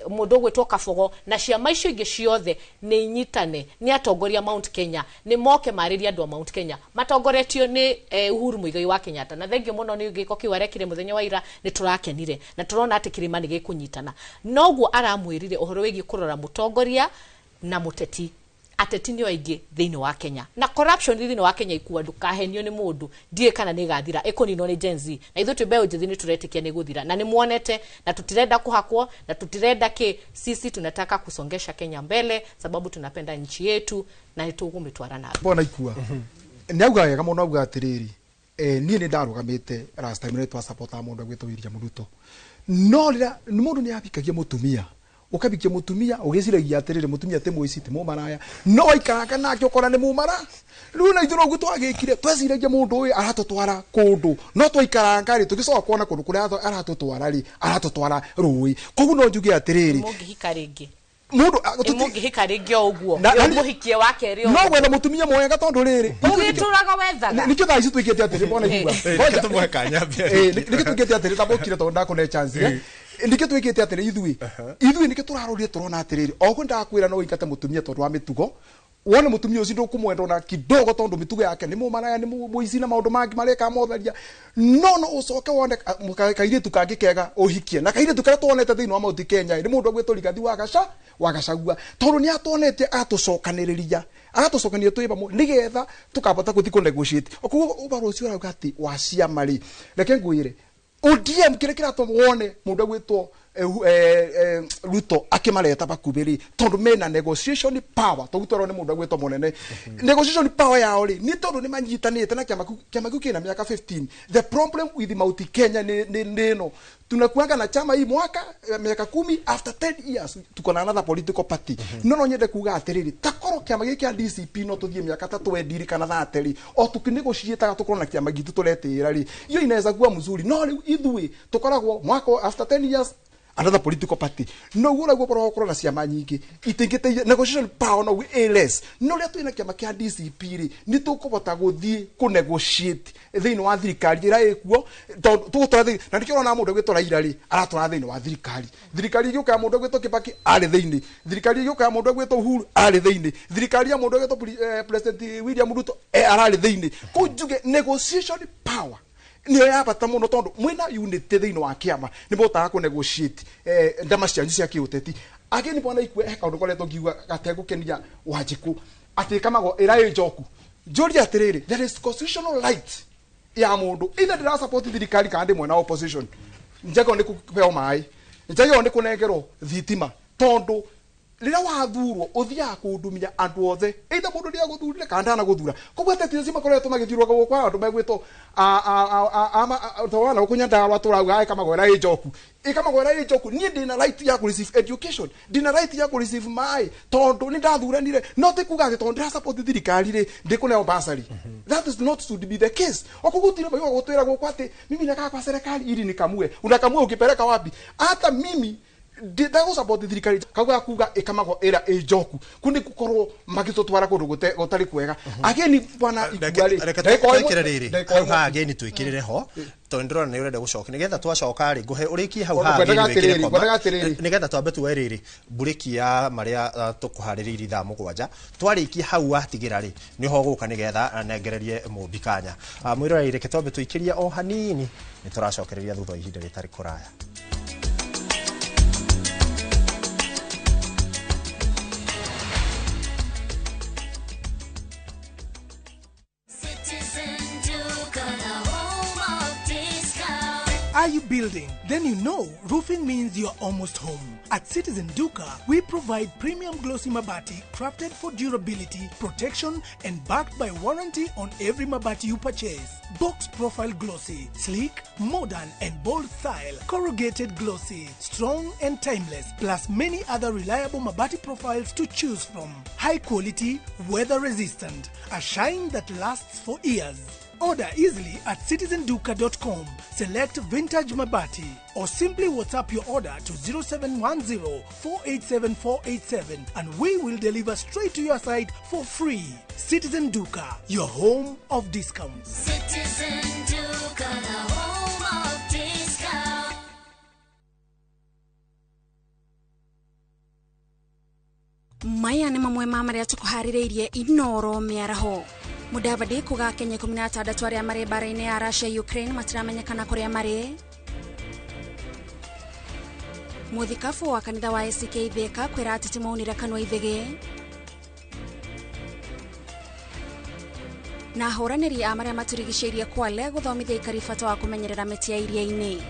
mũndũ ũgwĩtwo Kabogo, na ciama icio ingĩ ciothe, nĩ inyitane. Nĩ atongoria Mount Kenya, nĩ moke marĩrie andũ a Mount Kenya matongoretio nĩ Uhuru Muigai wa Kenyatta. Na thengio mũno nĩ gĩko kĩu arekire mũthenya wa ira, nĩ tũrakenire na tũrona atĩ kĩrĩma nĩ gĩkũnyitana. Noguo aramwĩrire ũhoro wĩgiĩ kũrora mũtongoria na mũteti. Ateti nĩo aingĩ thĩinĩ wa Kenya, na corruption thĩinĩ wa Kenya ikua, ndũkahenio nĩ mũndũ, ndiũĩ kana nĩ ĩgathira, ĩkũninwo nĩ Gen Z. Na ithuĩ twĩ mbeũ njĩthĩ nĩ tũretĩkia nĩ gũthira, na nĩ muonete, na tũtirenda kũhakwo na tũtirenda kĩ. Sisi tunataka kusongesha Kenya mbele sababu tunapenda nchi yetu na nĩ tũgũmĩtwara na mbere. Bona ikua nĩ auga wega mũno, auga atĩrĩrĩ, niĩ nĩ ndarũgamĩte last time nĩ twasupportaga mũndũ agwĩtwo William Ruto, no rĩrĩa mũndũ nĩ abikagia mũtumia, ũkabikia mũtumia ũgĩciragia atĩrĩrĩ, mũtumia ti mũici, ti mũmaraya, no waikaranga nake ũkora nĩ mũmara. Rĩu na ithuĩ noguo twagĩkire, tweciragia mũndũ ũyũ aratũtwara kũndũ, no twaikaranga rĩ, tũgĩcoka kuona kũndũ kũrĩa aratũtwara rĩ, aratũtwara rũĩ. Koguo no njuge atĩrĩrĩ, Mũngĩhika rĩngĩ? Mũndũ Mũngĩhika rĩngĩ o ũguo? Na- Mũhikie wa kerĩ o no ũguo? gwetha mũtumia mwega, tondũ rĩrĩ Ũgĩtũraga wethaga. Nĩkĩo thaa ici twĩkĩte atĩrĩ, bona igua. Reke tũmũhe kanya mbere. Nĩkĩo twĩkĩte atĩrĩ, tambũkire tondũ ndakũne chance, eh. Nĩkĩo twĩkĩte atĩrĩ, ithuĩ nĩkĩo tũrarorire, tũrona atĩrĩrĩ, oguo ndakwĩra, no ũingate mũtumia tondũ wa mĩtugo, wone mũtumia ũcio ndũkũmwenda ona kidogo tondũ mĩtugo yake nĩ mũmaraya, nĩ mũici na maũndũ mangĩ mareka motharia, no ũcoke wone kairĩtu kangĩ kega ũhikie. Na kairĩtu karĩa tuonete thĩinĩ wa Mount Kenya nĩ mũndũ agwĩtwo Rigathi wa Gaca wa Gachagua, tondũ nĩ atuonetie, agatũcokanĩrĩria, agatũcokania twĩ vamwe nĩgetha tũkabota gũthiĩ kũ negotiate. Koguo ũhoro ũcio ũrauga atĩ wa ciama rĩ, reke ngwĩre, ODM kĩrĩa kĩratũma wone mũndũ agwĩtwo Ruto akĩmareta bakuhĩ rĩ, tondũ mena negotiation power. Tondũ twarwo nĩ mũndũ agwĩtwo mũnene, negotiation power yao rĩ, nĩ tondũ nĩ manyitanĩte na kĩama kĩu. Kĩama kĩu kĩna mĩaka 15. The problem with Mount Kenya nĩ ĩno: tunakuanga na chama hii mwaka, miaka 10, after 10 years tuko na another political party. No nyende kuga atiriri, takorwo kiama giki kia DCP no tuthie miaka ta 20 kana 30 ri, o tukinegotiataga, tukorwo na kiama gitu turetĩra ri, hiyo inaweza kuwa mzuri. No rĩu ithuĩ tukoragwo mwaka, after 10 years another political party. No guo naguo boro gũkorwo na ciama nyingĩ itingĩteithia negotiation power no ĩ less. No rĩrĩa twĩna kĩama kĩa DCP rĩ, nĩ tũkũbota gũthiĩ kũ negotiate thĩinĩ wa thirikari ĩrĩa ĩkuo, tondũ tũgũtwara thĩinĩ. Na nĩkĩo ũrona mũndũ ũgwĩtwo Raila rĩ, aratwara thĩinĩ wa thirikari. Thirikari ĩgĩũka ya mũndũ ũgwĩtwo Kibaki, arĩ thĩinĩ. Thirikari ĩgĩũka ya mũndũ ũgwĩtwo Uhuru, arĩ thĩinĩ. Thirikari ya mũndũ ũgwĩtwo President William Ruto, ararĩ thĩinĩ. Kũu njuge negotiation power niyo ya bata muno, tondu mwina unity thiini wa kiama ni botaga ku negotiate ndama cianyu cia kiuteti. Ageni bwana ikue, he kaundu koretwo ngiuga gategukenia Wanjiku ati kamago ira njoku. Njuria atiriri, there is constitutional right ya mundu, either ndira support thirikari kana ndi mwena wa opposition, njagĩrĩirwo nĩ kũheo maĩ, njagĩrĩirwo nĩ kũnengerwo thitima, tondu Rĩrĩa wathurwo ũthiaga kũndumia andũ othe, either mũndũ nĩ agũthurire kana ndanagũthura. Koguo ateti acio makoretwo magĩthiũrũrũka gũkũ andũ megwĩtwo twana gũkũ Nyandarua tũrauga ĩkamagwera ĩ njoku, ĩkamagwera ĩ njoku. Niĩ ndĩna right ya kũ receive education, ndĩna right ya kũ receive maĩ tondũ nĩ ndathuranire. No ti kuga atĩ tondũ ndĩra support thirikari rĩ ndĩkũneo bursary. That is not should be the case. Okoguo gũtirĩ maiga gũtwĩra gũkũ atĩ mimi nakaa kwa serikali ili nikamue. Unakamua ukipeleka wapi? Hata mimi ndagũ thirikari kauga kuga ikamagwo ira ĩ njoku kundi gukorwo magitutwara kundu gutari kwega. Ageni bwana Ikua rĩ, twikire riri hau ha ageni twikirire ho tondu ndĩrona nĩ ũrenda gũcoka nigetha twacoka rĩ ngũhe ũrĩkie hau ha ageni wĩkĩre koma nigetha twambe tuoe rĩrĩ mburĩki ya marĩa tũkũharĩrĩirie ithaa 7 twarĩkie hau watigĩra rĩ nĩho gũka nigetha nengererie Mũmbi kanya. Mwĩroreri reke twambe tũikĩrie o hanini nĩ tũracokereria thutha wa ihinda rĩtarĩ kũraya. Are you building? Then you know roofing means you're almost home. At Citizen Duka, we provide premium glossy mabati crafted for durability, protection, and backed by warranty on every mabati you purchase. Box profile glossy, sleek, modern, and bold style. Corrugated glossy, strong and timeless, plus many other reliable mabati profiles to choose from. High quality, weather resistant, a shine that lasts for years. Order easily at citizenduka.com. Select Vintage Mabati or simply WhatsApp your order to 0710 487 487 and we will deliver straight to your site for free. Citizen Duka, your home of discounts. Citizen Duka, the home of discounts. Maya nĩ mamwe ma marĩa tũkũharĩrĩirie Inoro mĩaraho. Mudavadi kuga Kenya 16 arĩa marĩ mbara-inĩ ya Russia Ukraine matiramenyekana kũrĩa marĩ. Mũthikabu wa kanitha wa ACK Thika kwĩra ateti maunire kanua ithĩgĩ. Na ahũranĩri a marĩa matũrigicĩirie Kwale gũthomithia aikari bata wa kũmenyerera mĩtĩ ya iria-inĩ.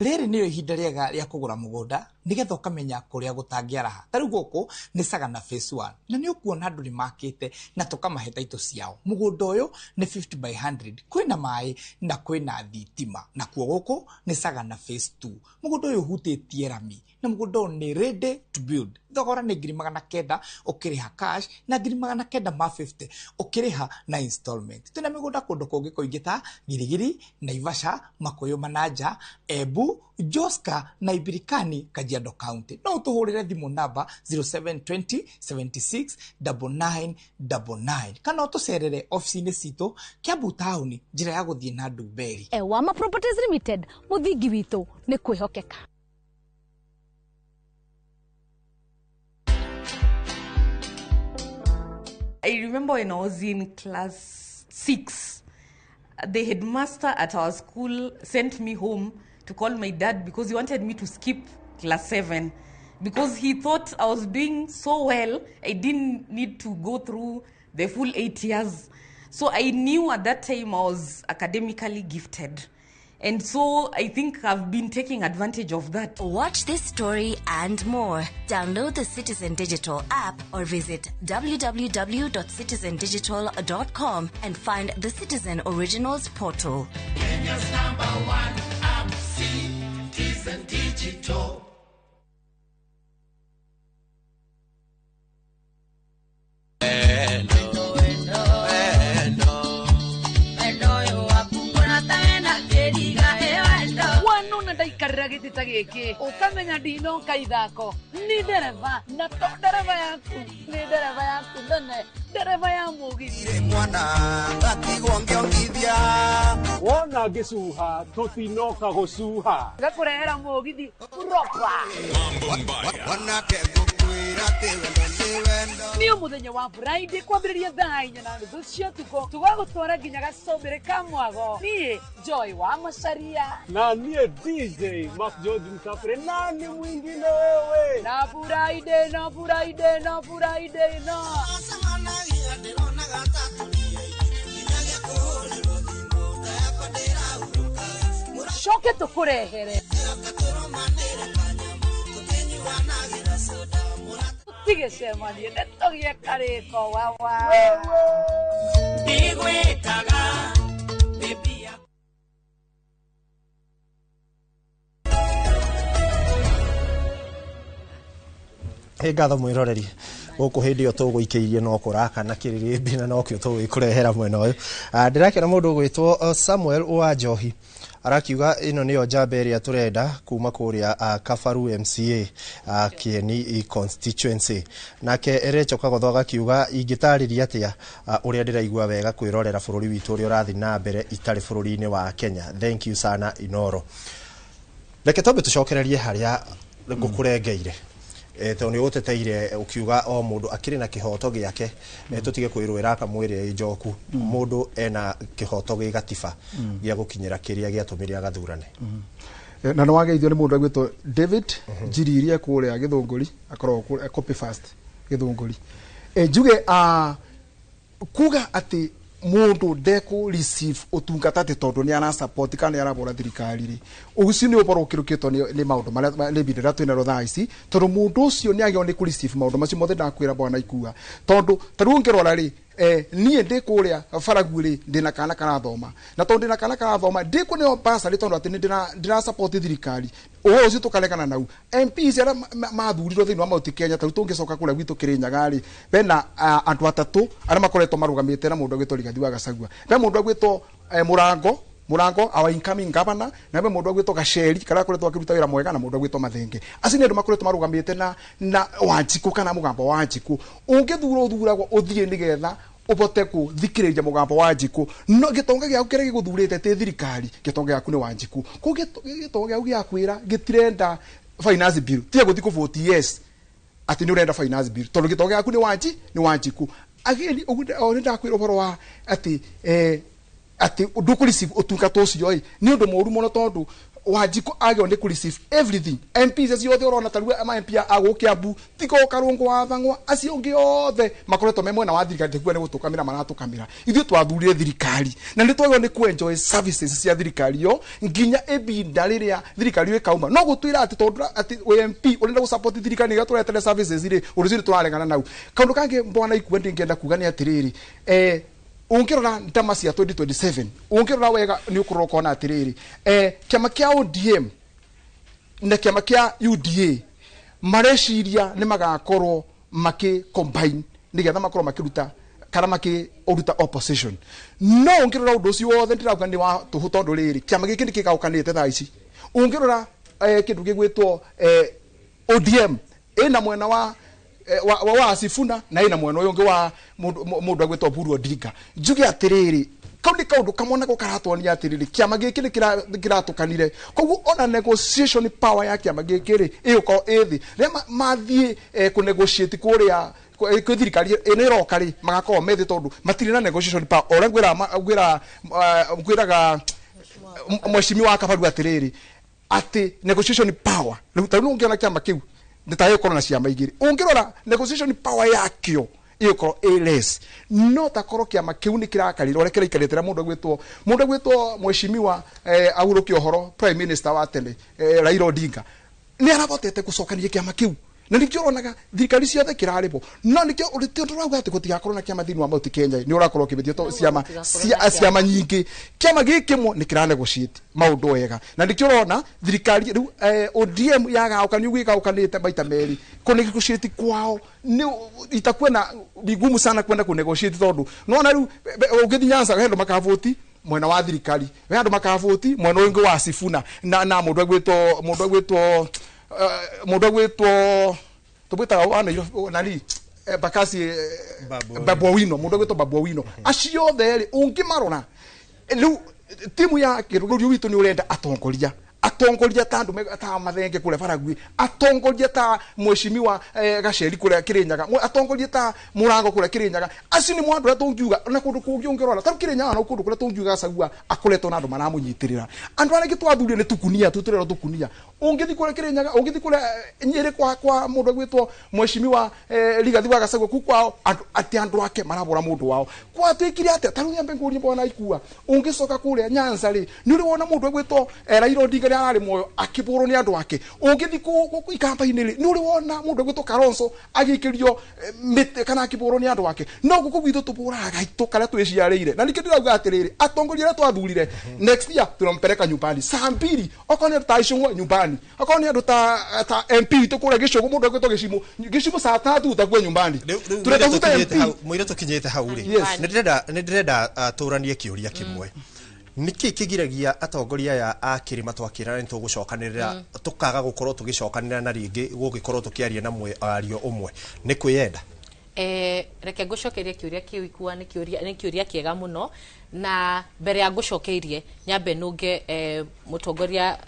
Rĩrĩ nĩrĩo ihinda rĩega rĩa kũgũra mũgũnda nĩgetha ũkamenya kũrĩa gũtangĩaraha. Ta rĩu gũkũ nĩ Sagana Phase 1 na nĩ ũkuona andũ nĩ makĩte na tũkamahe taitũ ciao. Mũgũnda ũyũ nĩ 50 by 100, kwĩna maĩ na kwĩna thitima. Nakuo gũkũ nĩ Sagana Phase 2. Mũgũnda ũyũ ũhutĩtie rami na mũgũnda ũyũ nĩ ready to build. Thogora nĩ 900,000 ũkĩrĩha cash na 950 ũkĩrĩha na installment. Twĩna mĩgũnda kũndũ kũngĩ kũingĩ ta Girigiri, Naivasha, Makuyu Manaja, Embu, Joska na Ibirikani, Kajiado County. No ũtũhũrĩre thimũ namba 0720 76 9999 kana ũtũcerere ofici-inĩ citũ Kiambu taũni njĩra ya gũthiĩ na Ndumberi. Ewama Properties Limited, mũthingi witũ nĩ kwĩhokeka. I remember when I was in class 6, the headmaster at our school sent me home to call my dad because he wanted me to skip class 7 because he thought I was doing so well, I didn't need to go through the full 8 years. So I knew at that time I was academically gifted. And so I think I've been taking advantage of that. Watch this story and more. Download the Citizen Digital app or visit www.citizendigital.com and find the Citizen Originals portal. Kenya's #1 app, Citizen Digital. Ndaikarĩra gĩtĩ ta gĩkĩ ũkamenya ndinoka ithako ni ndereba na to ndereba yaku ni ndereba yaku nene ndereba ya mũgithi mwana ngatigwo ngĩongithia wona ngĩcuha tũtinoka gũcuha ngakũrehera mũgithi proper wanake ngũkwĩra atĩ wendo nĩ wendo nĩ mũthenya wa Friday kwambĩrĩria thaa 4:30 cia ũtukũ tũgagũtwara nginya gacũmbĩrĩ ka mwago. Niĩ Joy wa Macharia na niĩ DJ Mark George Msafiri, nani mwingine wewe na Friday no Friday no Friday no Tũke tũkũrehere. Tũtigĩcemanie nĩ tũgĩe karĩko wawa. Ndigwĩtaga baby. Ĩ ngatho mwĩroreri gũkũ hĩndĩ ĩyo tũgũikĩirie no kũrakana kĩrĩrĩmbĩ na nokĩo tũgũgĩkũrehera mwena ũyũ. Ndĩrakena mũndũ ũgwĩtwo Samuel wa Njohi arakiuga ĩno nĩyo njamba ĩrĩa tũrenda kuma kũrĩa Kabaru MCA Kieni constituency. Nake Recho Kagotho agakiuga ingĩtarĩria atĩa ũrĩa ndĩraigua wega kwĩrorera bũrũri witũ ũrĩa ũrathiĩ na mbere itarĩ bũrũri-inĩ wa Kenya. Thank you sana Inoro. Reke twambe tũcokererie harĩa ngũkũrengeire. Tondũ nĩ ũgũteteire ũkiuga o mũndũ akĩrĩ na kĩhoto gĩake, tũtige kwĩrũĩra akamwĩrĩa ĩ njoku. Mũndũ ena kĩhoto gĩ gatiba gĩa gũkinyĩra kĩrĩa gĩatũmire agathurane. Na nĩ wageithio nĩ mũndũ agwĩtwo David Njiririe kũrĩa Gĩthũngũri, akoragwo kũrĩa copy fast Gĩthũngũri. Njuge kuga atĩ mũndũ ndekũ receive ũtungata atĩ tondũ nĩ ara support kana nĩ arabũra thirikari rĩ, ũcio nĩ ũhoro ũkĩrũkĩtwo nĩ maũndũ marĩa nĩ ihinda rĩrĩa twĩnarĩo thaa ici, tondũ mũndũ ũcio nĩ agĩrĩirwo nĩ kũ receive maũndũ macio mothe ndakwĩra bwana Ikua. Tondũ ta rĩu ũngĩrora rĩ, niĩ ndĩ kũrĩa Baragu rĩ, ndĩna kana karathoma, na tondũ ndĩna kana karathoma ndĩkũneo bursary tondũ atĩ nĩ ndĩra support thirikari. Ũhoro ũcio tũkaregana nau. MPs arĩa mathurirwo thĩinĩ wa Mount Kenya, ta rĩu tũngĩcoka kũrĩa gwitũ Kĩrĩnyaga rĩ, bena andũ atatũ arĩa makoretwo marũgamĩte na mũndũ agwĩtwo Rigathi wa Gachagua, be mũndũ agwĩtwo Mũrango our incoming governor, na be mũndũ agwĩtwo Gaceri karĩa akoretwo akĩruta wĩra mwega, na mũndũ agwĩtwo Mathenge. Acio nĩ andũ makoretwo marũgamĩte na Wanjikũ kana mũgambo wa Wanjikũ. Ũngĩthurwo ũthuragwo ũthiĩ nĩgetha ũbote kũthikĩrĩria mũgambo wa Wanjikũ. No gĩtonga gĩaku kĩrĩa gĩgũthurĩte ti thirikari, gĩtonga gĩaku nĩ Wanjikũ. Koguo gĩtonga gĩaku gĩakwĩra gĩtirenda finance bill, tiga gũthiĩ kũ vote yes atĩ nĩ ũrenda finance bill, tondũ gĩtonga gĩaku nĩ Wanjikũ. Again, ũguo o nĩ ndakwĩra ũhoro wa atĩ atĩ ndũkũ receive ũtungata ũcio ĩ nĩ ũndũ mũũru mũno, tondũ Wanjikũ agĩrĩirwo nĩ kũ receive everything. MPs acio othe ũrona ta rĩu ama MP a gũkũ Kiambu, tiga o Karũngũ wa Thang'wa, acio angĩ othe makoretwo me mwena wa thirikari, tikuga nĩ gũtũkamĩra maratũkamĩra. Ithuĩ twathurire thirikari na nĩ twagĩrĩirwo nĩ kũ enjoy services cia thirikari ĩyo nginya ĩbinda rĩrĩa thirikari ĩyo ĩkauma. No gũtwĩra atĩ tondũ atĩ wĩ MP ũrenda gũ support thirikari nĩgetha tũretere services rĩ, ũndũ ũcio nĩ tũraregana nau. Kaũndũ kangĩ bwana Ikua ndingĩenda kuga nĩ atĩrĩrĩ, ũngĩrora ndama cia 2027, ũngĩrora wega nĩ ũkũrora ũkona atĩrĩrĩ, kĩama kĩa ODM na kĩama kĩa UDA mareciria nĩ magakorwo makĩ combine nĩgetha makorwo makĩruta kana makĩũruta opposition. No ũngĩrora ũndũ ũcio wothe ndĩrauga nĩ wa tũhũ, tondũ rĩrĩ kĩama gĩkĩ nĩ kĩgaũkanĩte thaa ici. Ũngĩrora kĩndũ gĩgwĩtwo ODM ĩna mwena wa Sifuna na ĩna mwena ũyũ ũngĩ wa mũndũ agwĩtwo Oburu Odinga. Njuge atĩrĩrĩ, kau nĩ kaũndũ kamwe nako karatuonia atĩrĩrĩ kĩama gĩkĩ nĩ kĩratũkanire. Koguo ona negotiation power ya kĩama gĩkĩ rĩ ĩgũkorwo ĩ thĩ. Rĩrĩa mathiĩ kũ negotiate kũrĩa kwĩ thirikari ĩno ĩroka rĩ, magakorwo me thĩ tondũ matirĩ na negotiation power. O ũrĩa ngwĩraga mheshimiwa wa Kabaru atĩrĩrĩ, atĩ negotiation power rĩu ta rĩu ũngĩona kĩama kĩu nĩ ta gĩgũkorwo na ciama igĩrĩ, ũngĩrora negotiation power yakĩo ĩgũkorwo ĩ less. No takorwo kĩama kĩu nĩ kĩrakarire ũrĩa kĩraikarĩte na mũndũ agwĩtwo mheshimiwa ahurũke ũhoro prime minister wa tene Raila Odinga nĩ arabotete gũcokania kĩama kĩu, na nĩkĩo ũronaga thirikari ciothe kĩrarĩbwo. No nĩkĩo tũrauga atĩ gũtigakorwo na kĩama thĩinĩ wa Mount Kenya, nĩ ũrakorwo ũkĩbĩtio tondũ ciama nyingĩ, kĩama gĩkĩ kĩmwe nĩ kĩra negotiate maũndũ wega, na nĩkĩo ũrona thirikari rĩu ODM yagaũkanio ũguo ĩgaũkanĩte maita merĩ, kũ negotiate kwao nĩ itakuwa na vigumu sana kwenda ku negotiate, tondũ nona rĩu ũngĩthiĩ Nyanza he andũ makavoti mwena wa thirikari, he andũ makavoti mwena ũyũ ũngĩ wa Sifuna na mũndũ agwĩtwo tũmwĩtaga wa Nairobi nani Bakasi Babu Owino, mũndũ agwĩtwo Babu Owino. Acio othe rĩ ũngĩmarora rĩu timu ya kĩrũrũrio witũ nĩ ũrenda atongoria Atongoria ta andu ta Mathenge kule Baragwi, atongoria ta mheshimiwa Gaceri kule Kirinyaga, atongoria ta Murango kule Kirinyaga. Acio ni mwandu tungiuga na kundu kungi ungirora ta Kirinyaga na kundu kuria tungiuga Gachagua akoretwo na andu maramunyitirira. Andu aria twathurire ni tukunia tuturero tukunia. Ungithi kule Kirinyaga, ungithi kule Nyeri kwa mundu agwitwo mheshimiwa Rigathi wa Gachagua ku kwao andu ati andu ake marabura mundu wao. Kwatuikire atia ta riu nyambe ngurie bwana Ikua. Ungicoka kuria Nyanza ri ni uri wona mundu agwitwo Raila Odinga arari moyo akibũrwo nĩ andũ ake. Ũngĩthi ikamba-inĩ rĩ nĩ ũrĩ wona mũndũ agwĩtwo Kalonzo agĩikĩrio mĩtĩ kana akĩbũrwo nĩ andũ ake. No gũkũ gwitũ tũbũraga gaitũ karĩa twĩciarĩire. Na nĩkĩo ndĩrauga atĩrĩrĩ, atongoria arĩa twathurire next year tunampeleka nyumbani saa mbili, okorwo nĩ andũ ta Icũng'wa nyumbani, okorwo nĩ andũ ta MP witũ kũrĩa Gĩcũgũ mũndũ agwĩtwo Gĩcimũ Gĩcimũ saa tatu utakuwa nyumbani. Tũretafuta MP. Mũirĩtu ũkinyĩte hau rĩ, nĩ ndĩrenda tũranie kĩũria kĩmwe. Niki kigiragia atongoria aya a kirima twakirana ni tugucokanirira tukaga gukorwo tugicokanirira na ringi gugikorwo tukiaria na mwario umwe ni kwiyenda? Reke ngucokerie kiuria kiu Ikua ni kiuria kiega muno na mbere ya ngucokeirie nyambe nunge mutongoria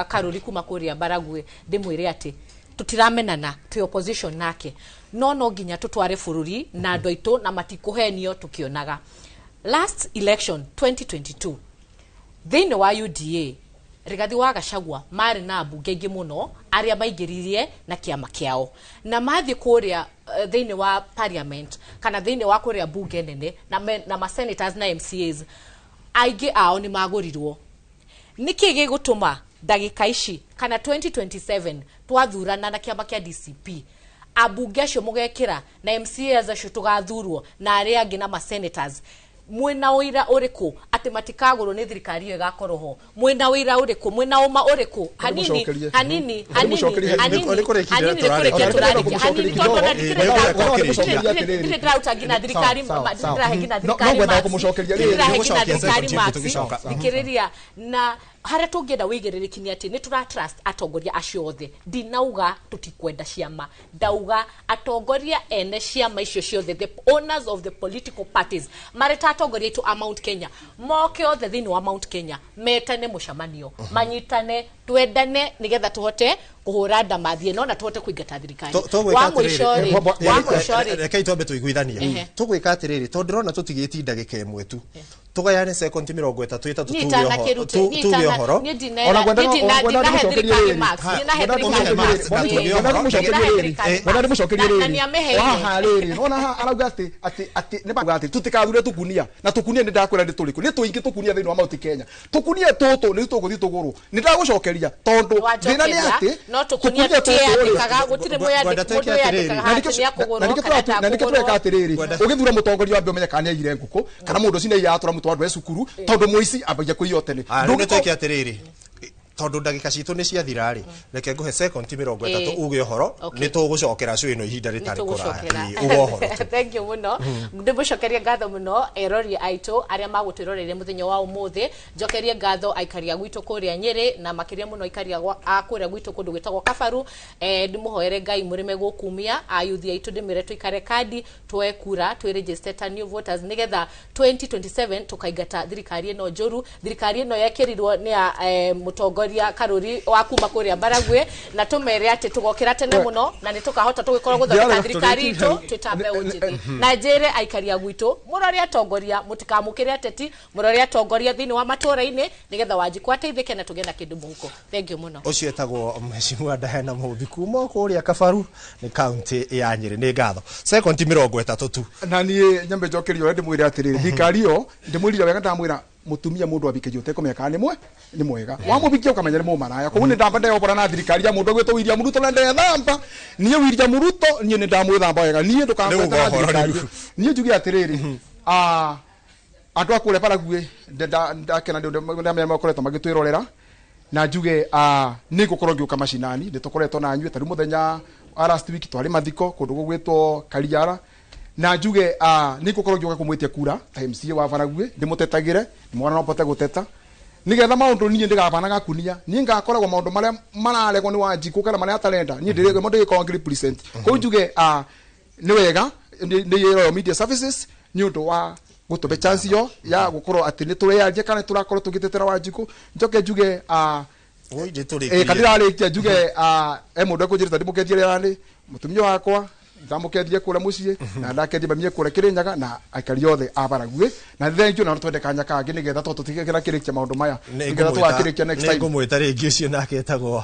Karuri kuma kuria Baragwi ndimwire ati tutiramenana twi opposition nake no nginya tutware bururi na andu aitu na matikuhenio tukionaga. Last election 2022 thĩinĩ wa UDA Rigathi wa Gachagua marĩ na ambunge aingĩ mũno arĩa maingĩririe na kĩama kĩao na mathiĩ kũrĩa thĩinĩ wa parliament kana thĩinĩ wa kũrĩa bunge nene na ma senators na MCAs aingĩ ao nĩ magũrirwo. Nĩkĩ gĩgũtũma ndagĩka ici kana 2027 twathurana na kĩama kĩa DCP ambunge acio mũgekĩra na MCAs acio tũgathurwo na arĩa angĩ na ma senators mwina wira uriku ati matikagurwo ni thirikari iyo igakorwo ho? Mwina wira uriku, mwina uma uriku? Hanini hanini hanini hanini hanini turarikia hanini tondu na ndikire ndĩrauta nginya thirikari ndĩrahe nginya thirikari thikiriria na haria tũngĩenda wĩigĩrĩrĩki nĩ atĩ nĩ tũra trust atongoria acio othe. Ndinauga tũtikwenda ciama, ndauga atongoria ene ciama icio ciothe, the owners of the political parties marĩ ta atongoria aitũ a Mount Kenya moke othe thĩinĩ wa Mount Kenya metane mũcemanio manyitane twendane nigetha tuhote kuhura ndamathie no na tuhote kuingata thirikari. Wa mũico rĩ rekei twambe tũiguithanie tũgwĩka atĩrĩrĩ tondũ ndĩrona tũtigĩti ndagĩka ĩmwe tu tugayane sekondi 33 tuge ũhoro. Ona ngwenda ndĩmũcokerie rĩrĩ haha rĩrĩ nona haha arauga atĩ atĩ nĩ mauga atĩ tũtikathure tũkunia na tũkunia nĩ ndakwĩra nĩ tũrĩkũ nĩ tũingĩ tũkunia thĩinĩ wa Mount Kenya tũkunia tũtũ nĩ tũgũthiĩ tũgũrwo. Nĩ ndagũcokeria tondũ thĩna nĩ atĩ no tũkunia tũtiandĩkaga gũtirĩ mũndũ yandĩkaga atĩ nĩ akũgũrwo na nĩkĩo tũreka atĩrĩrĩ ũgĩthura mũtongoria wambe ũmenye kana nĩ aiyire ngũkũ kana mũndũ ũcio nĩ aiyatũra mũtwe andũ e cukuru tondũ mũici ambagia kũiya tene. Ndũgĩtwĩke atĩrĩrĩ tondu ndagika citu ni ciathira ri reke nguhe sekondi 30 uge uhoro ni tugucokera cui ino ihinda ritari kuraya uge uhoro. Thank you muno ndimucokerie ngatho muno erori aitu aria magutwiroreire muthenya wa umuthi. Njokerie ngatho aikaria gwitu kuria Nyeri na makiria muno aikaria a kuria gwitu kundu gwitagwo Kabaru. Ndimuhoere Ngai murime gukumia ayuthi aitu ndimire tuikare kandi tuoe kura twi register ta new voters nigetha 2027 tukaingata thirikari ino njuru, thirikari ino yekirirwo ni mutongoria Karuri wa kuma kuria Baragwe na tumere ati tugokira tene muno na ni tukahota tugikorwo guthondeka thirikari itu twitambe unjithi na njire aikaria gwitu murore atongoria mutikamukire ateti murore atongoria thiini wa matura-ini nigetha Wanjiku ateithike na tugie na kindu muhuko. Thank you muno. Ucio etagwo Mheshimiwa Diana Mũmbi kuma kuria Kabaru ni kaunti ya Nyeri. Ni ngatho sekondi 30 tu na nie nyambe njokerie uria ndimwire atiriri thirikari iyo ndimwirire wega ndamwira mutumia mundu abikĩrio ũtekũmenya kana nĩ mwega wamũbikia ũkamenya nĩ mũmaraya. Koguo nĩ ndamba ndeyobora na thirikari ya mũndũ agwĩtwo William Ruto na ndethamba niĩ William Ruto niĩ nĩ ndamwĩthamba wega niĩ ndũkangweta na thirikari. Niĩ njuge atĩrĩrĩ andũ a kũrĩa Baragwi ndakena nĩ ũndũ makoretwo magĩtwĩrorera na njuge nĩ ngũkorwo ngĩũka macinani nĩ tũkoretwo na inyuĩ ta rĩu mũthenya wa last week twarĩ mathiko kũndũ gũgwĩtwo Kariara na njuge nĩ ngũkorwo ngĩũka kũmwĩtia kura ta MCA wa Baragwi ndĩmũtetagĩre ndĩmwona no mbote gũteta nigetha maũndũ niĩ ndigabana gakunia niĩ ngakoragwo maũndũ marĩa mararegwo nĩ Wanjikũ kana marĩa atarenda niĩ ndĩgĩkorwo ngĩ represent. Kũu njuge nĩ wega nĩ Royal Media Services nĩ ũndũ wa gũtũhe chance yo ya gũkorwo atĩ nĩ tũrearia kana tũrakorwo tũgĩtetera Wanjikũ. Njoke njuge Oi ndĩtũrĩkie. Kandirarĩkia njuge e mũndũ ekũnjĩrĩta ndĩmũkethie rĩarĩ mũtumia wakwa ndamũkethie kũrĩa mũciĩ na ndakethie mamie kũrĩa Kĩrĩnyaga na aikari othe a Baragwi na thank you na twende kanya kangĩ nĩgetha to tũtigĩra kĩrĩkia maũndũ maya nĩgetha tũgakĩrĩkia next time. Nĩngũmwĩta rĩngĩ ũcio nake etagwo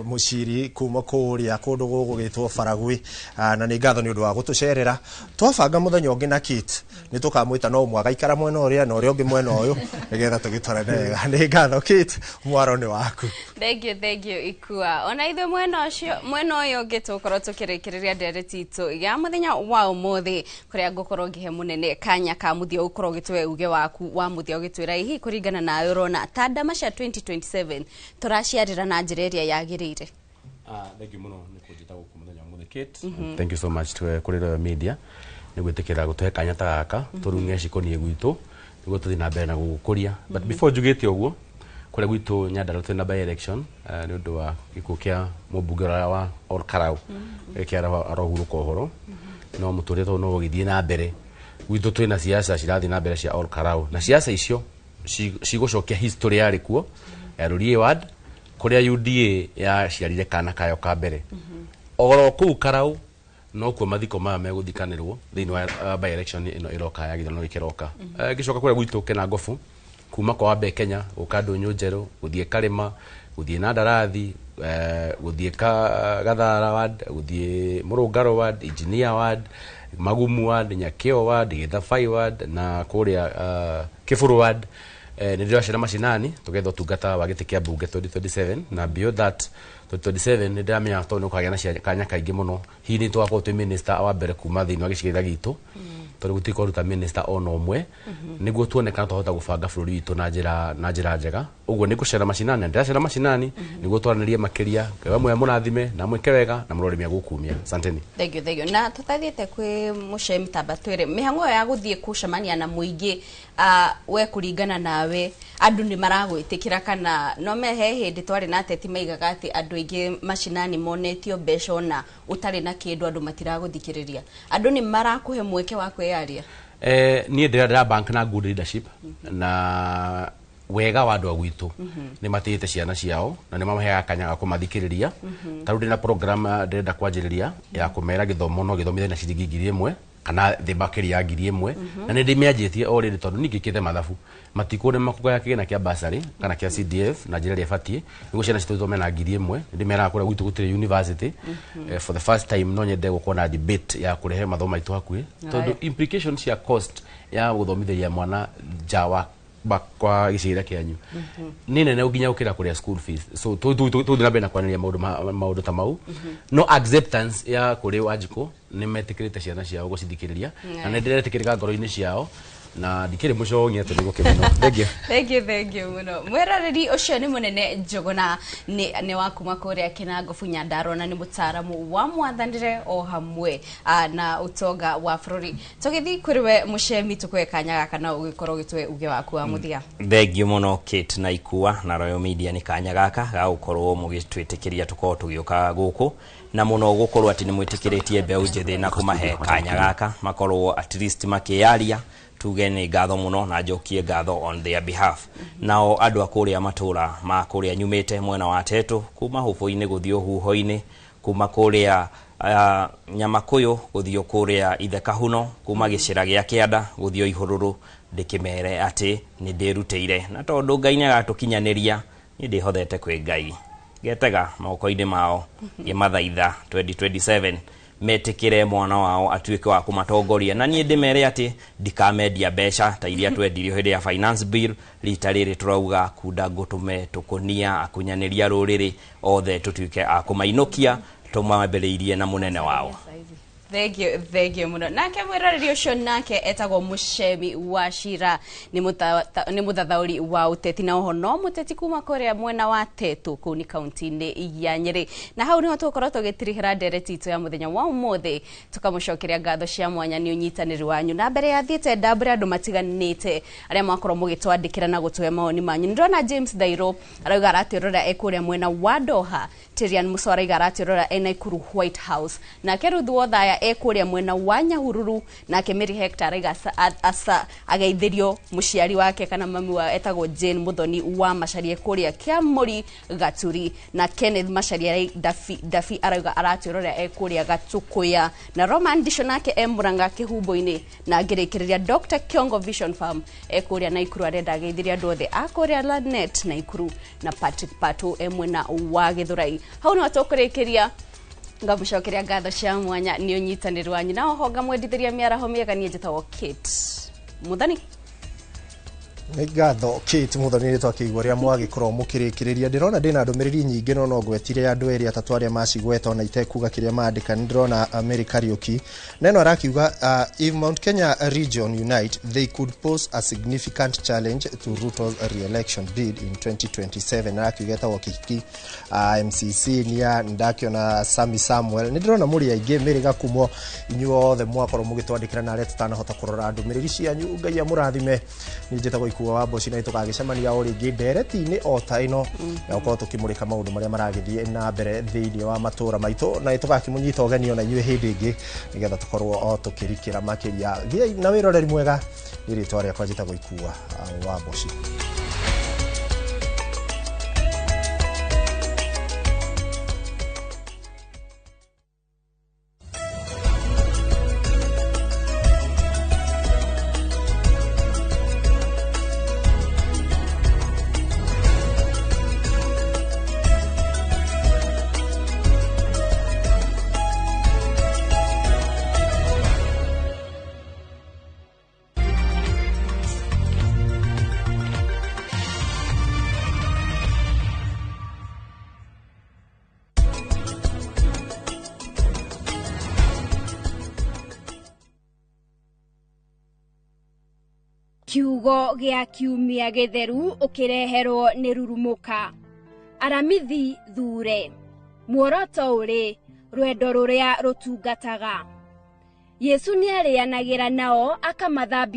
Mũciri kuma kũrĩa kũndũ gũgũgĩtwo Baragwi, na nĩ ngatho nĩ ũndũ wa gũtũcerera. Twabanga mũthenya ũngĩ na Kate nĩ tũkamwĩta no ũmwe agaikara mwena ũrĩa na ũrĩa ũngĩ mwena ũyũ nĩgetha tũgĩtwarane wega. Nĩ ngatho Kate, mwaro nĩ waku. Thank you, thank you Ikua. Ona ithuĩ mwena ũcio mwena ũyũ ũngĩ tũgũkorwo tũkĩrĩkĩrĩria ndereti itũ ya mũthenya wa ũmũthĩ kũrĩa ngũkorwo ngĩhe mũnene kanya ka mũthia ũgũkorwo ũgĩtũhe uge waku wa mũthia ũgĩtwĩra hihi kũringana nawe ũrona ta ndama cia 2027 tũraciarĩra na njĩra ĩrĩa yagĩrĩire. Thank you mũno nĩ kũnjĩta gũkũ mũthenya wa ũmũthĩ Kate. Thank you so much to kũrĩ Royal Media nĩ gwĩtĩkĩra gũtũhe kanya ta gaka tũrung'e cikoniĩ gwitũ nĩguo tũthiĩ na mbere na gũgũkũria. But before njugĩte ũguo kũrĩa gwitũ Nyandarua twĩna by election nĩ ũndũ wa gĩkuũ kĩa mũmbunge ũrĩa wa Ol Kalou gĩkĩ arohurũka ũhoro no mũtũrĩre tondũ no ũgĩthiĩ na mbere gwitũ twĩna siasa cirathiĩ na mbere cia Ol Kalou na siasa icio cigũcokia history yarĩ kuo ya Rũriĩ ward kũrĩa UDA yaciarire kana kayo ka mbere oro kũu Karau nokuo mathiko maya megũthikanĩrwo thĩinĩ wa by election ĩno ĩroka ya gĩthurano gĩkĩ kĩroka. Ngĩcoka kũrĩa gwitũ Kenangobu kuma kwa Wambe Kenya gũka Ndũnyũ Njerũ gũthiĩ Karĩma gũthiĩ Nandarathi gũthiĩ Gathara ward gũthiĩ Mũrũngarũ ward Engineer ward Magumu ward Nyakĩo ward Gĩthabai ward na kũrĩa Kĩbũrũ ward. Nĩ ndĩracera macinani tũgetha ũtungata wa gĩtĩ kĩa mbunge 2027 na beyond that 2027 nĩ ndĩramenya tondũ nĩ ũkagĩa na kanya kaingĩ mũno hihi nĩ tũgakorwo twĩ minister wa mbere kuma thĩinĩ wa gĩcigĩrĩra gitũ tondũ gũtirĩ kwaruta minister ona ũmwe nĩguo tuone kana twahota gũbanga bũrũri witũ na njĩra njega. Ũguo nĩ ngũcera macinani na ndĩracera macinani nĩguo twaranĩrie makĩria. Ngai wa muoyo mũrathime na mwĩke wega na mũrore nĩegũkumia. Asanteni. Thank you, thank you. Na tũtathiĩte kwĩ mũcemi tamba twĩre mĩhang'o ĩyo ya gũthiĩ gũcemania na mũingĩ we kũringana nawe andũ nĩ maragwĩtĩkĩra kana no mehe hĩndĩ twarĩ na ateti maigaga atĩ andũ aingĩ macinani monetio mbeca ona ũtarĩ na kĩndũ andũ matiragũthikĩrĩria. Andũ nĩ marakũhe mweke wa kwĩyaria? Niĩ ndĩra bank na good leadership na wega wa andũ a gwitũ nĩ matĩĩte ciana ciao na nĩ mamaheaga kanya ga kũmathikĩrĩria. Ta rĩu ndĩna program ndĩrenda kwanjĩrĩria ya kũmera gĩthomo no gĩthomithie na ciringi 1,000 kana thĩ makĩria ya 1,000 na nĩ ndĩmĩanjĩtie already tondũ niĩ ngĩkĩte mathabu matikũrema kũgaya kĩgĩna kĩa bursary kana kĩa CDF na njĩra ĩrĩa ĩbatiĩ nĩguo ciana citũ ithome na 1,000. Nĩ ndĩmeraga kũrĩa gwitũ gũtirĩ university. For the first time no nyende gũkorwo na debate ya kũrehe mathomo maitũ hakuhĩ tondũ implications cia cost ya gũthomithĩria mwana nja wa kwa gĩcigĩrĩra kĩanyu nĩ nene nginya gũkĩra kũrĩa school fees. So tũthiĩ na mbere na kwanĩrĩria maũndũ ta mau no acceptance ya kũrĩ Wanjikũ nĩ metĩkĩrĩte ciana ciao gũcithikĩrĩria na nĩ ndĩretĩkĩrĩka ngoro-inĩ ciao na ndikĩrĩ mũcong'i atĩ nĩ gũkĩmenwo. Thank you. Thank you, thank you mũno. Mwĩroreri ũcio nĩ mũnene Njũgũna nĩ wa kuma kũrĩa Kĩnangobu Nyandarua na nĩ mũtaaramu wa mwathanĩre o hamwe na ũtonga wa bũrũri. Tũgĩthiĩ kũrĩ we mũcemi tũkũhe kanya gaka na ũgĩkorwo ũgĩtũhe uge waku wa mũthia. Thank you mũno Kate na Ikua na Royal Media nĩ kanya gaka ga gũkorwo mũgĩtwĩtĩkĩria tũkorwo tũgĩũka gũkũ na mũno gũkorwo atĩ nĩ mwĩtĩkĩrĩtie mbeũ njĩthĩ na kũmahe kanya gaka makorwo at least makĩyaria tuge nĩ ngatho mũno na njokie ngatho on their behalf. Nao andũ a kũrĩa matũra ma kũrĩa nyumĩte mwena wa Tetu kuma hũbũ-inĩ gũthiĩ ũhuho-inĩ kuma kũrĩa Nyamakũyũ gũthiĩ kũrĩa Ithekahuno kuma gĩcĩra gĩa Kĩanda gũthiĩ Ihũrũrũ ndĩkĩmere atĩ nĩ ndĩrutĩire na tondũ Ngai nĩ agatũkinyanĩria niĩ ndĩhothete kwĩ Ngai ngetega moko-inĩ mao ngĩmathaitha 2027 metĩkĩre mwana wao atuĩke wa kũmatongoria na niĩ ndĩmere atĩ ndikamendia mbeca ta iria twendirio hĩndĩ ya finance bill rita rĩrĩ tũrauga kunda ngũtũme tũkũnia akunyanĩria rũrĩrĩ othe tũtuĩke a kũmainũkia tũmambĩrĩirie na mũnene wao. Thank you, thank you mũno. Nake mwĩroreri ũcio nake etagwo Mũcemi wa Cira nĩ mũthathaũri wa ũteti na oho no mũteti kuma kũrĩa mwena wa Tetu kũu nĩ kaunti-inĩ ya Nyĩrĩ. Na hau nĩho tũgũkorwo tũgĩtirihĩra ndereti itũ ya mũthenya wa ũmũthĩ tũkamũcokeria ngatho cia mwanya nĩ ũnyitanĩri wanyu. Na mbere ya thiĩte ndambũre andũ matiganĩte arĩa mwakorwo mũgĩtwandĩkĩra na gũtũhe mawoni manyu. Nĩndĩrona James Thairũ arauga aratwĩrorera e kũrĩa mwena wa Doha. Tirian Muso arauga aratwĩrorera e Nakuru White House. Nake Ruth Wothaya e kũrĩa mwena wa Nyahururu. Nake Mary Hector araiga asa ageithĩrio mũciari wake kana mami wa etagwo Jane Muthoni wa Macharia kũrĩa Kĩamũri Gaturi. Na Kenneth Macharia Dafi arauga aratwĩrorera e kũrĩa Gatukuya. Na Roman Ndisho nake e Murang'a Kĩhumbo-inĩ. Na ngĩrĩkĩrĩria Dr. Kiongo Vision Farm e kũrĩa Naikuru arenda ageithĩria andũ othe a kũrĩa Lanet Naikuru. Na Patrick Pato e mwena wa Gĩthũrai. Hau nĩho tũkũrĩkĩria. Ngamũcokeria ngatho cia mwanya nĩ ũnyitanĩri wanyu na oho ngamwendithĩria mĩaraho mĩega. Niĩ njĩtagwo Kate Muthoni. Nĩ ngatho Kate Muthoni nĩ twakĩigua ũrĩa mwagĩkorwo mũkĩrĩkĩrĩria. Ndĩrona ndĩna ndũmĩrĩri nyingĩ no no ngwetire andũ erĩ atatũ arĩa macigweta ona itekuga kĩrĩa mandĩka. Nĩ ndĩrona Mary Kariuki neno arakiuga if Mount Kenya region unite they could pose a significant challenge to Ruto's re-election bid in 2027. Arakiuga etagwo Kiki MCC nia. Ndakiona Sami Samuel. Nĩ ndĩrona mũrĩ aingĩ Mary Gakumo, inyuothe mwakorwo mũgĩtwandĩkĩra na arĩa tũtanahota kũrora ndũmĩrĩri cianyu. Ngai amũrathime. Niĩ njĩtagwo Ikuo wa Mboci na tũgagĩcemania o rĩngĩ ndereti-inĩ o ta ĩno na gũkorwo tũkĩmũrĩka maũndũ marĩa maragĩthiĩ na mbere thĩinĩ wa matũra maitũ, na tũgakĩmũnyita ũgeni ona inyuĩ hĩndĩ ĩngĩ nĩgetha tũkorwo o tũkĩrikĩra makĩria. Gĩai na wĩroreri mwega. Nĩ rĩtwa rĩakwa njĩtagwo Ikua wa Mboci. Kiugo gĩa kiumia gĩtheru ũkĩreherwo nĩ Rurumuka. Aramithi thure. Muoroto ũrĩ rwendo rũrĩa rũtungataga. Yesu nĩarĩanagĩra nao akamathambia.